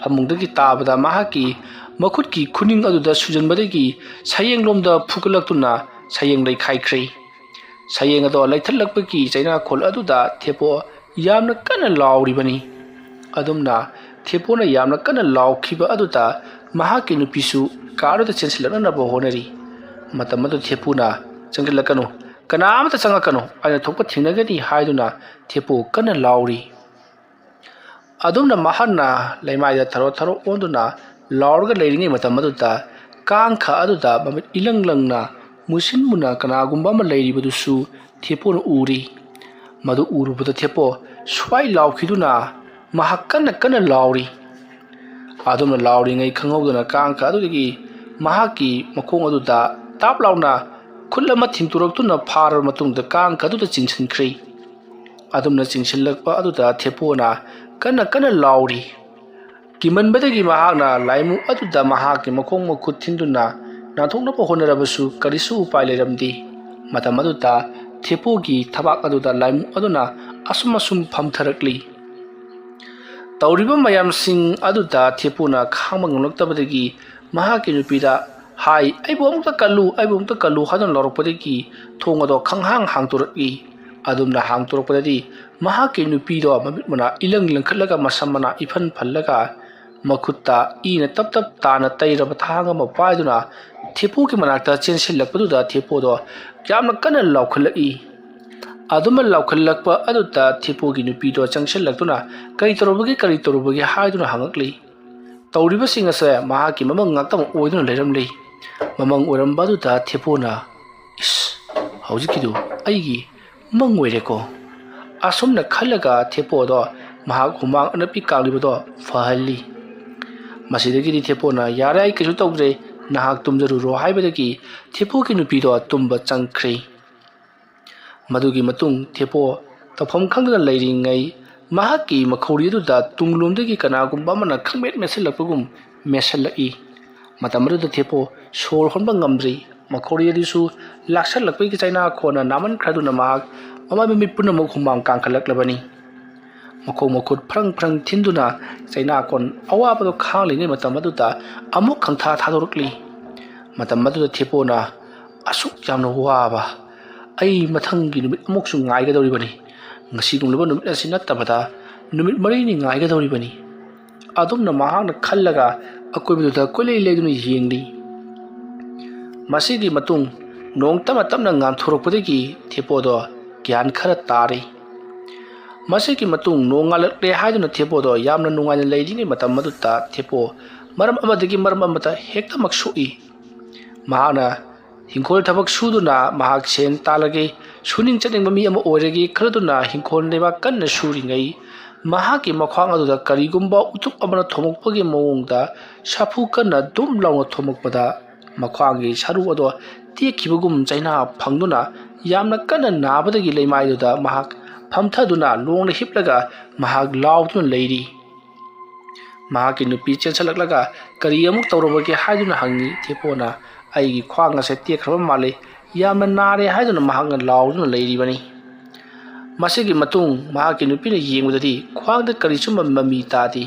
ꯐꯃꯨꯡꯗꯒꯤ ꯇꯥꯕꯗ ꯃꯍꯥꯛꯀꯤ ꯃꯈꯨꯠꯀꯤ ꯈꯨꯅꯤꯡ ꯑꯗꯨꯗ ꯁꯨꯖꯟꯕꯗꯒꯤ ꯁꯌꯦꯡꯂꯣꯝꯗ ꯐꯨꯒꯠꯂꯛꯇꯨꯅ ꯁꯌꯦꯡ ꯂꯩꯈꯥꯏꯈ꯭ꯔꯦ꯫ ꯁꯌꯦꯡ ꯑꯗꯣ ꯂꯩꯊꯠꯂꯛꯄꯒꯤ ꯆꯩꯅꯥꯈꯣꯜ ꯑꯗꯨꯗ ꯊꯦꯄꯣ ꯌꯥꯝꯅ ꯀꯟꯅ ꯂꯥꯎꯔꯤꯕꯅꯤ꯫ ꯑꯗꯨꯝꯅ ꯊꯦꯄꯣꯅ ꯌꯥꯝꯅ ꯀꯟꯅ ꯂꯥꯎꯈꯤꯕ ꯑꯗꯨꯗ ꯃꯍꯥꯛꯀꯤ ꯅꯨꯄꯤꯁꯨ ꯀꯥ ꯑꯗꯨꯗ ꯆꯦꯟꯁꯤꯜꯂꯛꯅꯅꯕ ꯍꯣꯠꯅꯔꯤ꯫ ꯃꯇꯝ ꯑꯗꯨ ꯊꯦꯄꯨꯅ, "ꯆꯪꯁꯤꯜꯂꯛꯀꯅꯨ, ꯀꯅꯥ ꯑꯃꯠꯇ ꯆꯪꯉꯛꯀꯅꯨ, ꯑꯩꯅ ꯊꯣꯛꯄ ꯊꯦꯡꯅꯒꯅꯤ" ꯍꯥꯏꯗꯨꯅ ꯊꯦꯄꯨ ꯀꯟꯅ ꯂꯥꯎꯔꯤ꯫ ꯑꯗꯨꯝꯅ ꯃꯍꯥꯛꯅ ꯂꯩꯃꯥꯏꯗ ꯊꯔꯣ ꯊꯔꯣ ꯑꯣꯟꯗꯨꯅ ꯂꯥꯎꯔꯒ ꯂꯩꯔꯤꯉꯩ ꯃꯇꯝ ꯑꯗꯨꯗ ꯀꯥꯡꯈ ꯑꯗꯨꯗ ꯃꯃꯤꯠ ꯏꯂꯪ ꯂꯪꯅ ꯃꯨꯁꯤꯟ ꯃꯨꯅ ꯀꯅꯥꯒꯨꯝꯕ ꯑꯃ ꯂꯩꯔꯤꯕꯗꯨꯁꯨ ꯊꯦꯄꯣꯅ ꯎꯔꯤ꯫ ꯃꯗꯨ ꯎꯔꯨꯕꯗ ꯊꯦꯄꯣ ꯁ꯭ꯋꯥꯏ ꯂꯥꯎꯈꯤꯗꯨꯅ ꯃꯍꯥꯛ ꯀꯟꯅ ꯀꯟꯅ ꯂꯥꯎꯔꯤ꯫ ꯑꯗꯨꯝꯅ ꯂꯥꯎꯔꯤꯉꯩ ꯈꯪꯍꯧꯗꯅ ꯀꯥꯡꯈ ꯑꯗꯨꯗꯒꯤ ꯃꯍꯥꯛꯀꯤ ꯃꯈꯣꯡ ꯑꯗꯨꯗ ꯇꯥꯞ ꯂꯥꯎꯅ ꯈꯨꯠ ꯑꯃ ꯊꯤꯡꯇꯣꯔꯛꯇꯨꯅ ꯐꯥꯔꯕ ꯃꯇꯨꯡꯗ ꯀꯥꯡꯈ ꯑꯗꯨꯗ ꯆꯤꯡꯁꯤꯟꯈ꯭ꯔꯦ꯫ ꯑꯗꯨꯝꯅ ꯆꯤꯡꯁꯤꯜꯂꯛꯄ ꯑꯗꯨꯗ ꯊꯦꯄꯣꯅ ꯀꯟꯅ ꯀꯟꯅ ꯂꯥꯎꯔꯤ꯫ ꯀꯤꯃꯟꯕꯗꯒꯤ ꯃꯍꯥꯛꯅ ꯂꯥꯏꯃꯨ ꯑꯗꯨꯗ ꯃꯍꯥꯛꯀꯤ ꯃꯈꯣꯡ ꯃꯈꯨꯠ ꯊꯤꯟꯗꯨꯅ ꯅꯥꯟꯊꯣꯛꯅꯕ ꯍꯣꯠꯅꯔꯕꯁꯨ ꯀꯔꯤꯁꯨ ꯎꯄꯥꯏ ꯂꯩꯔꯝꯗꯦ꯫ ꯃꯇꯝ ꯑꯗꯨꯗ ꯊꯦꯄꯣꯒꯤ ꯊꯕꯥꯛ ꯑꯗꯨꯗ ꯂꯥꯏꯃꯨ ꯑꯗꯨꯅ ꯑꯁꯨꯝ ꯑꯁꯨꯝ ꯐꯝꯊꯔꯛꯂꯤ꯫ ꯇꯧꯔꯤꯕ ꯃꯌꯥꯝꯁꯤꯡ ꯑꯗꯨꯗ ꯊꯦꯄꯨꯅ ꯈꯥꯡꯕ ꯉꯝꯂꯛꯇꯕꯗꯒꯤ ꯃꯍꯥꯛꯀꯤ ꯅꯨꯄꯤꯗ, "ꯍꯥꯏ, ꯑꯩꯕꯨ ꯑꯃꯨꯛꯇ ꯀꯜꯂꯨ, ꯑꯩꯕꯨ ꯑꯃꯨꯛꯇ ꯀꯜꯂꯨ" ꯍꯥꯏꯗꯨꯅ ꯂꯥꯎꯔꯛꯄꯗꯒꯤ ꯊꯣꯡ ꯑꯗꯣ ꯈꯪꯍꯥꯡ ꯍꯥꯡꯗꯣꯔꯛꯏ꯫ ꯑꯗꯨꯝꯅ ꯍꯥꯡꯗꯣꯔꯛꯄꯗꯗꯤ ꯃꯍꯥꯛꯀꯤ ꯅꯨꯄꯤꯗꯣ ꯃꯃꯤꯠ ꯃꯅꯥ ꯏꯂꯪ ꯂꯪꯈꯠꯂꯒ ꯃꯁꯝ ꯃꯅꯥ ꯏꯐꯟ ꯐꯜꯂꯒ ꯃꯈꯨꯠꯇ ꯏꯅ ꯇꯞ ꯇꯞ ꯇꯥꯅ ꯇꯩꯔꯕ ꯊꯥꯡ ꯑꯃ ꯄꯥꯏꯗꯨꯅ ꯊꯦꯄꯣꯒꯤ ꯃꯅꯥꯛꯇ ꯆꯦꯟꯁꯤꯜꯂꯛꯄꯗꯨꯗ ꯊꯦꯄꯣꯗꯣ ꯌꯥꯝꯅ ꯀꯟꯅ ꯂꯥꯎꯈꯠꯂꯛꯏ꯫ ꯑꯗꯨꯃ ꯂꯥꯎꯈꯠꯂꯛꯄ ꯑꯗꯨꯗ ꯊꯦꯄꯣꯒꯤ ꯅꯨꯄꯤꯗꯣ ꯆꯪꯁꯤꯜꯂꯛꯇꯨꯅ "ꯀꯔꯤ ꯇꯧꯔꯨꯕꯒꯦ, ꯀꯔꯤ ꯇꯧꯔꯨꯕꯒꯦ?" ꯍꯥꯏꯗꯨꯅ ꯍꯪꯉꯛꯂꯤ꯫ ꯇꯧꯔꯤꯕꯁꯤꯡ ꯑꯁꯦ ꯃꯍꯥꯛꯀꯤ ꯃꯃꯪ ꯉꯥꯛꯇꯃꯛ ꯑꯣꯏꯗꯨꯅ ꯂꯩꯔꯝꯂꯤ꯫ ꯃꯃꯪ ꯑꯣꯏꯔꯝꯕ ꯑꯗꯨꯗ ꯊꯦꯄꯣꯅ, "ꯏꯁ, ꯍꯧꯖꯤꯛꯀꯤꯗꯨ ꯑꯩꯒꯤ ꯃꯪ ꯑꯣꯏꯔꯦꯀꯣ?" ꯑꯁꯨꯝꯅ ꯈꯜꯂꯒ ꯊꯦꯄꯣꯗꯣ ꯃꯍꯥꯛ ꯍꯨꯃꯥꯡ ꯑꯅꯞꯄꯤ ꯀꯥꯡꯂꯤꯕꯗꯣ ꯐꯍꯜꯂꯤ꯫ ꯃꯁꯤꯗꯒꯤꯗꯤ ꯊꯦꯄꯣꯅ, "ꯌꯥꯔꯦ, ꯑꯩ ꯀꯩꯁꯨ ꯇꯧꯗ꯭ꯔꯦ, ꯅꯍꯥꯛ ꯇꯨꯝꯖꯔꯨꯔꯣ" ꯍꯥꯏꯕꯗꯒꯤ ꯊꯦꯄꯣꯒꯤ ꯅꯨꯄꯤꯗꯣ ꯇꯨꯝꯕ ꯆꯪꯈ꯭ꯔꯦ꯫ ꯃꯗꯨꯒꯤ ꯃꯇꯨꯡ ꯊꯦꯄꯣ ꯇꯧꯐꯝ ꯈꯪꯗꯅ ꯂꯩꯔꯤꯉꯩ ꯃꯍꯥꯛꯀꯤ ꯃꯈꯧꯔꯤ ꯑꯗꯨꯗ ꯇꯨꯡꯂꯣꯝꯗꯒꯤ ꯀꯅꯥꯒꯨꯝꯕ ꯑꯃꯅ ꯈꯪꯃꯦꯠ ꯃꯦꯠꯁꯤꯜꯂꯛꯄꯒꯨꯝ ꯃꯦꯠꯁꯤꯜꯂꯛꯏ꯫ ꯃꯇꯝ ꯑꯗꯨꯗ ꯊꯦꯄꯣ ꯁꯣꯔ ꯍꯣꯟꯕ ꯉꯝꯗ꯭ꯔꯤ꯫ ꯃꯈꯧꯔꯤ ꯑꯗꯨꯁꯨ ꯂꯥꯛꯁꯜꯂꯛꯄꯒꯤ ꯆꯩꯅꯥꯈꯣꯟꯅ ꯅꯥꯃꯟꯈ꯭ꯔꯗꯨꯅ ꯃꯍꯥꯛ ꯃꯃꯥꯏ ꯃꯃꯤꯠ ꯄꯨꯝꯅꯃꯛ ꯍꯨꯃꯥꯡ ꯀꯥꯡꯈꯠꯂꯛꯂꯕꯅꯤ꯫ ꯃꯈꯣꯡ ꯃꯈꯨꯠ ꯐ꯭ꯔꯪ ꯐ꯭ꯔꯪ ꯊꯤꯟꯗꯨꯅ ꯆꯩꯅꯥꯈꯣꯟ ꯑꯋꯥꯕꯗꯣ ꯈꯥꯡꯂꯤꯉꯩ ꯃꯇꯝ ꯑꯗꯨꯗ ꯑꯃꯨꯛ ꯈꯪꯊꯥ ꯊꯥꯗꯣꯔꯛꯂꯤ꯫ ꯃꯇꯝ ꯑꯗꯨꯗ ꯊꯦꯄꯣꯅ, "ꯑꯁꯨꯛ ꯌꯥꯝꯅ ꯋꯥꯕ ꯑꯩ ꯃꯊꯪꯒꯤ ꯅꯨꯃꯤꯠ ꯑꯃꯨꯛꯁꯨ ꯉꯥꯏꯒꯗꯧꯔꯤꯕꯅꯤ꯫ ꯉꯁꯤꯒꯨꯝꯂꯕ ꯅꯨꯃꯤꯠ ꯑꯁꯤ ꯅꯠꯇꯕꯗ ꯅꯨꯃꯤꯠ ꯃꯔꯤꯅꯤ ꯉꯥꯏꯒꯗꯧꯔꯤꯕꯅꯤ"꯫ ꯑꯗꯨꯝꯅ ꯃꯍꯥꯛꯅ ꯈꯜꯂꯒ ꯑꯀꯣꯏꯕꯗꯨꯗ ꯀꯣꯏꯂꯩ ꯂꯩꯗꯨꯅ ꯌꯦꯡꯂꯤ꯫ ꯃꯁꯤꯒꯤ ꯃꯇꯨꯡ ꯅꯣꯡ ꯇꯞꯅ ꯇꯞꯅ ꯉꯥꯟꯊꯣꯔꯛꯄꯗꯒꯤ ꯊꯦꯄꯣꯗꯣ ꯒ꯭ꯌꯥꯟ ꯈꯔ ꯇꯥꯔꯦ꯫ ꯃꯁꯤꯒꯤ ꯃꯇꯨꯡ ꯅꯣꯡ ꯉꯥꯜꯂꯛꯂꯦ ꯍꯥꯏꯗꯨꯅ ꯊꯦꯄꯣꯗꯣ ꯌꯥꯝꯅ ꯅꯨꯡꯉꯥꯏꯅ ꯂꯩꯔꯤꯉꯩ ꯃꯇꯝ ꯑꯗꯨꯗ ꯊꯦꯄꯣ ꯃꯔꯝ ꯑꯃꯗꯒꯤ ꯃꯔꯝ ꯑꯃꯗ ꯍꯦꯛꯇꯃꯛ ꯁꯣꯛꯏ꯫ ꯃꯍꯥꯛꯅ ꯍꯤꯡꯈꯣꯜ ꯊꯕꯛ ꯁꯨꯗꯨꯅ ꯃꯍꯥꯛ ꯁꯦꯟ ꯇꯥꯜꯂꯒꯦ, ꯁꯨꯅꯤꯡ ꯆꯠꯅꯤꯡꯕ ꯃꯤ ꯑꯃ ꯑꯣꯏꯔꯒꯦ ꯈꯜꯂꯗꯨꯅ ꯍꯤꯡꯈꯣꯜ ꯂꯩꯕꯥꯛ ꯀꯟꯅ ꯁꯨꯔꯤꯉꯩ ꯃꯍꯥꯛꯀꯤ ꯃꯈ꯭ꯋꯥꯡ ꯑꯗꯨꯗ ꯀꯔꯤꯒꯨꯝꯕ ꯎꯇꯨꯞ ꯑꯃꯅ ꯊꯣꯝꯃꯛꯄꯒꯤ ꯃꯑꯣꯡꯗ ꯁꯥꯐꯨ ꯀꯟꯅ ꯗꯨꯝ ꯂꯥꯎꯅ ꯊꯣꯝꯃꯛꯄꯗ ꯃꯈ꯭ꯋꯥꯡꯒꯤ ꯁꯔꯨ ꯑꯗꯣ ꯇꯦꯛꯈꯤꯕꯒꯨꯝ ꯆꯩꯅꯥ ꯐꯪꯗꯨꯅ ꯌꯥꯝꯅ ꯀꯟꯅ ꯅꯥꯕꯗꯒꯤ ꯂꯩꯃꯥꯏꯗꯨꯗ ꯃꯍꯥꯛ ꯐꯝꯊꯗꯨꯅ ꯂꯣꯡꯅ ꯍꯤꯞꯂꯒ ꯃꯍꯥꯛ ꯂꯥꯎꯗꯨꯅ ꯂꯩꯔꯤ꯫ ꯃꯍꯥꯛꯀꯤ ꯅꯨꯄꯤ ꯆꯦꯟꯁꯤꯜꯂꯛꯂꯒ "ꯀꯔꯤ ꯑꯃꯨꯛ ꯇꯧꯔꯕꯒꯦ?" ꯍꯥꯏꯗꯨꯅ ꯍꯪꯉꯤ꯫ ꯊꯦꯄꯣꯅ, "ꯑꯩꯒꯤ ꯈ꯭ꯋꯥꯡ ꯑꯁꯦ ꯇꯦꯛꯈ꯭ꯔꯕ ꯃꯥꯜꯂꯤ, ꯌꯥꯝꯅ ꯅꯥꯔꯦ" ꯍꯥꯏꯗꯨꯅ ꯃꯍꯥꯛꯅ ꯂꯥꯎꯗꯨꯅ ꯂꯩꯔꯤꯕꯅꯤ꯫ ꯃꯁꯤꯒꯤ ꯃꯇꯨꯡ ꯃꯍꯥꯛꯀꯤ ꯅꯨꯄꯤꯅ ꯌꯦꯡꯕꯗꯗꯤ ꯈ꯭ꯋꯥꯡꯗ ꯀꯔꯤꯁꯨ ꯃ-, ꯃꯃꯤ ꯇꯥꯗꯦ,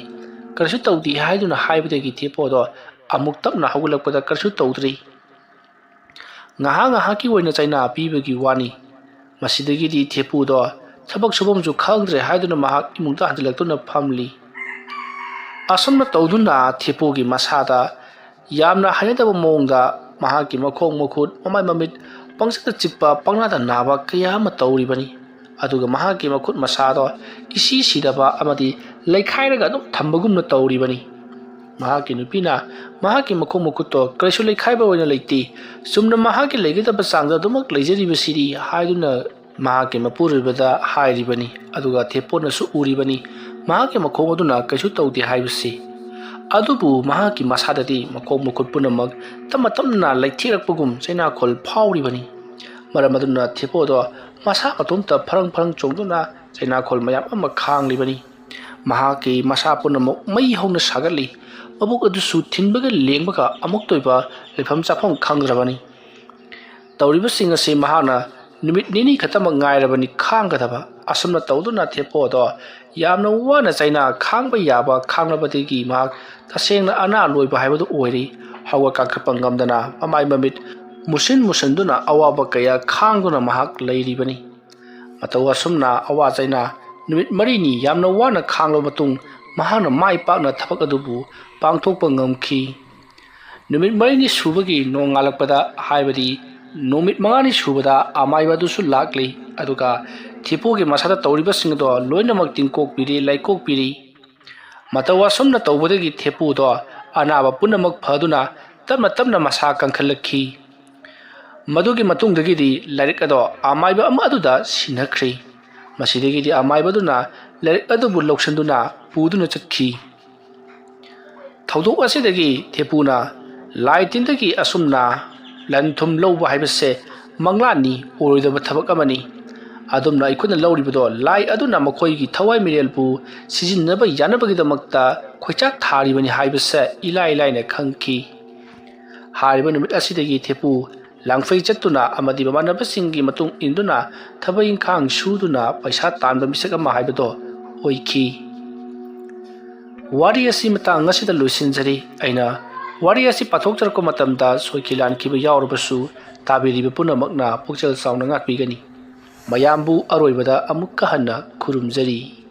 ꯀꯔꯤꯁꯨ ꯇꯧꯗꯦ ꯍꯥꯏꯗꯨꯅ ꯍꯥꯏꯕꯗꯒꯤ ꯊꯦꯄꯣꯗꯣ ꯑꯃꯨꯛ ꯇꯞꯅ ꯍꯧꯒꯠꯂꯛꯄꯗ ꯀꯔꯤꯁꯨ ꯇꯧꯗ꯭ꯔꯤ꯫ ꯉꯥꯏꯍꯥꯛ ꯉꯥꯏꯍꯥꯛꯀꯤ ꯑꯣꯏꯅ ꯆꯩꯅꯥ ꯄꯤꯕꯒꯤ ꯋꯥꯅꯤ꯫ ꯃꯁꯤꯗꯒꯤꯗꯤ ꯊꯦꯄꯨꯗꯣ ꯊꯕꯛ ꯁꯨꯐꯝꯁꯨ ꯈꯪꯗ꯭ꯔꯦ ꯍꯥꯏꯗꯨꯅ ꯃꯍꯥꯛ ꯏꯃꯨꯡꯗ ꯍꯟꯖꯤꯜꯂꯛꯇꯨꯅ ꯐꯝꯂꯤ꯫ ꯑꯁꯨꯝꯅ ꯇꯧꯗꯨꯅ ꯊꯦꯄꯨꯒꯤ ꯃꯁꯥꯗ ꯌꯥꯝꯅ ꯍꯩꯅꯗꯕ ꯃꯑꯣꯡꯗ ꯃꯍꯥꯛꯀꯤ ꯃꯈꯣꯡ ꯃꯈꯨꯠ, ꯃꯃꯥꯏ ꯃꯃꯤꯠ ꯄꯪꯆꯤꯛꯇ ꯆꯤꯛꯄ, ꯄꯪꯅꯥꯗ ꯅꯥꯕ ꯀꯌꯥ ꯑꯃ ꯇꯧꯔꯤꯕꯅꯤ꯫ ꯑꯗꯨꯒ ꯃꯍꯥꯛꯀꯤ ꯃꯈꯨꯠ ꯃꯁꯥꯗꯣ ꯏꯁꯤ ꯁꯤꯗꯕ ꯑꯃꯗꯤ ꯂꯩꯈꯥꯏꯔꯒ ꯑꯗꯨꯝ ꯊꯝꯕꯒꯨꯝꯅ ꯇꯧꯔꯤꯕꯅꯤ꯫ ꯃꯍꯥꯛꯀꯤ ꯅꯨꯄꯤꯅ ꯃꯍꯥꯛꯀꯤ ꯃꯈꯣꯡ ꯃꯈꯨꯠꯇꯣ ꯀꯔꯤꯁꯨ ꯂꯩꯈꯥꯏꯕ ꯑꯣꯏꯅ ꯂꯩꯇꯦ, ꯆꯨꯝꯅ ꯃꯍꯥꯛꯀꯤ ꯂꯩꯒꯗꯕ ꯆꯥꯡꯗ ꯑꯗꯨꯃꯛ ꯂꯩꯖꯔꯤꯕꯁꯤꯗꯤ ꯍꯥꯏꯗꯨꯅ ꯃꯍꯥꯛꯀꯤ ꯃꯄꯨꯔꯣꯏꯕꯗ ꯍꯥꯏꯔꯤꯕꯅꯤ꯫ ꯑꯗꯨꯒ ꯊꯦꯄꯣꯅꯁꯨ ꯎꯔꯤꯕꯅꯤ ꯃꯍꯥꯛꯀꯤ ꯃꯈꯣꯡ ꯑꯗꯨꯅ ꯀꯩꯁꯨ ꯇꯧꯗꯦ ꯍꯥꯏꯕꯁꯤ꯫ ꯑꯗꯨꯕꯨ ꯃꯍꯥꯛꯀꯤ ꯃꯁꯥꯗꯗꯤ ꯃꯈꯣꯡ ꯃꯈꯨꯠ ꯄꯨꯝꯅꯃꯛ ꯇꯞꯅ ꯇꯞꯅ ꯂꯩꯊꯦꯛꯂꯛꯄꯒꯨꯝ ꯆꯩꯅꯥꯈꯣꯜ ꯐꯥꯎꯔꯤꯕꯅꯤ꯫ ꯃꯔꯝ ꯑꯗꯨꯅ ꯊꯦꯄꯣꯗꯣ ꯃꯁꯥ ꯃꯇꯣꯝꯇ ꯐꯔꯪ ꯐꯔꯪ ꯆꯣꯡꯗꯨꯅ ꯆꯩꯅꯥꯈꯣꯜ ꯃꯌꯥꯝ ꯑꯃ ꯈꯥꯡꯂꯤꯕꯅꯤ꯫ ꯃꯍꯥꯛꯀꯤ ꯃꯁꯥ ꯄꯨꯝꯅꯃꯛ ꯃꯩ ꯍꯧꯅ ꯁꯥꯒꯠꯂꯤ꯫ ꯃꯕꯨꯛ ꯑꯗꯨꯁꯨ ꯊꯤꯟꯕꯒ ꯂꯦꯡꯕꯒ ꯑꯃꯨꯛꯇ ꯑꯣꯏꯕ ꯂꯩꯐꯝ ꯆꯥꯐꯝ ꯈꯪꯗ꯭ꯔꯕꯅꯤ꯫ ꯇꯧꯔꯤꯕꯁꯤꯡ ꯑꯁꯤ ꯃꯍꯥꯛꯅ ꯅꯨꯃꯤꯠ ꯅꯤꯅꯤ ꯈꯛꯇꯃꯛ ꯉꯥꯏꯔꯕꯅꯤ ꯈꯥꯡꯒꯗꯕ꯫ ꯑꯁꯨꯝꯅ ꯇꯧꯗꯨꯅ ꯊꯦꯄꯣꯗꯣ ꯌꯥꯝꯅ ꯋꯥꯅ ꯆꯩꯅꯥ ꯈꯥꯡꯕ ꯌꯥꯕ ꯈꯥꯡꯂꯕꯗꯒꯤ ꯃꯍꯥꯛ ꯇꯁꯦꯡꯅ ꯑꯅꯥ ꯂꯣꯏꯕ ꯍꯥꯏꯕꯗꯨ ꯑꯣꯏꯔꯤ꯫ ꯍꯧꯒꯠ ꯀꯥꯡꯈꯠꯄ ꯉꯝꯗꯅ ꯃꯃꯥꯏ ꯃꯃꯤꯠ ꯃꯨꯁꯤꯟ ꯃꯨꯁꯤꯟꯗꯨꯅ ꯑꯋꯥꯕ ꯀꯌꯥ ꯈꯥꯡꯗꯨꯅ ꯃꯍꯥꯛ ꯂꯩꯔꯤꯕꯅꯤ꯫ ꯃꯇꯧ ꯑꯁꯨꯝꯅ ꯑꯋꯥ ꯆꯩꯅꯥ ꯅꯨꯃꯤꯠ ꯃꯔꯤꯅꯤ ꯌꯥꯝꯅ ꯋꯥꯅ ꯈꯥꯡꯂꯕ ꯃꯇꯨꯡ ꯃꯍꯥꯛꯅ ꯃꯥꯏ ꯄꯥꯛꯅ ꯊꯕꯛ ꯑꯗꯨꯕꯨ ꯄꯥꯡꯊꯣꯛꯄ ꯉꯝꯈꯤ꯫ ꯅꯨꯃꯤꯠ ꯃꯔꯤꯅꯤ ꯁꯨꯕꯒꯤ ꯅꯣꯡꯉꯥꯜꯂꯛꯄꯗ, ꯍꯥꯏꯕꯗꯤ ꯅꯨꯃꯤꯠ ꯃꯉꯥꯅꯤ ꯁꯨꯕꯗ ꯑꯃꯥꯏꯕ ꯑꯗꯨꯁꯨ ꯂꯥꯛꯂꯤ꯫ ꯑꯗꯨꯒ ꯊꯦꯄꯨꯒꯤ ꯃꯁꯥꯗ ꯇꯧꯔꯤꯕꯁꯤꯡ ꯑꯗꯣ ꯂꯣꯏꯅꯃꯛ ꯇꯤꯡꯀꯣꯛꯄꯤꯔꯤ, ꯂꯩꯀꯣꯛꯄꯤꯔꯤ꯫ ꯃꯇꯧ ꯑꯁꯨꯝꯅ ꯇꯧꯕꯗꯒꯤ ꯊꯦꯄꯨꯗꯣ ꯑꯅꯥꯕ ꯄꯨꯝꯅꯃꯛ ꯐꯗꯨꯅ ꯇꯞꯅ ꯇꯞꯅ ꯃꯁꯥ ꯀꯟꯈꯠꯂꯛꯈꯤ꯫ ꯃꯗꯨꯒꯤ ꯃꯇꯨꯡꯗꯒꯤꯗꯤ ꯂꯥꯏꯔꯤꯛ ꯑꯗꯣ ꯑꯃꯥꯏꯕ ꯑꯃ ꯑꯗꯨꯗ ꯁꯤꯟꯅꯈ꯭ꯔꯤ꯫ ꯃꯁꯤꯗꯒꯤꯗꯤ ꯑꯃꯥꯏꯕꯗꯨꯅ ꯂꯥꯏꯔꯤꯛ ꯑꯗꯨꯕꯨ ꯂꯧꯁꯤꯟꯗꯨꯅ ꯄꯨꯗꯨꯅ ꯆꯠꯈꯤ꯫ ꯊꯧꯗꯣꯛ ꯑꯁꯤꯗꯒꯤ ꯊꯦꯄꯨꯅ ꯂꯥꯏ ꯇꯤꯟꯗꯒꯤ ꯑꯁꯨꯝꯅ ꯂꯟ ꯊꯨꯝ ꯂꯧꯕ ꯍꯥꯏꯕꯁꯦ ꯃꯪꯂꯥꯟꯅꯤ, ꯑꯣꯏꯔꯣꯏꯗꯕ ꯊꯕꯛ ꯑꯃꯅꯤ꯫ ꯑꯗꯨꯝꯅ ꯑꯩꯈꯣꯏꯅ ꯂꯧꯔꯤꯕꯗꯣ ꯂꯥꯏ ꯑꯗꯨꯅ ꯃꯈꯣꯏꯒꯤ ꯊꯋꯥꯏ ꯃꯤꯔꯦꯜꯕꯨ ꯁꯤꯖꯤꯟꯅꯕ ꯌꯥꯅꯕꯒꯤꯗꯃꯛꯇ ꯈꯣꯏꯆꯥꯛ ꯊꯥꯔꯤꯕꯅꯤ ꯍꯥꯏꯕꯁꯦ ꯏꯂꯥꯏ ꯂꯥꯏꯅ ꯈꯪꯈꯤ꯫ ꯍꯥꯏꯔꯤꯕ ꯅꯨꯃꯤꯠ ꯑꯁꯤꯗꯒꯤ ꯊꯦꯄꯨ ꯂꯥꯡꯐꯩ ꯆꯠꯇꯨꯅ ꯑꯃꯗꯤ ꯃꯃꯥꯟꯅꯕꯁꯤꯡꯒꯤ ꯃꯇꯨꯡ ꯏꯟꯗꯨꯅ ꯊꯕꯛ ꯏꯪꯈꯥꯡ ꯁꯨꯗꯨꯅ ꯄꯩꯁꯥ ꯇꯥꯟꯕ ꯃꯤꯁꯛ ꯑꯃ ꯍꯥꯏꯕꯗꯣ ꯑꯣꯏꯈꯤ꯫ ꯋꯥꯔꯤ ꯑꯁꯤ ꯃꯇꯥꯡ ꯑꯁꯤꯗ ꯂꯣꯏꯁꯤꯟꯖꯔꯤ꯫ ꯑꯩꯅ ꯋꯥꯔꯤ ꯑꯁꯤ ꯄꯥꯊꯣꯛꯆꯔꯛꯄ ꯃꯇꯝꯗ ꯁꯣꯏꯈꯤ ꯂꯥꯟꯈꯤꯕ ꯌꯥꯎꯔꯕꯁꯨ ꯇꯥꯕꯤꯔꯤꯕ ꯄꯨꯝꯅꯃꯛꯅ ꯄꯨꯛꯆꯦꯜ ꯆꯥꯎꯅ ꯉꯥꯛꯄꯤꯒꯅꯤ꯫ ꯃꯌꯥꯝꯕꯨ ꯑꯔꯣꯏꯕꯗ ꯑꯃꯨꯛꯀ ꯍꯟꯅ ꯈꯨꯔꯨꯝꯖꯔꯤ꯫